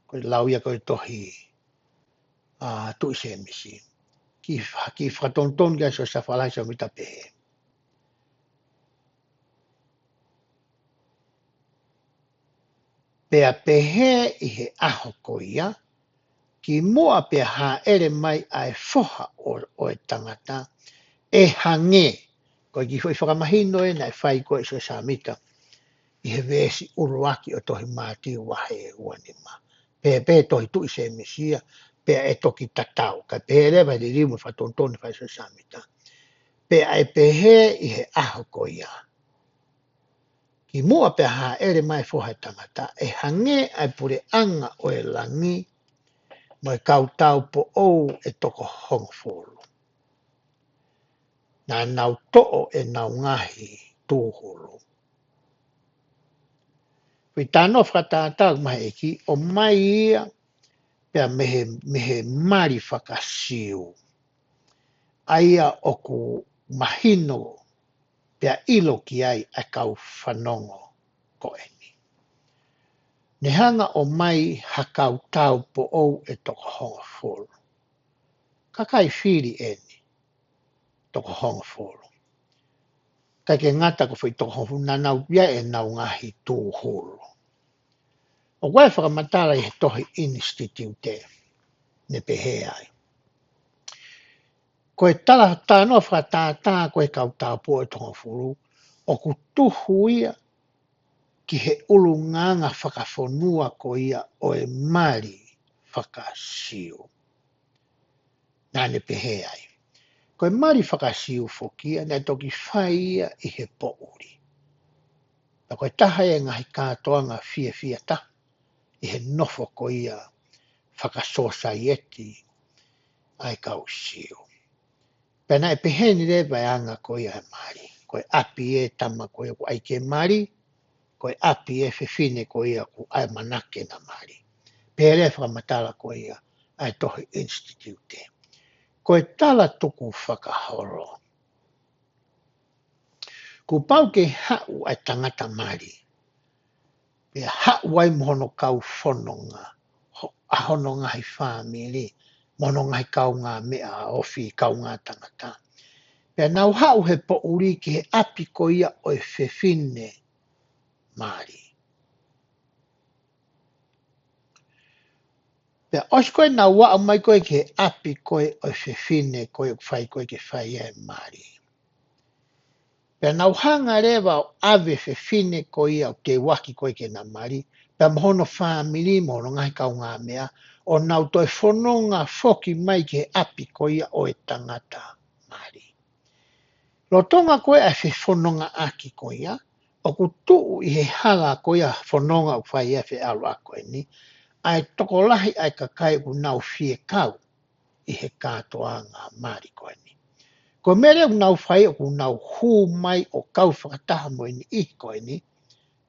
ko e lau ia ko e tohi ʻa Tuʻi Sēmisi. Ki, ki fakatonutonu ki ai Siosefa Falahi Sōmita, pehē. Pea pehē ʻi he ʻaho ko ia, kimuʻa pea hāʻele mai ʻa e Foha ʻo, ʻo e Tangata, ʻe hangē, ko e kiʻi foʻi fakamahino ē naʻe fai ko ē ʻe Siosefa Sāmita, ʻi he veesi ʻuluaki ʻo e tohi Mātiu vahe ua nima. Pea pehē ʻe he tohi Tuʻi Sēmisi ia, pea ʻe toki tatau, kae pehē leva ʻe he liliu mo e fakatonutonu naʻe fai ʻe Siosefa Sāmita. Pea ʻe pehē ʻi he ʻaho ko ia, kimuʻa pea hāʻele mai e Foha ʻo e Tangata, ʻe hangē ʻa e puleʻanga ʻo e langi, mo e kau tāupoʻou ʻe toko hongofulu, naʻa nau toʻo ʻenau ngaahi tūhulu. Pea talanoa fakatātā mai ʻe he ʻEiki, ʻomai ia, pea mei he, mei he mali faka-Siu, ʻa ia ʻoku mahino pea ʻilo ki ai ʻa e kau fanongo ko eni. Ne hanga ʻo ʻomai ha kau tāupoʻou ʻe toko hongofulu. Kakai fili eni, toko hongofulu. ʻIkai ke ngata ko e foʻi toko hongofulu, naʻa nau ʻi ai ʻenau ngaahi tūhulu. ʻOku ʻi ai e fakamatala ʻi he tohi Institute, ne pehē ai, ko e tala, talanoa fakatātā ko e kau tāupoʻou ʻe toko hongofulu, ʻoku tuhu ia ki he ʻulungaanga fakafonua ko ia ʻo e mali faka-Siu. Naʻa ne pehē ai, ko e mali faka-Siu foki ia, naʻe toki fai ia ʻi he poʻuli. Pea ko e taha ia e ngaahi kātoanga fiefia taha ʻi he nofo ko ia fakasōsaieti ʻa e kau Siu. Pea naʻe pehē ni leva e anga ko ia e mali. Ko e ʻapi e tama ko ia ʻoku ʻai ke mali, ko e ʻapi e fefine ko ia ʻoku ʻamanaki ke na mali. Pea lea fakamatala ko ia ʻa e tohi Institute. Ko e tala tukufakaholo, kuo pau ke haʻu ʻa e tangata mali, pea haʻu ai mo hono kau fononga, ho-, ʻa hono ngaahi fāmili, mo hono ngaahi kaungāmeʻa ofi, kaungā tangata. Pea nau haʻu he poʻuli ki he ʻapi ko ia ʻo e fefine mali. Pea ʻosi ko ē naʻa nau aʻu mai ko ē ki he ʻapi ko ē ʻo e fefine ko ē ʻoku fai ko ē ke fai ai e mali, Pea nau hanga leva ʻo ʻave fefine ko ia ʻoku teuaki ko ē ke na mali, pea mo hono fāmili, mo hono ngaahi kaungāmeʻa, ʻo nau toe fononga foki mai ki he ʻapi ko ia ʻo e tangata mali. Lolotonga ko ē ʻa e fefonongaʻaki ko ia, ʻoku tuʻu ʻi he hala ko ia fononga ʻoku fai ai e feʻaluʻaki ko eni, ʻa e tokolahi ʻa e kakai ʻoku nau fie kau ʻi he kātoanga mali ko eni. Ko e meʻa leva ʻoku nau fai ʻoku nau hū mai ʻo kau fakataha mo e niʻihi ko eni,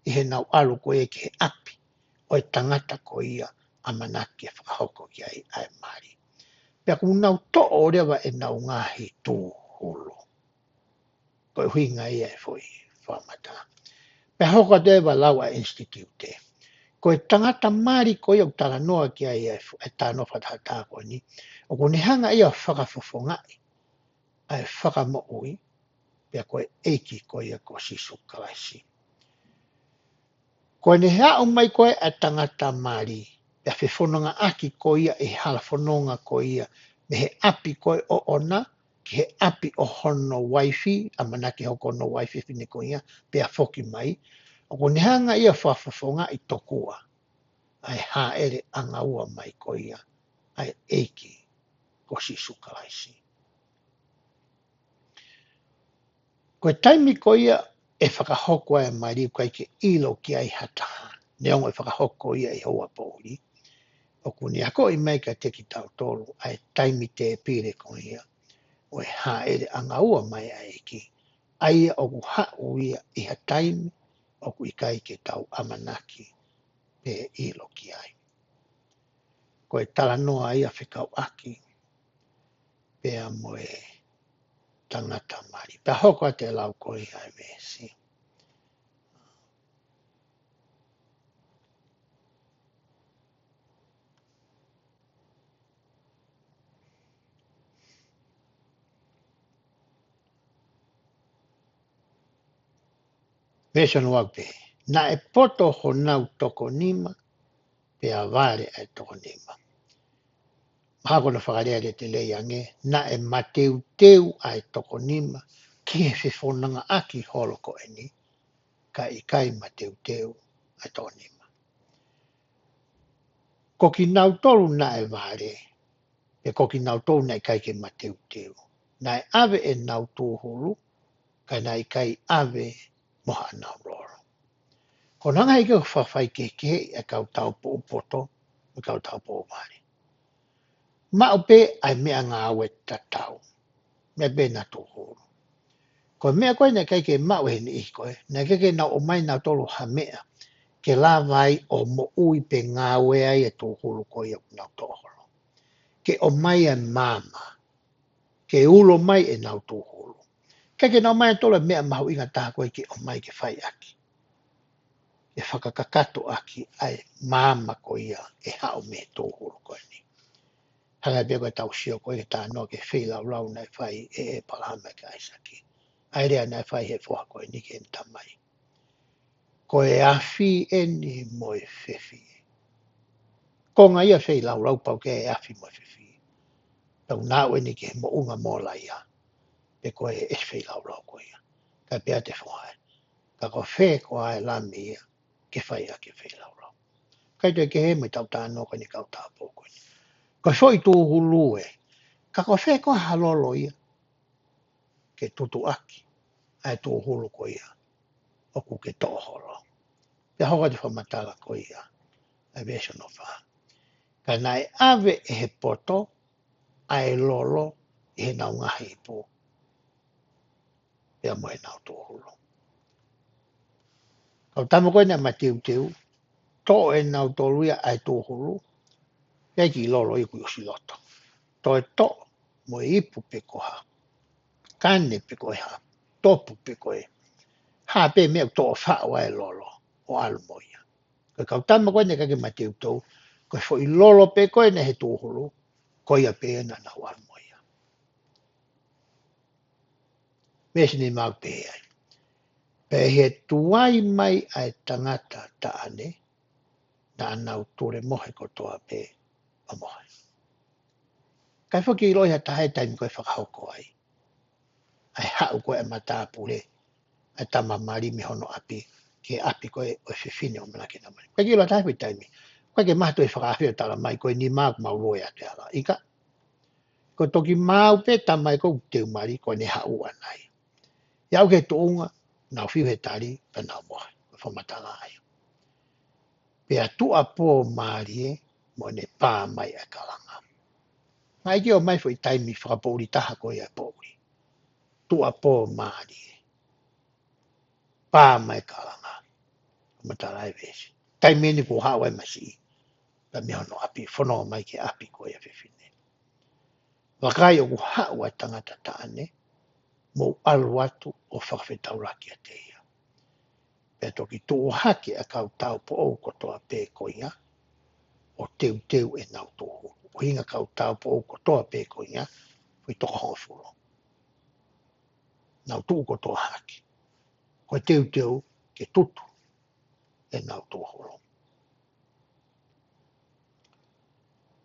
ʻi heʻenau ʻalu ko ia ki he ʻapi ʻo e tangata ko ia ʻamanaki ke fakahoko ki ai ʻa e mali. Pea ʻoku nau toʻo leva ʻenau ngaahi tūhulu. Ko e ʻuhinga ia e foʻi fakamatala. Pea hoko atu e lau ʻa e Institute. Ko e tangata mali ko ia ʻoku talanoa ki ai e fu-, e talanoa fakatātā ko eni, ʻoku ne hanga ia ʻo fakafofongaʻi ʻa e fakamoʻui, pea ko e ʻEiki ko ia ko Sīsū Kalaisi. Ko ʻene aʻu mai ko ē ʻa e tangata mali, pea fefonongaʻaki ko ia ʻi he hala fononga ko ia, mei he ʻapi ko ē ʻoʻona, ki he ʻapi ʻo hono uaifi, ʻamanaki hoko hono uaifi e fefine ko ia, pea foki mai, ʻoku ne hanga ia ʻo fakafofongaʻi tokua ʻa e hāʻele ʻangaua mai ko ia ʻa e ʻEiki ko Sīsū Kalaisi. Ko e taimi ko ia ʻe fakahoko ai e mali ʻoku ʻikai ke ʻilo ki ai ha taha, neongo ʻe fakahoko ia ʻi he houa poʻuli, ʻoku ne akoʻi mai kiate kitautolu ʻa e taimi tēpile ko ia ʻo e hāʻele ʻangaua mai ʻa e ʻEiki, ʻa ia ʻoku haʻu ia ʻi ha taimi ʻoku ʻikai ke tau ʻamanaki pe ʻilo ki ai. Ko e talanoa ia fekauʻaki pea mo e tangata mali. Pea hoko atu e lau ko ia e veesi. Veesi ono ʻoku pehē, naʻe poto honau toko nima, pea vale ʻa e toko nima. Mahalo ko hono fakalea lētēlei ange, naʻe mateuteu ʻa e toko nima ki he fefonongaʻaki holo ko eni, ka ʻikai mateuteu ʻa e toko nima. Ko kinautolu naʻe vale, pe ko kinautolu naʻe ʻikai ke mateuteu, naʻe ʻave ʻenau tūhulu, ka naʻe ʻikai ʻave mo haʻanau lolo. Ko hono anga ia ke fakafaikehekeheʻi ʻa e kau taupoʻou poto mo e kau taupoʻou vale. Maʻu pē ʻa e meʻangāue tatau, meʻa pē ʻena tūhulu. Ko e meʻa ko ē naʻe ʻikai ke maʻu ʻe he niʻihi ko ē, naʻe ʻikai ke nau ʻomai nautolu ha meʻa ke lava ai ʻo moʻui pe ngāue ai e tūhulu ko ia ʻoku nau toʻo holo. Ke ʻomai e maama, ke ulo mai ʻenau tūhulu. ʻIkai ke nau ʻomai nautolu e meʻa mahuʻinga taha ko ē ke ʻomai ke fai ʻaki, ke fakakakato ʻaki ʻa e maama ko ia ʻe haʻu mei he tūhulu ko eni. Hangē pē ko ʻetau sio ko ē ki he talanoa ki he feilaulau naʻe fai ʻe ʻĒpalahame kia ʻAisake, ʻa e lea naʻe fai ʻe he foha ko eni ki heʻene tamai. Ko e afi eni mo e fefine. Konga ia e feilaulau pau ke ʻi ai e afi mo e fefine. Pea ʻoku nau ʻi heni ki he moʻunga Mōlaia, pe ko e ʻi he feilaulau ko ia. Kae pehē atu e foha, ka ko fē koā e lami ia ke fai ʻaki e feilaulau. ʻIkai toe kehe mo ʻetau talanoa ko eni ki he kau taupoʻou ko eni. Ko e foʻi tūhulu ē, ka ko fē koā ha lolo ia ke tutuʻaki ʻa e tūhulu ko ia ʻoku ke toʻo holo. Pea hoko atu e fakamatala ko ia ʻa e veesi ono fā. Ka naʻe ʻave ʻe he poto ʻa e lolo ʻi heʻenau ngaahi ipu, pea mo ʻenau tūhulu. Kau tama ko ē naʻe mateuteu, toʻo ʻe nautolu ia ʻa e tūhulu, pea ʻikai ke lolo ia, kuo ʻosi loto. Toe toʻo mo e ipu pe ko ha kane pe ko e hā, topu pe ko e hā pē meʻa ʻoku toʻo faʻo ai e lolo ʻo ʻalu mo ia. Ko e kau tama ko ē naʻe ʻikai ke mateuteu, ko e foʻi lolo pē ko ē naʻe ʻi he tūhulu, ko ia pē naʻa nau ʻalu mo ia. Veesi nima ʻoku pehē ai, pea ʻi he tuai mai ʻa e tangata taʻane, naʻa nau tulemohe kotoa pē ʻo mohe. ʻIkai foki ʻiloʻi ʻe ha taha e taimi ko ē ʻe fakahoko ai ʻa e haʻu ko ē ʻa e matāpule ʻa e tama mali mei hono ʻapi, ki he ʻapi ko ē ʻo e fefine ʻoku ʻamanaki ke nau mali. Ko e kiʻi lata he foʻi taimi, ko e ke maha toe fakaafio tala mai ko e nima ʻoku mau lue atu e ala. ʻIkai, ko e toki maau pē tama ē ʻoku teu mali ko ʻene haʻu ʻanai. ʻI he aʻu ki he tuʻunga, nau fiu he tali, pea nau mohe, ko e fakamatala ia. Pea tuʻuapō mālie, mo ʻene pā mai ʻa e kalanga. Ngaahi ke ʻomai foʻi taimi fakapoʻuli taha ko ia e poʻuli. Tuʻuapō mālie. Pā mai kalanga. Matala e veesi. Taimi eni kuo haʻu ai masiʻi. Pea mei hono ʻapi, fononga mai ki he ʻapi ko ia fefine. Vakai ʻoku haʻu ʻa e tangata taʻane, mou ʻalu atu ʻo fakafetaulaki kiate ia. Pea toki tuʻu hake ʻa e kau taupoʻou kotoa pē ko ia, ʻo teuteu ʻenau tūhulu. ʻUhinga kau taupoʻou kotoa pē ko ia, foʻi toko hongofulu. Nau tuʻu kotoa hake. Ko e teuteu ke tutu ʻenau tūhulu.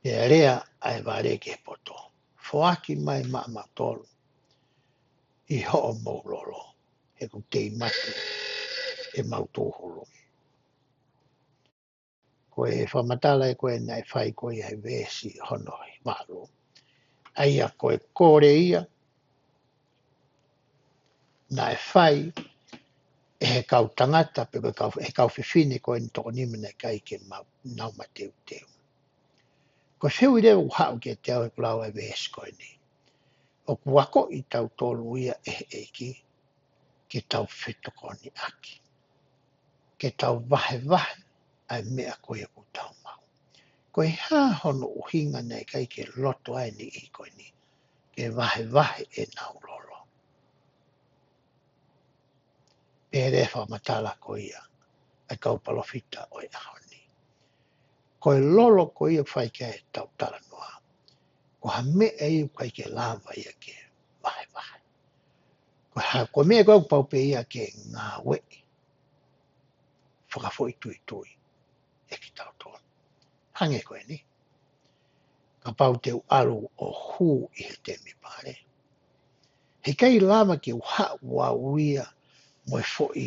Pea lea ʻa e vale ki he poto. Foaki mai maʻamautolu ʻi hoʻomou lolo, he ʻoku teimate ʻemau tūhulu. Ko e fakamatala ē ko ē naʻe fai ko ia he veesi hono valu. ʻA ia ko e kole ia, naʻe fai ʻe he kau tangata, pe ko e kau, he kau fefine ko eni toko nima naʻe ʻikai ke ma-, nau mateuteu. Ko e fehuʻi leva ʻoku haʻu kiate au ʻi heʻeku lau e veesi ko eni. ʻOku akoʻi kitautolu ia ʻe he ʻEiki, ke tau fetokoniʻaki. Ke tau vahevahe ʻa e meʻa ko ia ʻoku tau maʻu. Ko e hā hono ʻuhinga naʻe ʻikai ke loto ai e niʻihi ko eni, ke vahevahe ʻenau lolo. Pea lea fakamatala ko ia, ʻa e kau palōfita ʻo e ʻaho ni. Ko e lolo ko ia ʻoku fai ki ai ʻetau talanoa. Ko ha meʻa ia ʻoku ʻikai ke lava ia ke vahevahe. Ko ha, ko e meʻa ko ē ʻoku pau pē ia ke ngāueʻi. Fakafoʻituitui ʻe kitautolu. Hangē ko eni. Kapau te u ʻalu ʻo hū ʻi he temipale. He ʻikai lava ke u haʻu au ia mo e foʻi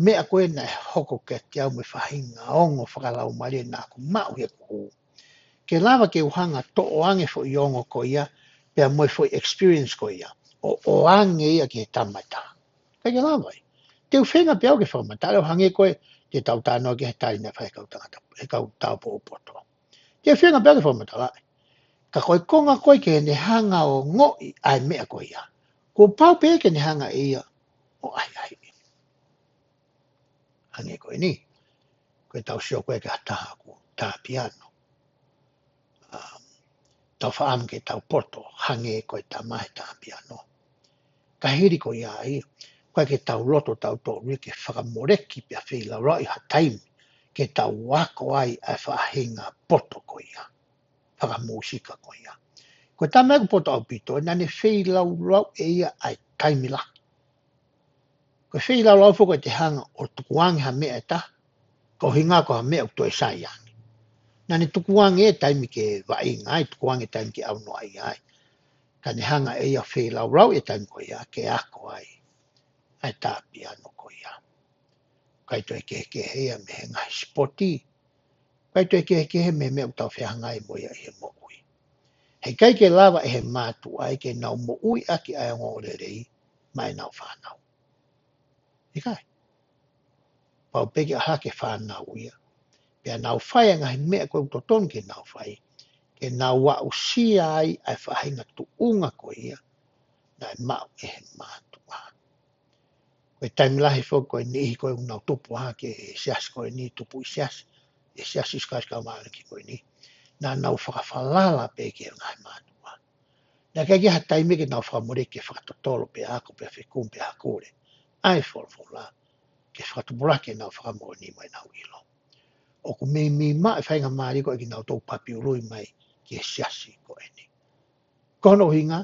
meʻa ko ē naʻe hoko kiate au mo e faʻahinga ongo fakalaumālie naʻa ku maʻu he kuhu. Ke lava ke u hanga toʻo ange foʻi ongo ko ia, pea mo e foʻi experience ko ia. ʻO, ʻoange ia ki he tama ʻe taha. ʻIkai ke lava ia. Te u feinga pē au ke fakamatala ʻo hangē ko e, te tau talanoa ki he tali naʻe fai ʻe he kau tangata, ʻe he kau taupoʻou poto. Te u feinga pē au ke fakamatala. Ka ko e konga ko ē ke ne hanga ʻo ongoʻi ʻa e meʻa ko ia. Kuo pau pē ke ne hanga ʻe ia ʻo ʻahiʻahiʻi. Hangē ko eni. Ko e tau sio ko ē ki ha taha ʻoku tā piano. Um, tau fakaʻamu ke tau poto, hangē ko e tama he tā piano. Ka hili ko ia ai, ʻoku ʻikai ke tau loto tautolu ia ke fakamoleki pea feilaulauʻi ha taimi, ke tau ako ai ʻa e faʻahinga poto ko ia. Fakamūsika ko ia. Ko e tama ʻoku poto ʻaupito, naʻa ne feilaulau ʻe ia ʻa e taimi lahi. Ko e feilaulau foki ʻo te hanga ʻo tukuange ha meʻa ʻe taha, ko e ʻuhinga ko ha meʻa ʻoku toe sai ange. Naʻa ne tukuange e taimi ke vaʻinga ai, tukuange e taimi ke ʻaunoaʻia ai. Ka ne hanga ʻe ia feilaulau e taimi ko ia, ke ako ai, ʻa e tā piano ko ia. ʻIkai toe kehekehe ia mei he ngaahi sipoti, ʻikai toe kehekehe mei he meʻa ʻoku tau fehangahangai mo ia ʻi he moʻui. He ʻikai ke lava ʻe he mātuʻa ia ke nau moʻui ʻaki ʻa e ongoongolelei maʻa ʻenau fānau. ʻIkai. Pau pē ke ʻalu hake e fānau ia. Pea nau fai ʻa e ngaahi meʻa ko ē ʻoku totonu ke nau fai. Ke nau aʻusia ai ʻa e faʻahinga tuʻunga ko ia. Naʻe maʻu ʻe he mātuʻa. Ko e taimi lahi foki ko e niʻihi ko ē ʻoku nau tupu hake he siasi ko eni tupu ʻi siasi. ʻI he siasi Sikotilaiti Kau Māʻoniʻoni ko eni. Naʻa nau fakafalala pē ki he ngaahi mātuʻa. Naʻe ʻikai ke ʻi ai ha taimi ke nau fakamoleki ke fakatotolo pea ako pea fekumi pea hakule. ʻA e folofola ke fakatupulaki ʻenau fakamoʻoni mo ʻenau ʻilo. ʻOku meimei maʻu e faingamālie ko ē ke nau tau papi ului mai ki he siasi ko eni. Ko hono ʻuhinga,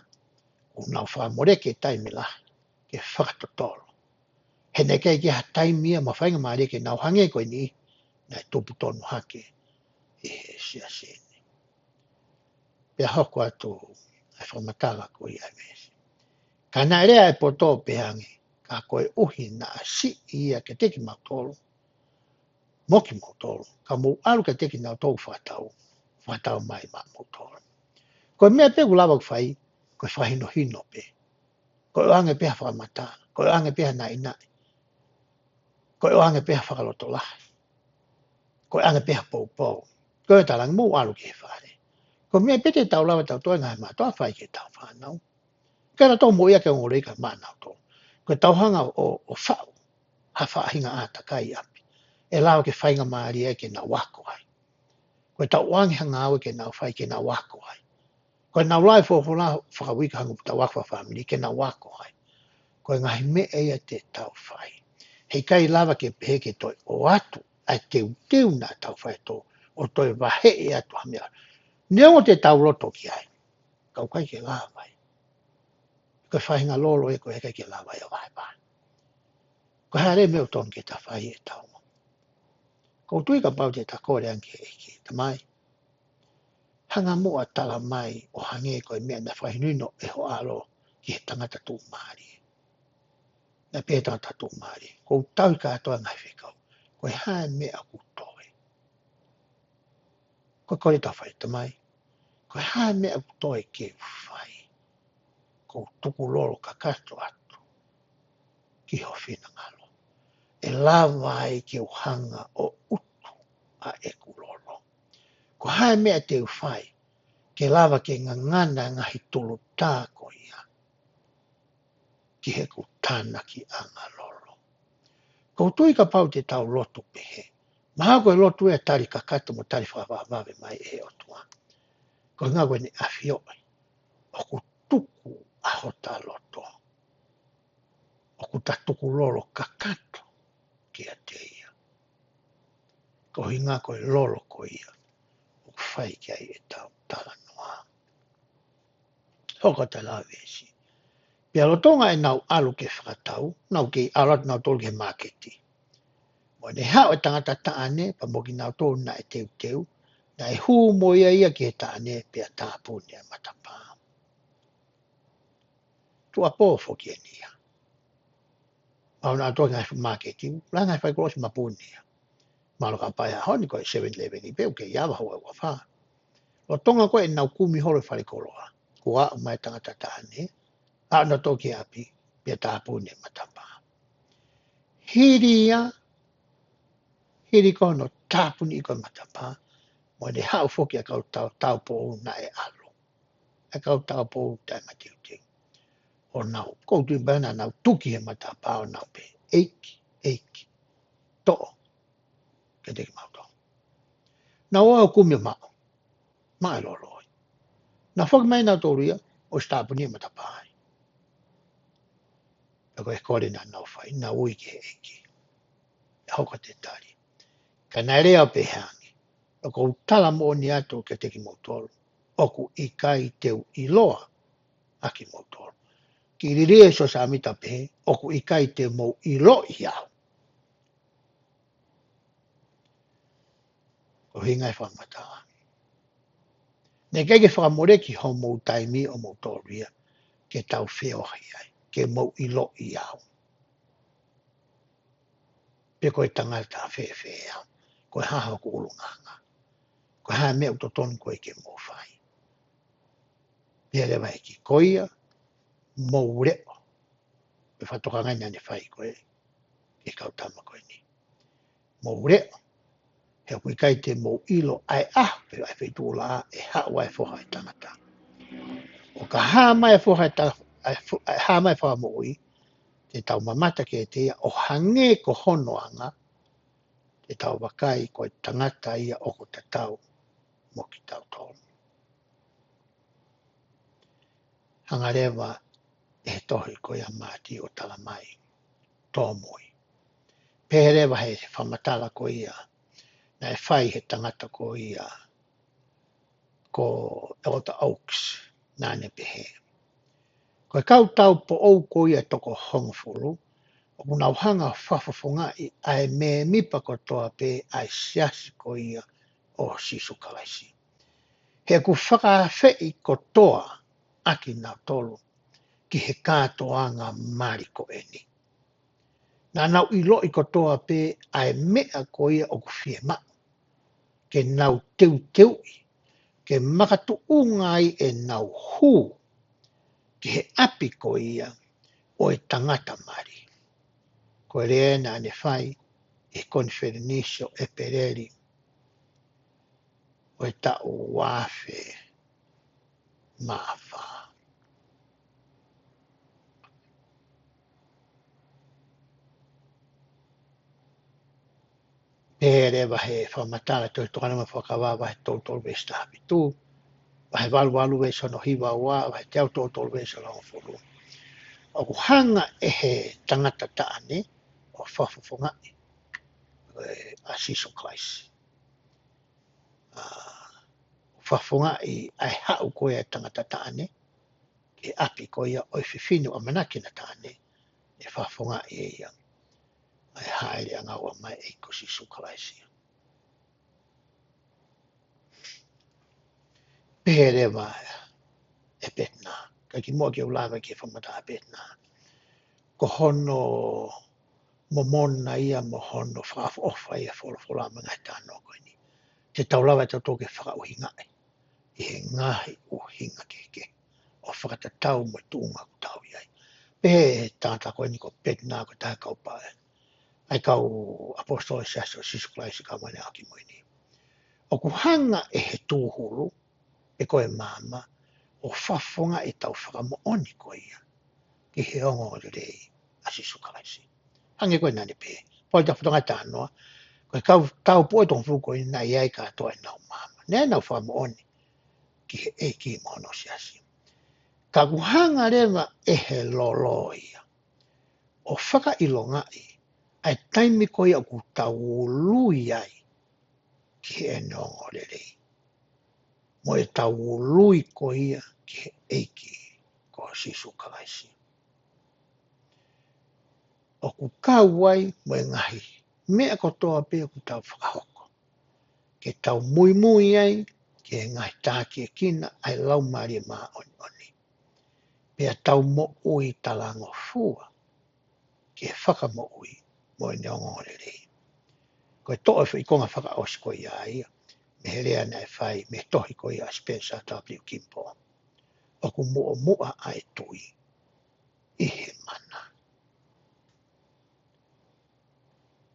ʻoku nau fakamoleki e taimi lahi ke fakatotolo. He naʻe ʻikai ke ʻi ai ha taimi ia mo ha faingamālie ke nau hangē ko eni, naʻe tupu tonu hake ʻi he siasi eni. Pea hoko atu ʻa e fakamatala ko ia ʻa e veesi. Ka naʻe lea e poto pehē ange, Ka koeʻuhi naʻa siʻi ia kiate kimautolu, mo kimoutolu, ka mou ʻalu kiate kinautolu ʻoku fakatau, fakatau mai maʻamoutolu. Ko e meʻa pē ʻoku lava ʻoku fai, ko e fakahinohino pē. Ko e ʻoange pē ha fakamatala, ko e ʻoange pē ha naʻinaʻi, ko e ʻoange pē ha fakalotolahi, ko e ʻoange pē ha poupou. Ko e talaange mou ʻalu ki he fale. Ko e meʻa pē te tau lava ʻo tau toe ngaahi mātuʻa ʻo fai ki heʻetau fānau. Ka na tau mo ia ke ngolei ka maʻanautolu. Ko ʻetau hanga ʻo, ʻo faʻu ha faʻahinga ʻātakai ʻi ʻapi, ʻe lava ke faingamālie ai ke nau ako ai. Ko ʻetau ʻoange ha ngāue ke nau fai ke nau ako ai. Ko ʻenau lau folofola fakauike, hangē ko ʻetau ako fakafāmili, ke nau ako ai. Ko e ngaahi meʻa ia te tau fai. Heʻikai lava ke pehē ke toe ʻoatu ʻa e teuteu naʻa tau fai ʻo toe, ʻo toe vaheʻi atu ha meʻa. Neongo te tau loto ki ai, ka ʻoku ʻikai ke lava ai. Ko e faʻahinga lolo ē ʻoku ʻikai ke lava ai ʻo vahevahe. Ko e hā leva e meʻa ʻoku totonu ke ta fai ʻe tautolu? ʻOku ou tui kapau te ta kole ange ki he ʻEiki, Tamai, hanga muʻa ʻo tala mai ʻo hangē ko e meʻa naʻe fakahinohino ʻe ho ʻAlo ki he tangata tuʻumālie. Naʻe pehē ʻe he tangata tuʻumālie, ʻoku ou tauhi kātoa e ngaahi fekau. Ko e hā e meʻa ʻoku toe? Ko e kole ʻoku ta fai, Tamai, ko e hā e meʻa ʻoku toe ke u fai? ʻOku ou tukulolo kakato atu ki ho finangalo. ʻE lava ai ke u hanga ʻo utu ʻa ʻeku lolo. Ko e hā e meʻa te u fai ke lava ke ngangana e ngaahi tulutā ko ia ki heʻeku tānakiʻanga lolo? ʻOku ou tui kapau te tau lotu pehē, mahalo ko e lotu ʻa e tali kakato mo tali fakavavevave mai ʻe he ʻOtua. Ko e ʻuhinga ko ʻene ʻafioʻi ʻoku tuku ʻa hota loto, ʻoku ta tukulolo kakato kiate ia. Ko e ʻuhinga ko e lolo ko ia ʻoku fai ki ai ʻetau talanoa. Hoko atu e lau veesi. Pea lolotonga ʻenau ʻalu ke fakatau, nau kei ʻalu atu nautolu ki he māketi. Mo ʻene haʻu e tangata taʻane, pea mo kinautolu naʻe teuteu, naʻe hū mo ia ia ki he taʻane, pea tāpuni e matapā. Tuʻuapō foki eni ia. Mahalo naʻa tō ki he ngaahi māketi, ʻoku lahi e ngaahi faikoloa ʻosi mapuni ia. Mahalo kapau ʻi he ʻaho ni ko e seven eleven pē ʻoku kei ava, ua ua fā. Lolotonga ko ē ʻenau kumi holo e falekoloa, kuo aʻu mai e tangata taʻane, aʻu nautolu ki ʻapi, pea tāpuni e matapā. Hili ia, hili ko hono tāpuni ko ē e matapā, mo ʻene haʻu foki e kau tau, taupoʻou naʻe ʻalu, e kau taupoʻou taʻemateuteu. ʻO nau, ʻoku ou tui pē naʻa nau tuki he matapā ʻo nau pehē, ʻEiki, ʻEiki, toʻo kiate kimautolu. Nau ō ʻo kumi ʻo maʻu, maʻu e loloi. Naʻe foki mai nautolu ia, ʻosi tāpuni e matapā ai. Pea ko e kole naʻa nau fai, nau ui ki he ʻEiki. ʻE hoko atu e tali. Ka naʻe lea ʻo pehē ange, ʻOku ou tala moʻoni atu kiate kimoutolu, ʻoku ʻikai te u ʻiloa ʻa kimoutolu. Kiʻi liliu ʻe Siosefa Sāmita pehē, ʻOku ʻikai te mou ʻiloʻi au. Ko e ʻuhinga e fakamatala. Naʻe ʻikai ke fakamoleki homou taimi ʻomoutolu ia ke tau feohi ai, ke mou ʻiloʻi au. Pe ko e tangata fēfē au, ko e hā hoku ʻulungaanga, ko e hā e meʻa ʻoku totonu ko ē ke mou fai. Pea leva e ʻEiki, ko ia, mou leʻo. Pea fakatokangaʻi naʻa ne fai ko ē ki he kau tama ko eni. Mou leʻo, he ʻoku ʻikai te mou ʻilo ʻa e ʻaho pe ʻa e feituʻulaʻā ʻe haʻu ai e Foha ʻo e Tangata. ʻO ka hā mai e Foha ʻo e Ta-, ʻa e fo-, ʻa e hā mai e Fakamoʻui, te tau mamata kiate ia ʻo hangē ko hono anga, te tau vakai ko e tangata ia ʻoku tatau mo kitautolu. Hanga leva ʻe he tohi ko ia ʻa Mātiu ʻo tala mai, tōmui. Pehē leva he fakamatala ko ia naʻe fai he tangata ko ia ko ʻEletā Oaks, naʻa ne pehē, ko e kau taupoʻou ko ia ʻe toko hongofulu, ʻoku nau hanga ʻo fakafofongaʻi ʻa e mēmipa kotoa pē ʻa e siasi ko ia ʻo Sīsū Kalaisi. He ʻoku fakaafeʻi kotoa ʻa kinautolu ki he kātoanga mali ko eni. Naʻa nau ʻiloʻi kotoa pē ʻa e meʻa ko ia ʻoku fiemaʻu ke nau teuteuʻi, ke makatuʻunga ai ʻenau hū ki he ʻapi ko ia ʻo e tangata mali. Ko e lea naʻa ne fai ʻi he konifelenisi ʻo ʻEpeleli ʻo e taʻu ua afe mā fā. Pehē leva he fakamatala Tohi Tokāteline mo e Fuakava vahe tolu tolu veesi taha fitu, vahe valu valu veesi hono hiva ua, vahe teau tolu tolu veesi hono hongofulu. ʻOku hanga ʻe he tangata taʻane ʻo fakafofongaʻi, ē, ʻa Sīsū Kalaisi. ʻA, fakafofongaʻi ʻa e haʻu ko ia ʻa e tangata taʻane ki he ʻapi ko ia ʻo e fefine ʻoku ʻamanaki na taʻane, ʻe fakafofongaʻi ʻe ia ʻa e hāʻele ʻanga ua mai ʻa e ʻEiki ko Sīsū Kalaisi. Pehē leva ʻe Petinā, ka kimuʻa ke u lave ki he fakamatala ʻa Petinā, ko hono momona ia mo hono fakaʻofoʻofa ia e folofola mo e ngaahi talanoa ko eni. Te tau lava ʻe tautolu ke fakaʻuhingaʻi ʻi he ngaahi ʻuhinga kehekehe ʻo fakatatau mo e tuʻunga ʻoku tau ʻi ai. Pehē ʻe he tangata ko eni ko Petinā, ko e taha kau pale ʻa e kau ʻaposetolo ʻo e Siasi ʻo Sīsū Kalaisi ʻo e Kau Māʻoniʻoni ʻi he Ngaahi ʻAho Kimui Ni, ʻoku hanga ʻe he tūhulu pe ko e maama ʻo fakafofongaʻi ʻetau fakamoʻoni ko ia ki he ongoongolelei ʻa Sīsū Kalaisi. Hangē ko e naʻa ne pehē, pau ʻi he fakatātā ʻa e talanoa, ko e kau taupoʻou ʻe toko hongofulu ko eni naʻe ʻi ai kātoa ʻenau maama, naʻa nau fakamoʻoni ki he ʻEiki mo hono Siasi. Ka ʻoku hanga leva ʻe he lolo ia ʻo fakaʻilongaʻi ʻa e taimi ko ia ʻoku tau ului ai ki heʻene ongoongolelei mo ʻetau ului ko ia ki he ʻEiki ko Sīsū Kalaisi. ʻOku kau ai mo e ngaahi meʻa kotoa pē ʻoku tau fakahoko ke tau muimui ai ki he ngaahi tākiekina ʻa e Laumālie Māʻoniʻoni, pea tau moʻui talangofua ki he Fakamoʻui mo ʻene ongoongolelei. Ko e toʻo e foʻi konga fakaʻosi ko ia ia mei he lea naʻe fai mei he tohi ko ia ʻa Spencer W. Kimball, ʻOku muʻomuʻa ʻa e tui ʻi he mana.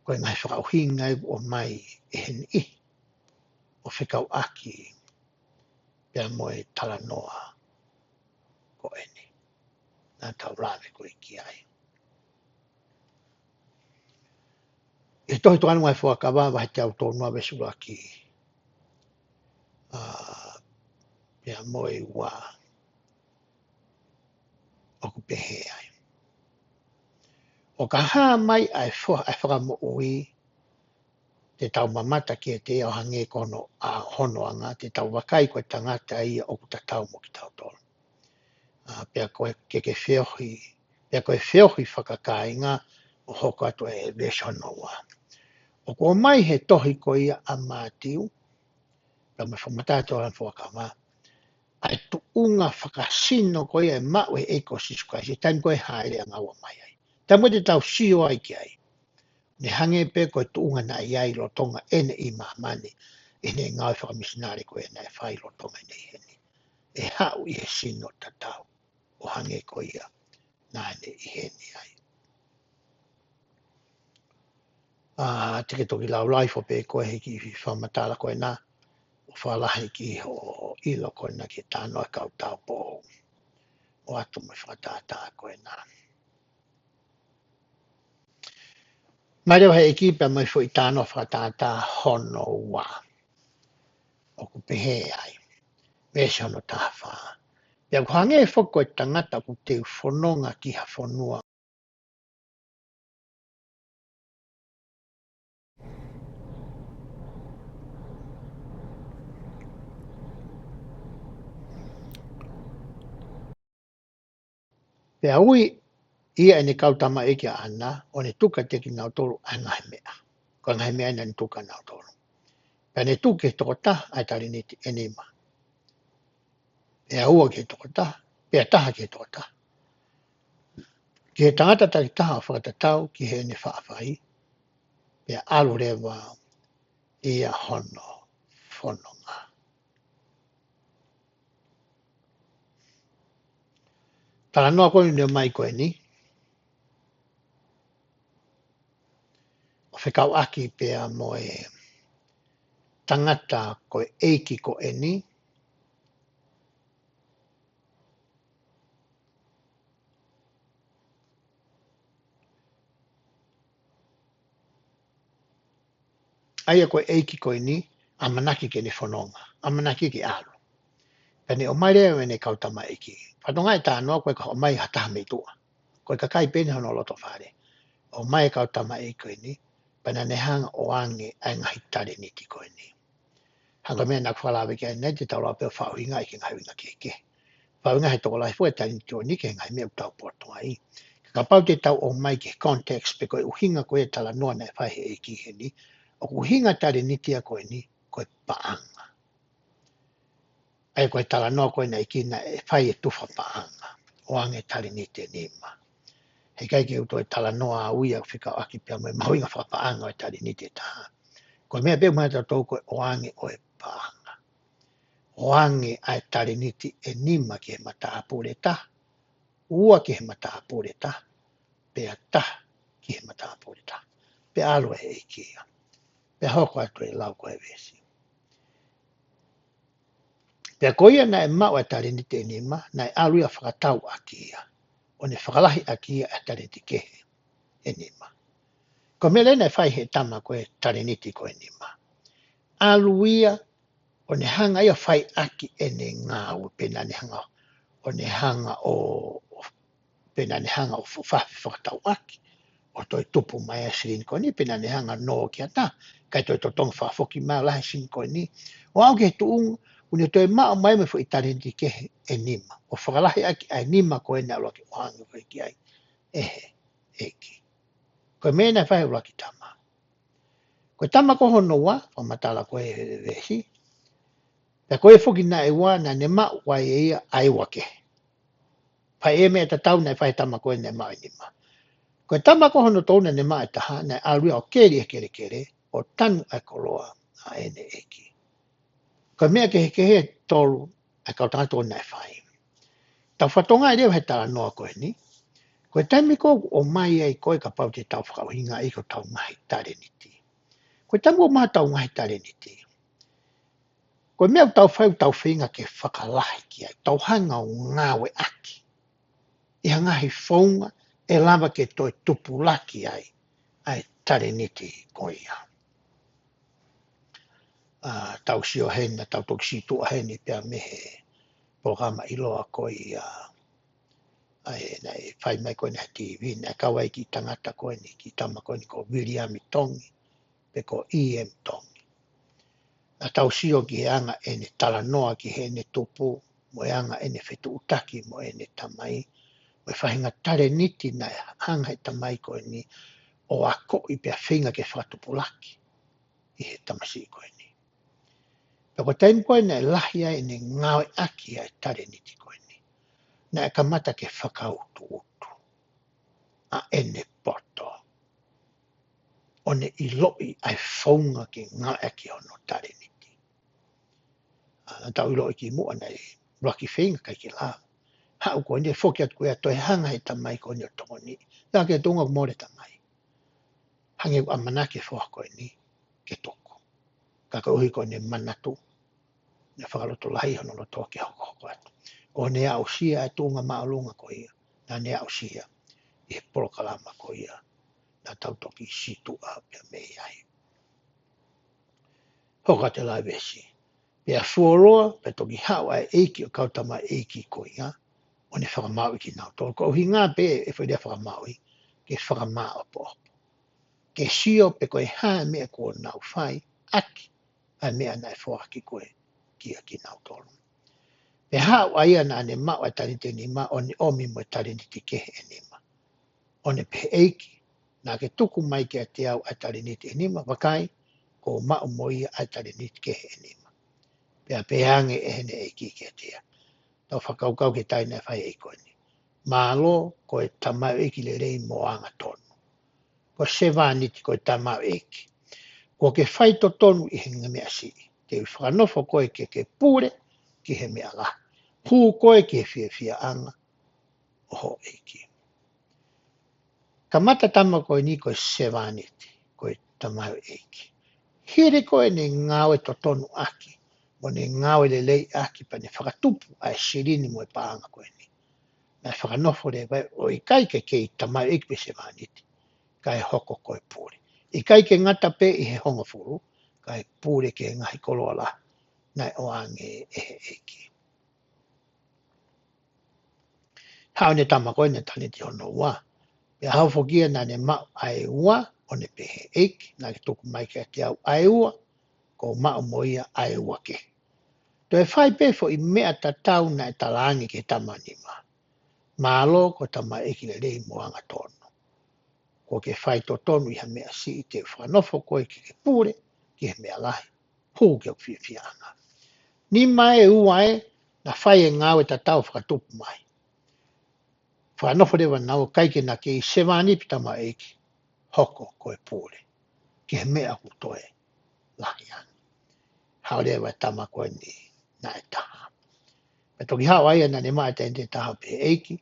Ko e ngaahi fakaʻuhinga ia ʻoku ʻomai ʻe he niʻihi ʻo fekauʻaki pea mo e talanoa ko eni naʻa tau lave ko ē ki ai. ʻI he Tohi Tokāteline mo e Ngaahi Fuakava vahe teau tolu noa veesi ʻuluaki, ʻa, pea mo e ua, ʻoku pehē ai, ʻO ka hā mai ʻa e fo-, ʻa e Fakamoʻui, te tau mamata kiate ia ʻo hangē ko hono, ʻa, hono anga, te tau vakai ko e tangata ia ʻoku tatau mo kitautolu. ʻA, pea ko e ke ke feohi, pea ko e feohi fakakāinga ʻo hoko atu ʻa e veesi hono ua. ʻOku ʻomai he tohi ko ia ʻa Mātiu, pea mo e fakamatala Tohi Tokāteline mo e Fuakava, ʻa e tuʻunga fakasino ko ia ʻe maʻu ʻe he ʻEiki ko Sīsū Kalaisi, taimi ko ē hāʻele ʻanga ua mai ai. Taimi ko ē te tau sio ai ki ai, ne hangē pē ko e tuʻunga naʻe ʻi ai lolotonga ʻene ʻi māmani, ʻene ngāue fakamisinale ko ē naʻe fai lolotonga ʻene ʻi heni. ʻE haʻu ʻi he sino tatau ʻo hangē ko ia naʻa ne ʻi heni ai. ʻA, te ke toki lau lahi foʻi pē ko e hiki fakamatala ko ena, ʻo fakalahi ki hoʻo ʻilo ko ena ki he talanoa ʻa e kau taupoʻou ʻo ʻoatu mo e fakatātā ko ena. Mai leva he ʻEiki pea mo e foʻi talanoa fakatātā hono ua. ʻOku pehē ai, veesi hono taha fā: Pea ʻoku hangē foki ko e tangata ʻoku teu fononga ki ha fonua. Pea ui ʻe ia ʻene kau tamaioʻeiki ʻaʻana, ʻo ne tuku kiate kinautolu ʻa e ngaahi meʻa. Ko e ngaahi meʻa naʻa ne tuku kiate kinautolu. Pea ne tuku ki he tokotaha ʻa e talēniti ʻe nima, pea ua ki he tokotaha, pea taha ki he tokotaha, ki he tangata takitaha ʻo fakatatau ki heʻene faʻa fai, pea ʻalu leva ia hono fononga. Talanoa ko eni ʻoku ʻomai ko eni, ʻo fekauʻaki pea mo e tangata ko e ʻeiki ko eni, ʻa ia ko e ʻeiki ko eni, ʻamanaki ke ne fononga, ʻamanaki ke ʻalu. Pea ne ʻomai leva ʻene kau tamaiki. Fatongia e talanoa ko e ka ʻomai ha taha mei tuʻa. Ko e kakai pē eni hono loto fale. ʻOmai e kau tamaiki ko eni, pea naʻa ne hanga ʻo ʻoange ʻa e ngaahi talēniti ko eni. Hangē ko e meʻa naʻa ku fakalave ki ai ʻanenai, te tau lava pē ʻo fakaʻuhingaʻi ki he ngaahi ʻuhinga kehekehe. Fakaʻuhinga he tokolahi foki e talēniti ko eni ki he ngaahi meʻa ʻoku tau poto ai. Ka kapau te tau ʻomai ki he context pe ko e ʻuhinga ko e talanoa naʻe fai he ʻeiki heni, ʻoku ʻuhinga e talēniti ia ko eni, ko e paʻanga. ʻA ia ko e talanoa ko ē naʻe ʻikai ke fai e tufa paʻanga, ʻoange talēniti ʻe nima. Heʻikai ke u toe talanoa au ia fekauʻaki pea mo e mahuʻinga fakapaʻanga ʻo e talēniti ʻe taha. Ko e meʻa pē ʻoku mahuʻinga ʻia tautolu ko e ʻoange ʻo e paʻanga. ʻOange ʻa e talēniti ʻe nima ki he matāpule ʻe taha, ua ki he matāpule ʻe taha, pea taha ki he matāpule ʻe taha. Pea ʻalu e ʻeiki ia. Pea hoko atu e lau ko e veesi. Pea ko ia naʻe maʻu e talēniti ʻe nima, naʻe ʻalu ia ʻo fakatau ʻaki ia, ʻo ne fakalahi ʻaki ia e talēniti kehe ʻe nima. Ko e meʻa leva naʻe fai he tama ko e talēniti ko ē ʻe nima. ʻAlu ia, ʻo ne hanga ia ʻo fai ʻaki ʻene ngāue, pe naʻa ne hanga, ʻo ne hanga ʻo, ʻo pe naʻa ne hanga ʻo fa-, fa-, fakatau ʻaki, ʻo toe tupu mai e silini ko eni, pe naʻa ne hanga ʻo nō ki ʻata, kae toe totongi fakafoki mai ʻo lahi e silini ko eni. ʻO aʻu ki he tuʻunga, ʻoku ne toe maʻu mai mo e foʻi talēniti kehe ʻe nima. ʻO fakalahi ʻaki ʻa e nima ko ē naʻe ʻuluaki ʻoange ko ē ki ai ʻe he ʻeiki. Ko e meʻa naʻe fai he ʻuluaki tama. Ko e tama ko hono ua, fakamatala ko ē he veesi. Pea ko e foki naʻe ua, naʻa ne maʻu ai ʻe ia ʻa e ua kehe. Pea ʻi he meʻa tatau naʻe fai he tama ko ē naʻe maʻu ʻe nima. Ko e tama ko hono tolu naʻa ne maʻu ʻe taha, naʻe ʻalu ia ʻo keli e kelekele, ʻo tanu ʻa e koloa ʻa ʻene ʻeiki. Ko e meʻa kehekehe ʻe tolu ʻa e kau tangata ko ē naʻe fai. Tau fatongia leva he talanoa ko eni. Ko e taimi ko ē ʻoku ʻomai ai ko ē kapau te tau fakaʻuhingaʻi ko ʻetau ngaahi talēniti. Ko e taimi ʻoku ʻomai ai ʻetau ngaahi talēniti, ko e meʻa ʻoku tau fai, ʻoku tau feinga ke fakalahi ki ai, tau hanga ʻo ngāueʻaki ʻi ha ngaahi founga ʻe lava ke toe tupulaki ai ʻa e talēniti ko ia. ʻA, tau sio heni, naʻa tau toki sītuʻa heni pea mei he polokalama ʻiloa ko ia, ʻa ē naʻe fai mai ko eni he T V, naʻe kau ai e kiʻi tangata ko eni, kiʻi tama ko eni ko Viliami Tongi, pe ko E M Tongi. Naʻa tau sio ki he anga ʻene talanoa ki heʻene tupu, mo e anga ʻene fetuʻutaki mo ʻene tamai, mo e faʻahinga talēniti naʻe hanga he tamai ko eni ʻo akoʻi pea feinga ke fakatupulaki ʻi he tamasiʻi ko eni. Pea ko e taimi ko ē naʻe lahi ai ʻene ngāueʻaki ʻa e talēniti ko eni, naʻe kamata ke fakautuutu ʻa ʻene poto, ʻo ne ʻiloʻi ʻa e founga ke ngāueʻaki hono talēniti. ʻA, naʻa tau ʻiloʻi kimuʻa naʻe ʻuluaki feinga kae ʻikai ke lava. Haʻu ko eni ʻo foki atu ko ia ʻo toe hanga he tamai ko eni ʻo tokoniʻi. Naʻa ke tunga mole tamai. Hangē ʻoku ʻamanaki e foha ko eni ke tuku. Ka koeʻuhi ko ʻene manatu, naʻe fakalotolahi hono loto ke hokohoko atu. ʻO ne aʻusia e tuʻunga māʻolunga ko ia naʻa ne aʻusia ʻi he polokalama ko ia naʻa tau toki sītuʻa pea mei ai. Hoko atu e lau veesi. Pea fuoloa, pea toki haʻu ʻa e ʻeiki ʻo e kau tamaiki ko ia, ʻo ne fakamāuʻi kinautolu. Ko e ʻuhinga pē e foʻi lea fakamāuʻi, ke fakamāʻopoʻopo. Ke sio pe ko e hā e meʻa kuo nau fai ʻaki ʻa e meʻa naʻe foaki ko ē kia kinautolu. Pea haʻu ʻa ia naʻa ne maʻu ʻa e talēniti ʻe nima, ʻo ne ʻomi mo e talēniti kehe ʻe nima. ʻO ne pehē, ʻEiki, naʻa ke tuku mai kiate au ʻa e talēniti ʻe nima, vakai, kuo u maʻu mo ia ʻa e talēniti kehe ʻe nima. Pea pehē ange ʻe heʻene ʻeiki kiate ia, Tau fakakaukau ki he tali naʻe fai ʻe he ʻeiki ko eni. Mālō ko e tamaioʻeiki lelei mo angatonu. Ko e sevāniti ko e tamaioʻeiki. Kuo ke fai totonu ʻi he meʻa siʻi. Te u fakanofo koe ke ke pule ki he meʻa lahi. Hū koe ki he fiefiaʻanga ʻo hoʻo ʻeiki. Kamata tama ko eni ko e sevāniti, ko e tamaioʻeiki. Hili ko ʻene ngāue totonu ʻaki, mo ʻene ngāue lelei ʻaki pea ne fakatupu ʻa e silini mo e paʻanga ko eni. Naʻe fakanofo leva ʻo ʻikai ke kei tamaioʻeiki pe sevāniti, kae hoko ko e pule. ʻIkai ke ngata pē ʻi he hongofulu, kae pule ki he ngaahi koloa lahi naʻe ʻoange ʻe he ʻeiki. Haʻu ʻene tama ko eni, talēniti hono ua. Pea haʻu foki ia naʻa ne maʻu ʻa e ua, ʻo ne pehē, ʻEiki, naʻa ke tuku mai kiate au ʻa e ua, kuo u maʻu mo ia ʻa e ua kehe. Toe fai pē foʻi meʻa tatau naʻe talaange ki he tama nima. Mālō ko e tamaioʻeiki lelei mo angatonu. Kuo ke fai totonu ʻi ha meʻa siʻi, te u fakanofo koe ke ke pule ki he meʻa lahi. Hū ki hoku fiefiaʻanga. Nima ē, ua ē, naʻa fai e ngāue tatau fakatupu mai. Fakanofo leva naua, ʻikai ke na kei sevāniti pe tamaioʻeiki, hoko ko e pule ki he meʻa ʻoku toe lahi ange. Haʻu leva e tama ko eni naʻe taha. Pea toki haʻu ai ia naʻa ne maʻu e talēniti ʻe taha, pehē, ʻEiki,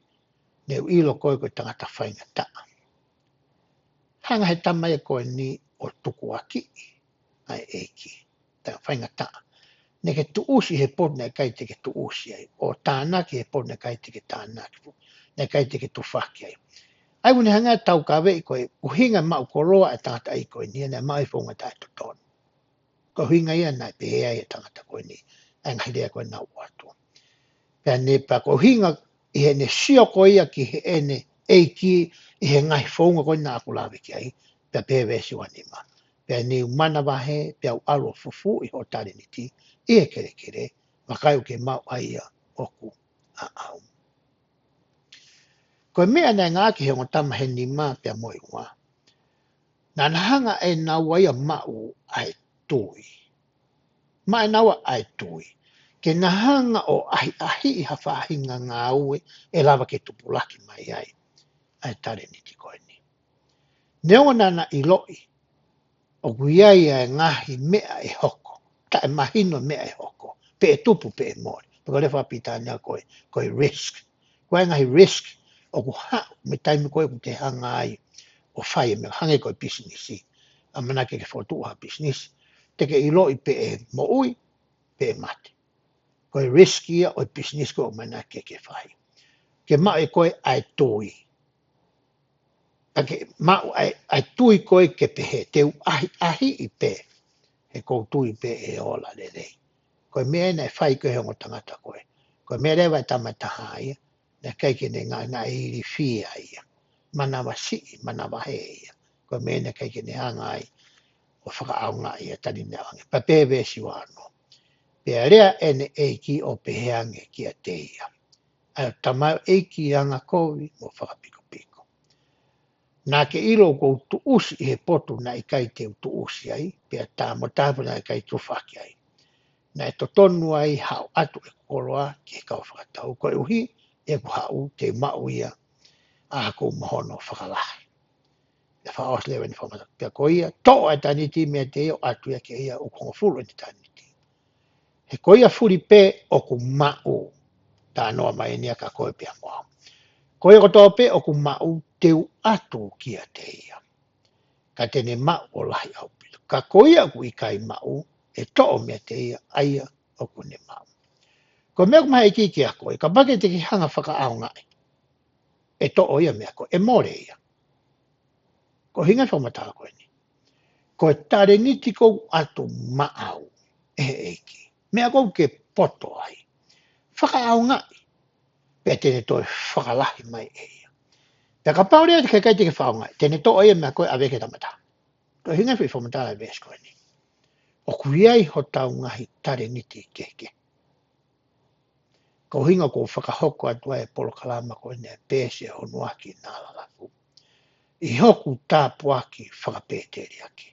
ne u ʻilo koe ko e tangata faingataʻa. Hanga he tama ia ko eni ʻo tukuakiʻi ʻa e ʻeiki. Tangata faingataʻa. Naʻe ke tuʻusi he potu naʻe ʻikai te ke tuʻusi ai. ʻO tānaki he potu naʻe ʻikai te ke tānaki. Naʻe ʻikai te ke tufaki ai. ʻA ia ʻoku ne hanga ʻo taukaveʻi ko e ʻuhinga maʻu koloa e tangataʻeiki ko eni, naʻe maʻu e founga taʻetotonu. Ko e ʻuhinga ia naʻe pehē ai e tangata ko eni, ʻa e ngaahi lea ko ē naʻa ku ʻoatu. Pea ne pehē ko e ʻuhinga ʻi heʻene sio ko ia ki heʻene ʻeiki ʻi he ngaahi founga ko ē naʻa ku lave ki ai, pea pehē veesi ua nima. Pea ne u manavahē, pea u ʻalu ʻo fufū ʻi hoʻo talēniti, ʻi he kelekele, vakai ʻoku ke maʻu ʻa ia ʻoku ʻaʻau. Ko e meʻa naʻe ngāueʻaki he ongo tama he nima pea mo e ua. Naʻa na hanga ʻe naua ia ʻo maʻu ʻa e tui. Maʻu ʻe naua ʻa e tui. Ke na hanga ʻo ʻahiʻahiʻi ha faʻahinga ngāue ʻe lava ke tupulaki mai ai ʻa e talēniti ko eni. Neongo naʻa na ʻiloʻi ʻoku ʻi ai ʻa e ngaahi meʻa ʻe hoko, taʻemahino meʻa ʻe hoko, pe ʻe tupu pe ʻe mole. Pe ko e lea fakapilitānia ko e, ko e risk. Ko e ngaahi risk ʻoku haʻu mei he taimi ko ē ʻoku te hanga ai ʻo fai e meʻa, hangē ko e pisinisi. ʻAmanaki ke fokotuʻu ha pisinisi, te ke ʻiloʻi pe ʻe moʻui, pe ʻe mate. Ko e risk ia ʻo e pisinisi ko ē ʻoku ʻamanaki ke fai. Ke maʻu ʻe koe ʻa e tui. Pea ke maʻu ʻa e, ʻa e tui ko ē ke pehē, te u ʻahiʻahiʻi pē, he ʻoku ou tui pē ʻe ola lelei. Ko e meʻa naʻe fai ko ē he ongo tangata ko ē. Ko e meʻa leva e tama ʻe taha ia, naʻe ʻikai ke ne ngā, naʻe ilifia ia. Manavasiʻi, manavahē ia. Ko e meʻa naʻe ʻikai ke ne hanga ai ʻo fakaʻaongaʻi ʻa e talēniti naʻe ʻoange. Pea pehē veesi ua ono. Pea lea ʻene ʻeiki ʻo pehē ange kiate ia, ʻA e tamaioʻeiki angakovi mo fakapikopiko. Naʻa ke ʻilo ʻoku ou tuʻusi ʻi he potu naʻe ʻikai te u tuʻusi ai, pea tā mo tāpu naʻe ʻikai tufaki ai. Naʻe totonu ai haʻu atu ʻeku koloa ki he kau fakatau, koeʻuhi ʻeku haʻu te u maʻu ia ʻa ʻaku mo hono fakalahi. Pea fakaʻosi leva ʻene fakamatala. Pea ko ia, toʻo ʻa e talēniti meiate ia ʻo ʻatu ia ke ia ʻoku hongofulu ʻene talēniti. He ko ia fuli pē ʻoku maʻu, talanoa mai eni ia kia koe pea mo au. Ko ia kotoa pē ʻoku maʻu te u ʻatu kiate ia. Ka te ne maʻu ʻo lahi ʻaupito. Ka ko ia ʻoku ʻikai maʻu, ʻe toʻo meiate ia ʻa ia ʻoku ne maʻu. Ko e meʻa ʻoku maʻu ʻe he ʻEiki kia koe, kapau ʻe ʻikai te ke hanga ʻo fakaʻaongaʻi, ʻe toʻo ia meiate koe, ʻe mole ia. Ko e ʻuhinga e fakamatala ko eni. Ko e talēniti ʻoku ʻatu maʻau ʻe he ʻEiki, meʻa ʻoku ke poto ai, fakaʻaongaʻi, pea te ne toe fakalahi mai ʻe ia. Pea kapau leva ʻe ʻikai te ke fakaʻaongaʻi, te ne toʻo ia meiate koe ʻave ki he tama ʻe taha. Ko e ʻuhinga e fakamatala e veesi ko eni. ʻOku ʻi ai hotau ngaahi talēniti kehekehe. Ko e ʻuhinga ʻoku ou fakahoko atu ai e polokalama ko eni, pea ʻe ʻosi hono ʻaki ʻa e lalafu. ʻI hoku tāpuaki fakapēteliake,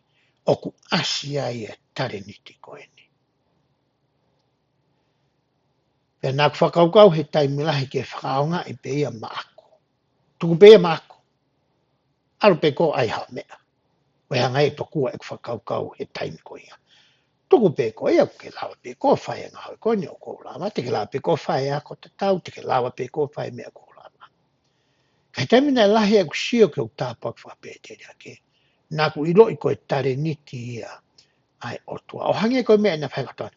ʻoku ʻasi ai e talēniti ko eni. Pea naʻa ku fakakaukau he taimi lahi ke fakaʻaongaʻi pē ia maʻaku. Tuku pē ia maʻaku. ʻAlu pē koe ʻai haʻo meʻa. ʻOua ʻe hanga ʻe tokua ʻeku fakakaukau he taimi ko ia. Tuku pē koe ia, ʻoku ke lava pē koe ʻo fai e ngāue ko eni ʻoku ou lava. Te ke lava pē koe ʻo fai e ako tatau, te ke lava pē koe ʻo fai e meʻa ʻoku ou lava. Ka ʻi he taimi naʻe lahi ʻeku sio ki hoku tāpuaki fakapēteliake, naʻa ku ʻiloʻi ko e talēniti ia ʻa e ʻOtua. ʻO hangē ko e meʻa naʻe fai kotoa.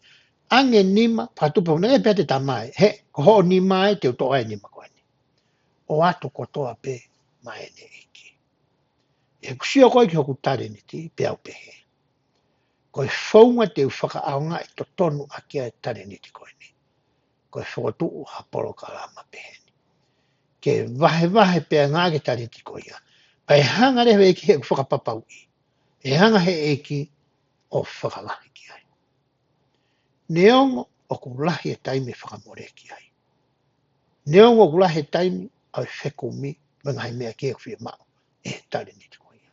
ʻAnge nima, fakatupu, naʻe pehē ʻe he tamai, he, ko hoʻo nima ē, te u toʻo ʻa e nima ko eni. ʻO ʻatu kotoa pē maʻa ʻene ʻEiki. ʻI heʻeku sio ko ē ki hoku talēniti, peá u pehē, ko e founga te u fakaʻaongaʻi totonu ʻaki ʻa e talēniti ko eni, ko e fokotuʻu ha polokalama pehē ni. Ke vahevahe pea ngāueʻaki e talēniti ko ia. Pea ʻe hanga leva ʻe he ʻEiki heʻeku fakapapauʻi. ʻE hanga ʻe he ʻEiki ʻo fakalahi ki ai. Neongo ʻoku lahi e taimi ʻe fakamoleki ai. Neongo ʻoku lahi e taimi ʻa e fekumi mo e ngaahi meʻa kehe ʻoku fiemaʻu ʻe he talēniti ko ia.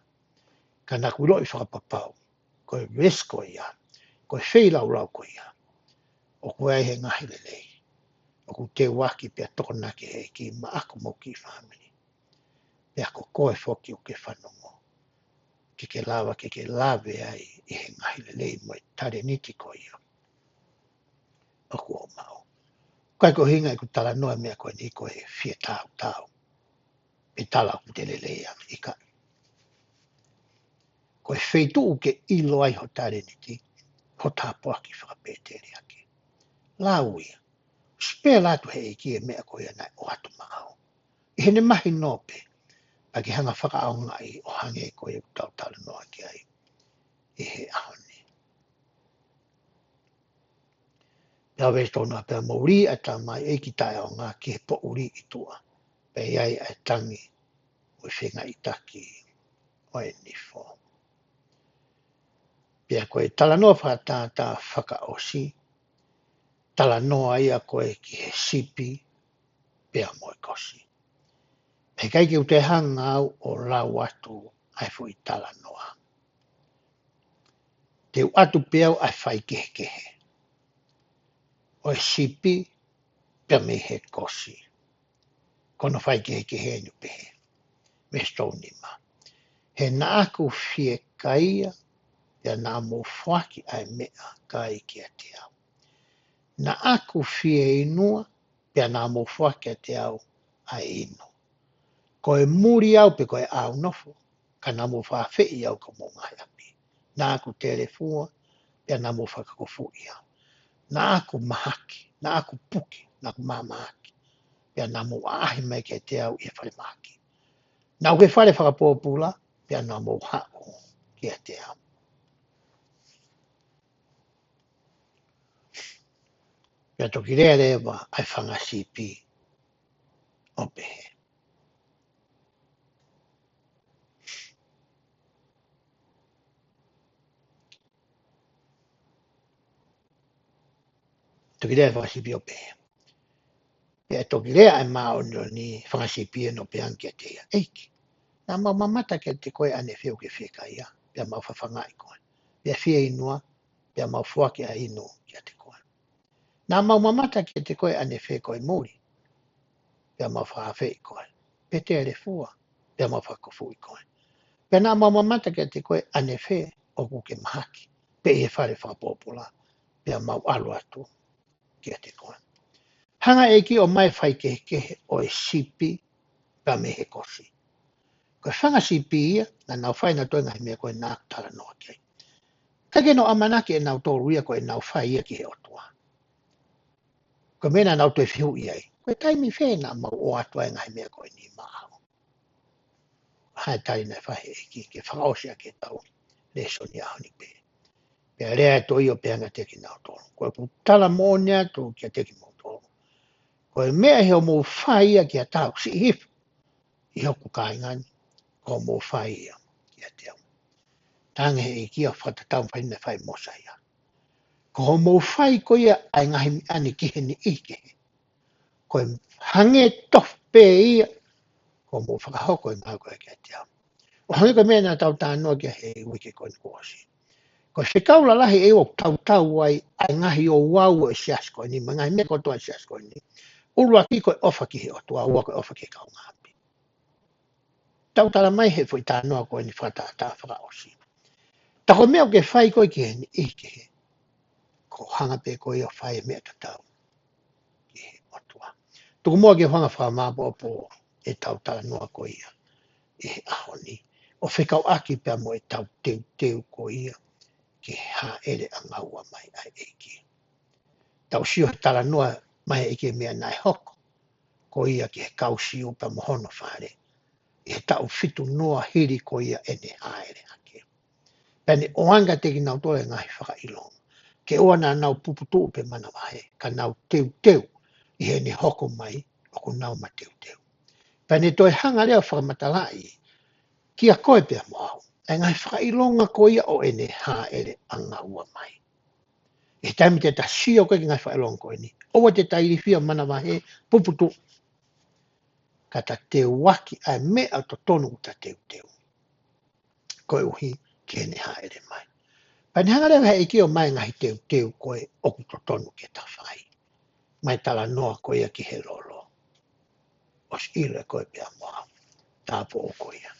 Ka naʻa ku ʻiloʻi fakapapau, ko e risk ko ia, ko e feilaulau ko ia, ʻoku ʻi ai he ngaahi lelei ʻoku teuaki pea tokonaki ʻe he ʻEiki maʻaku mo e kiʻi fāmili. Pea ko koe foki ʻoku ke fanongo, ke ke lava, ke ke lave ai ʻi he ngaahi lelei mo e talēniti ko ia ʻoku ou maʻu. Ka ko e ʻuhinga ʻeku talanoa e meʻa ko eni ko e fie tautau. Pe tala ʻoku te lelei ange, ʻikai. Ko e feituʻu ke ʻilo ai ho talēniti, ho tāpuaki fakapēteliake. Lau ia. Spare atu ʻe he ʻEiki e meʻa ko ia naʻe ʻoatu maʻau. ʻI heʻene mahino pē, pea ke hanga fakaʻaongaʻi ʻo hangē ko ia ʻoku tau talanoa ki ai ʻi he ʻaho ni. Pea veesi tolu noa, pea mou lī ʻa e tamaioʻeiki taʻeʻaonga ki he poʻuli ʻi tuʻa. Pea ʻi ai ʻa e tangi mo e fengaiʻitaki ʻo e nifo. Pea ko e talanoa fakatātā fakaʻosi, talanoa ia ko ē ki he sipi, pea mo e kosi. Pea ʻikai ke u toe hanga au ʻo lau atu ʻa e foʻi talanoa. Te u ʻatu pē au ʻa e faikehekehe ʻo e sipi pea mei he kosi. Ko hono faikehekehe eni ʻoku pehē, veesi tolu nima. He naʻa ku fiekaia, pea naʻa mou foaki ʻa e meʻakai kiate au. Naʻa ku fieinua, pea naʻa mou foaki kiate au ʻa e inu. Ko e muli au pe ko e ʻāunofo, ka naʻa mou fakaafeʻi au ki homou ngaahi ʻapi. Naʻa ku telefua, pea naʻa mou fakakofuʻi au. Naʻa ku mahaki, naʻa ku puke, naʻa ku mahamahaki, pea naʻa mou ʻaʻahi mai kiate au ʻi he fale mahaki. Naʻa ku ʻi he fale fakapōpula, pea naʻa mou haʻu kiate au. Pea toki lea leva ʻa e fanga sipi ʻo pehē. Toki lea e fanga sipi ʻo pehē. Pea toki lea ʻa e māʻoniʻoni fanga sipi ʻo pehē ange kiate ia, ʻEiki, naʻa mau mamata kiate koe ʻanefē ʻoku ke fiekaia, pea mau fafangaʻi koe. Pea fieinua, pea mau foaki ʻa e inu kiate koe. Naʻa mau mamata kiate koe ʻanefē ko e muli, pea mau fakaafeʻi koe. Pe telefua, pea mau fakakofuʻi koe. Pea naʻa mau mamata kiate koe ʻanefē ʻoku ke mahaki, pe ʻi he fale fakapōpula, pea mau ʻalu atu kiate koe. Hanga ʻe he ʻEiki ʻo ʻomai e faikehekehe ʻo e sipi pea mei he kosi. Ko e fanga sipi ia, naʻa nau fai ʻenautolu e ngaahi meʻa ko ē naʻa ku talanoa ki ai. ʻIkai ke nau ʻamanaki ʻe nautolu ia ko ʻenau fai ia ki he ʻOtua. Ko e meʻa naʻa nau toe fehuʻi ai, ko e taimi fē naʻa mau ʻoatu ai e ngaahi meʻa ko eni maʻau. Hā e tali naʻe fai ʻe he ʻEiki ke fakaʻosi ʻaki ʻetau lēsoni ʻaho ni pē. Pea lea e tohi ʻo pehē ange kiate kinautolu, ko ʻeku tala moʻoni atu kiate kimoutolu, ko e meʻa ʻi hoʻomou fai ia ki ha taha ʻoku siʻi hifo ʻi hoku kāinga ni, ko hoʻomou fai ia kiate au. Talaange ʻe he ʻEiki ʻo fakatatau mo e fai naʻe fai ʻe Mōsaia. Ko hoʻomou fai ko ia ʻa e ngaahi meʻa ni ki he niʻihi kehe, ko e hangē tofu pē ia ko hoʻomou fakahoko e ngāue ko ia kiate au. ʻO hangē ko e meʻa naʻa tau talanoa ki ai he uike ko eni kuo ʻosi. Ko e fekau lalahi ʻe ua ʻoku tautau ai ʻa e ngaahi ouau ʻo e siasi ko eni, mo e ngaahi meʻa kotoa ʻo e siasi ko eni. ʻUluaki ko e ʻofa ki he ʻOtua, ua ko e ʻofa ki he kaungāʻapi. Tau tala mai he foʻi talanoa ko eni fakatātā fakaʻosi. Tā ko e meʻa ʻoku ke fai koe ki he niʻihi kehe, ko e hanga pē koe ʻo fai e meʻa tatau ki he ʻOtua. Tuku muʻa ke u hanga ʻo fakamāʻopoʻopo ʻetau talanoa ko ia ʻi he ʻaho ni, ʻo fekauʻaki pea mo ʻetau teuteu ko ia ki he hāʻele ʻanga ua mai ʻa e ʻEiki. Tau sio he talanoa mai ʻEiki meʻa naʻe hoko ko ia ki he kau Siu pea mo hono fale ʻi he taʻu fitu noa hili ko ia ʻene hāʻele hake. Pea ne ʻoange kiate kinautolu e ngaahi fakaʻilonga, ke ʻoua naʻa nau puputuʻu pe manavahē, ka nau teuteu ʻi heʻene hoko mai ʻoku nau mateuteu. Pea ne toe hanga leva ʻo fakamatalaʻi kia koe pea mo au ʻa e ngaahi fakaʻilonga ko ia ʻo ʻene hāʻele ʻanga ua mai. ʻI he taimi te ta sio ko ē ki he ngaahi fakaʻilonga ko eni, ʻoua te ta ilifia, manavahē, puputuʻu, ka ta teuaki ʻa e meʻa totonu ʻoku ta teuteu koeʻuhi ke ne hāʻele mai. Pea ne hanga leva he ʻEiki ʻo ʻomai e ngaahi teuteu ko ē ʻoku totonu ke ta fai. Mai talanoa ko ia ki he lolo. ʻOsi ʻilo ʻe koe pea mo au, tāupoʻou ko ia.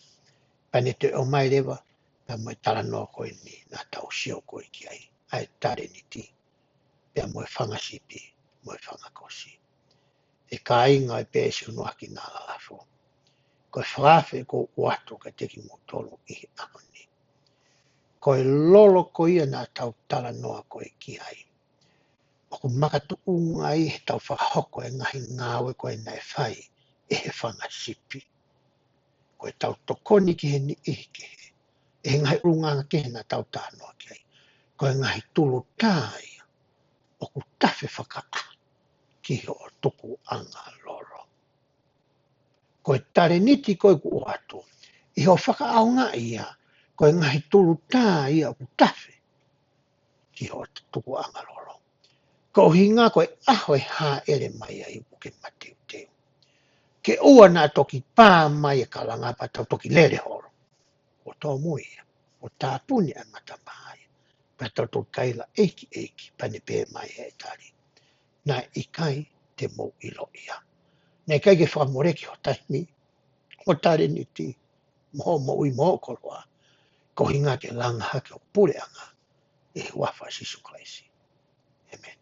Pea ne toe ʻomai leva pea mo e talanoa ko eni naʻa tau sio ko ē ki ai, ʻa e talēniti, pea mo e fanga sipi mo e fanga kosi. ʻE kāinga ʻo e peesi ʻo e ʻUluaki Nālalafo, ko e fakaafe ʻoku ou ʻoatu kiate kimoutolu ʻi he ʻaho ni, ko e lolo ko ia naʻa tau talanoa ko ē ki ai, ʻoku makatuʻunga ai heʻetau fakahoko e ngaahi ngāue ko ē naʻe fai ʻe he fanga sipi. Ko ʻetau tokoni ki he niʻihi kehe ʻi he ngaahi ʻulungaanga kehe naʻa tau talanoa ki ai, ko e ngaahi tulutā ia ʻoku tafe fakaʻaho ki hoʻo tukuʻanga lolo. Ko e talēniti ko ē ʻoku ʻoatu, ʻi hoʻo fakaʻaongaʻi ia, ko e ngaahi tulutā ia ʻoku tafe ki hoʻo tukuʻanga lolo. Ko e ʻuhinga ko e ʻaho e hāʻele mai ai ʻoku ke mateuteu. Ke ʻoua naʻa toki pā mai e kalanga pea tau toki lele holo. ʻO tōmui ia, ʻo tāpuni ʻa e matapā ia, pea tau toki kaila, ʻEiki, ʻEiki, pea ne pehē mai ʻe he tali, naʻe ʻikai te mou ʻilo ia. Naʻe ʻikai ke fakamoleki ho taimi, ho talēniti, mo hoʻo moʻui mo hoʻo koloa, ko e ʻuhinga ke langa hake ho puleʻanga ʻi he huafa ʻo Sīsū Kalaisi. ʻĒmeni.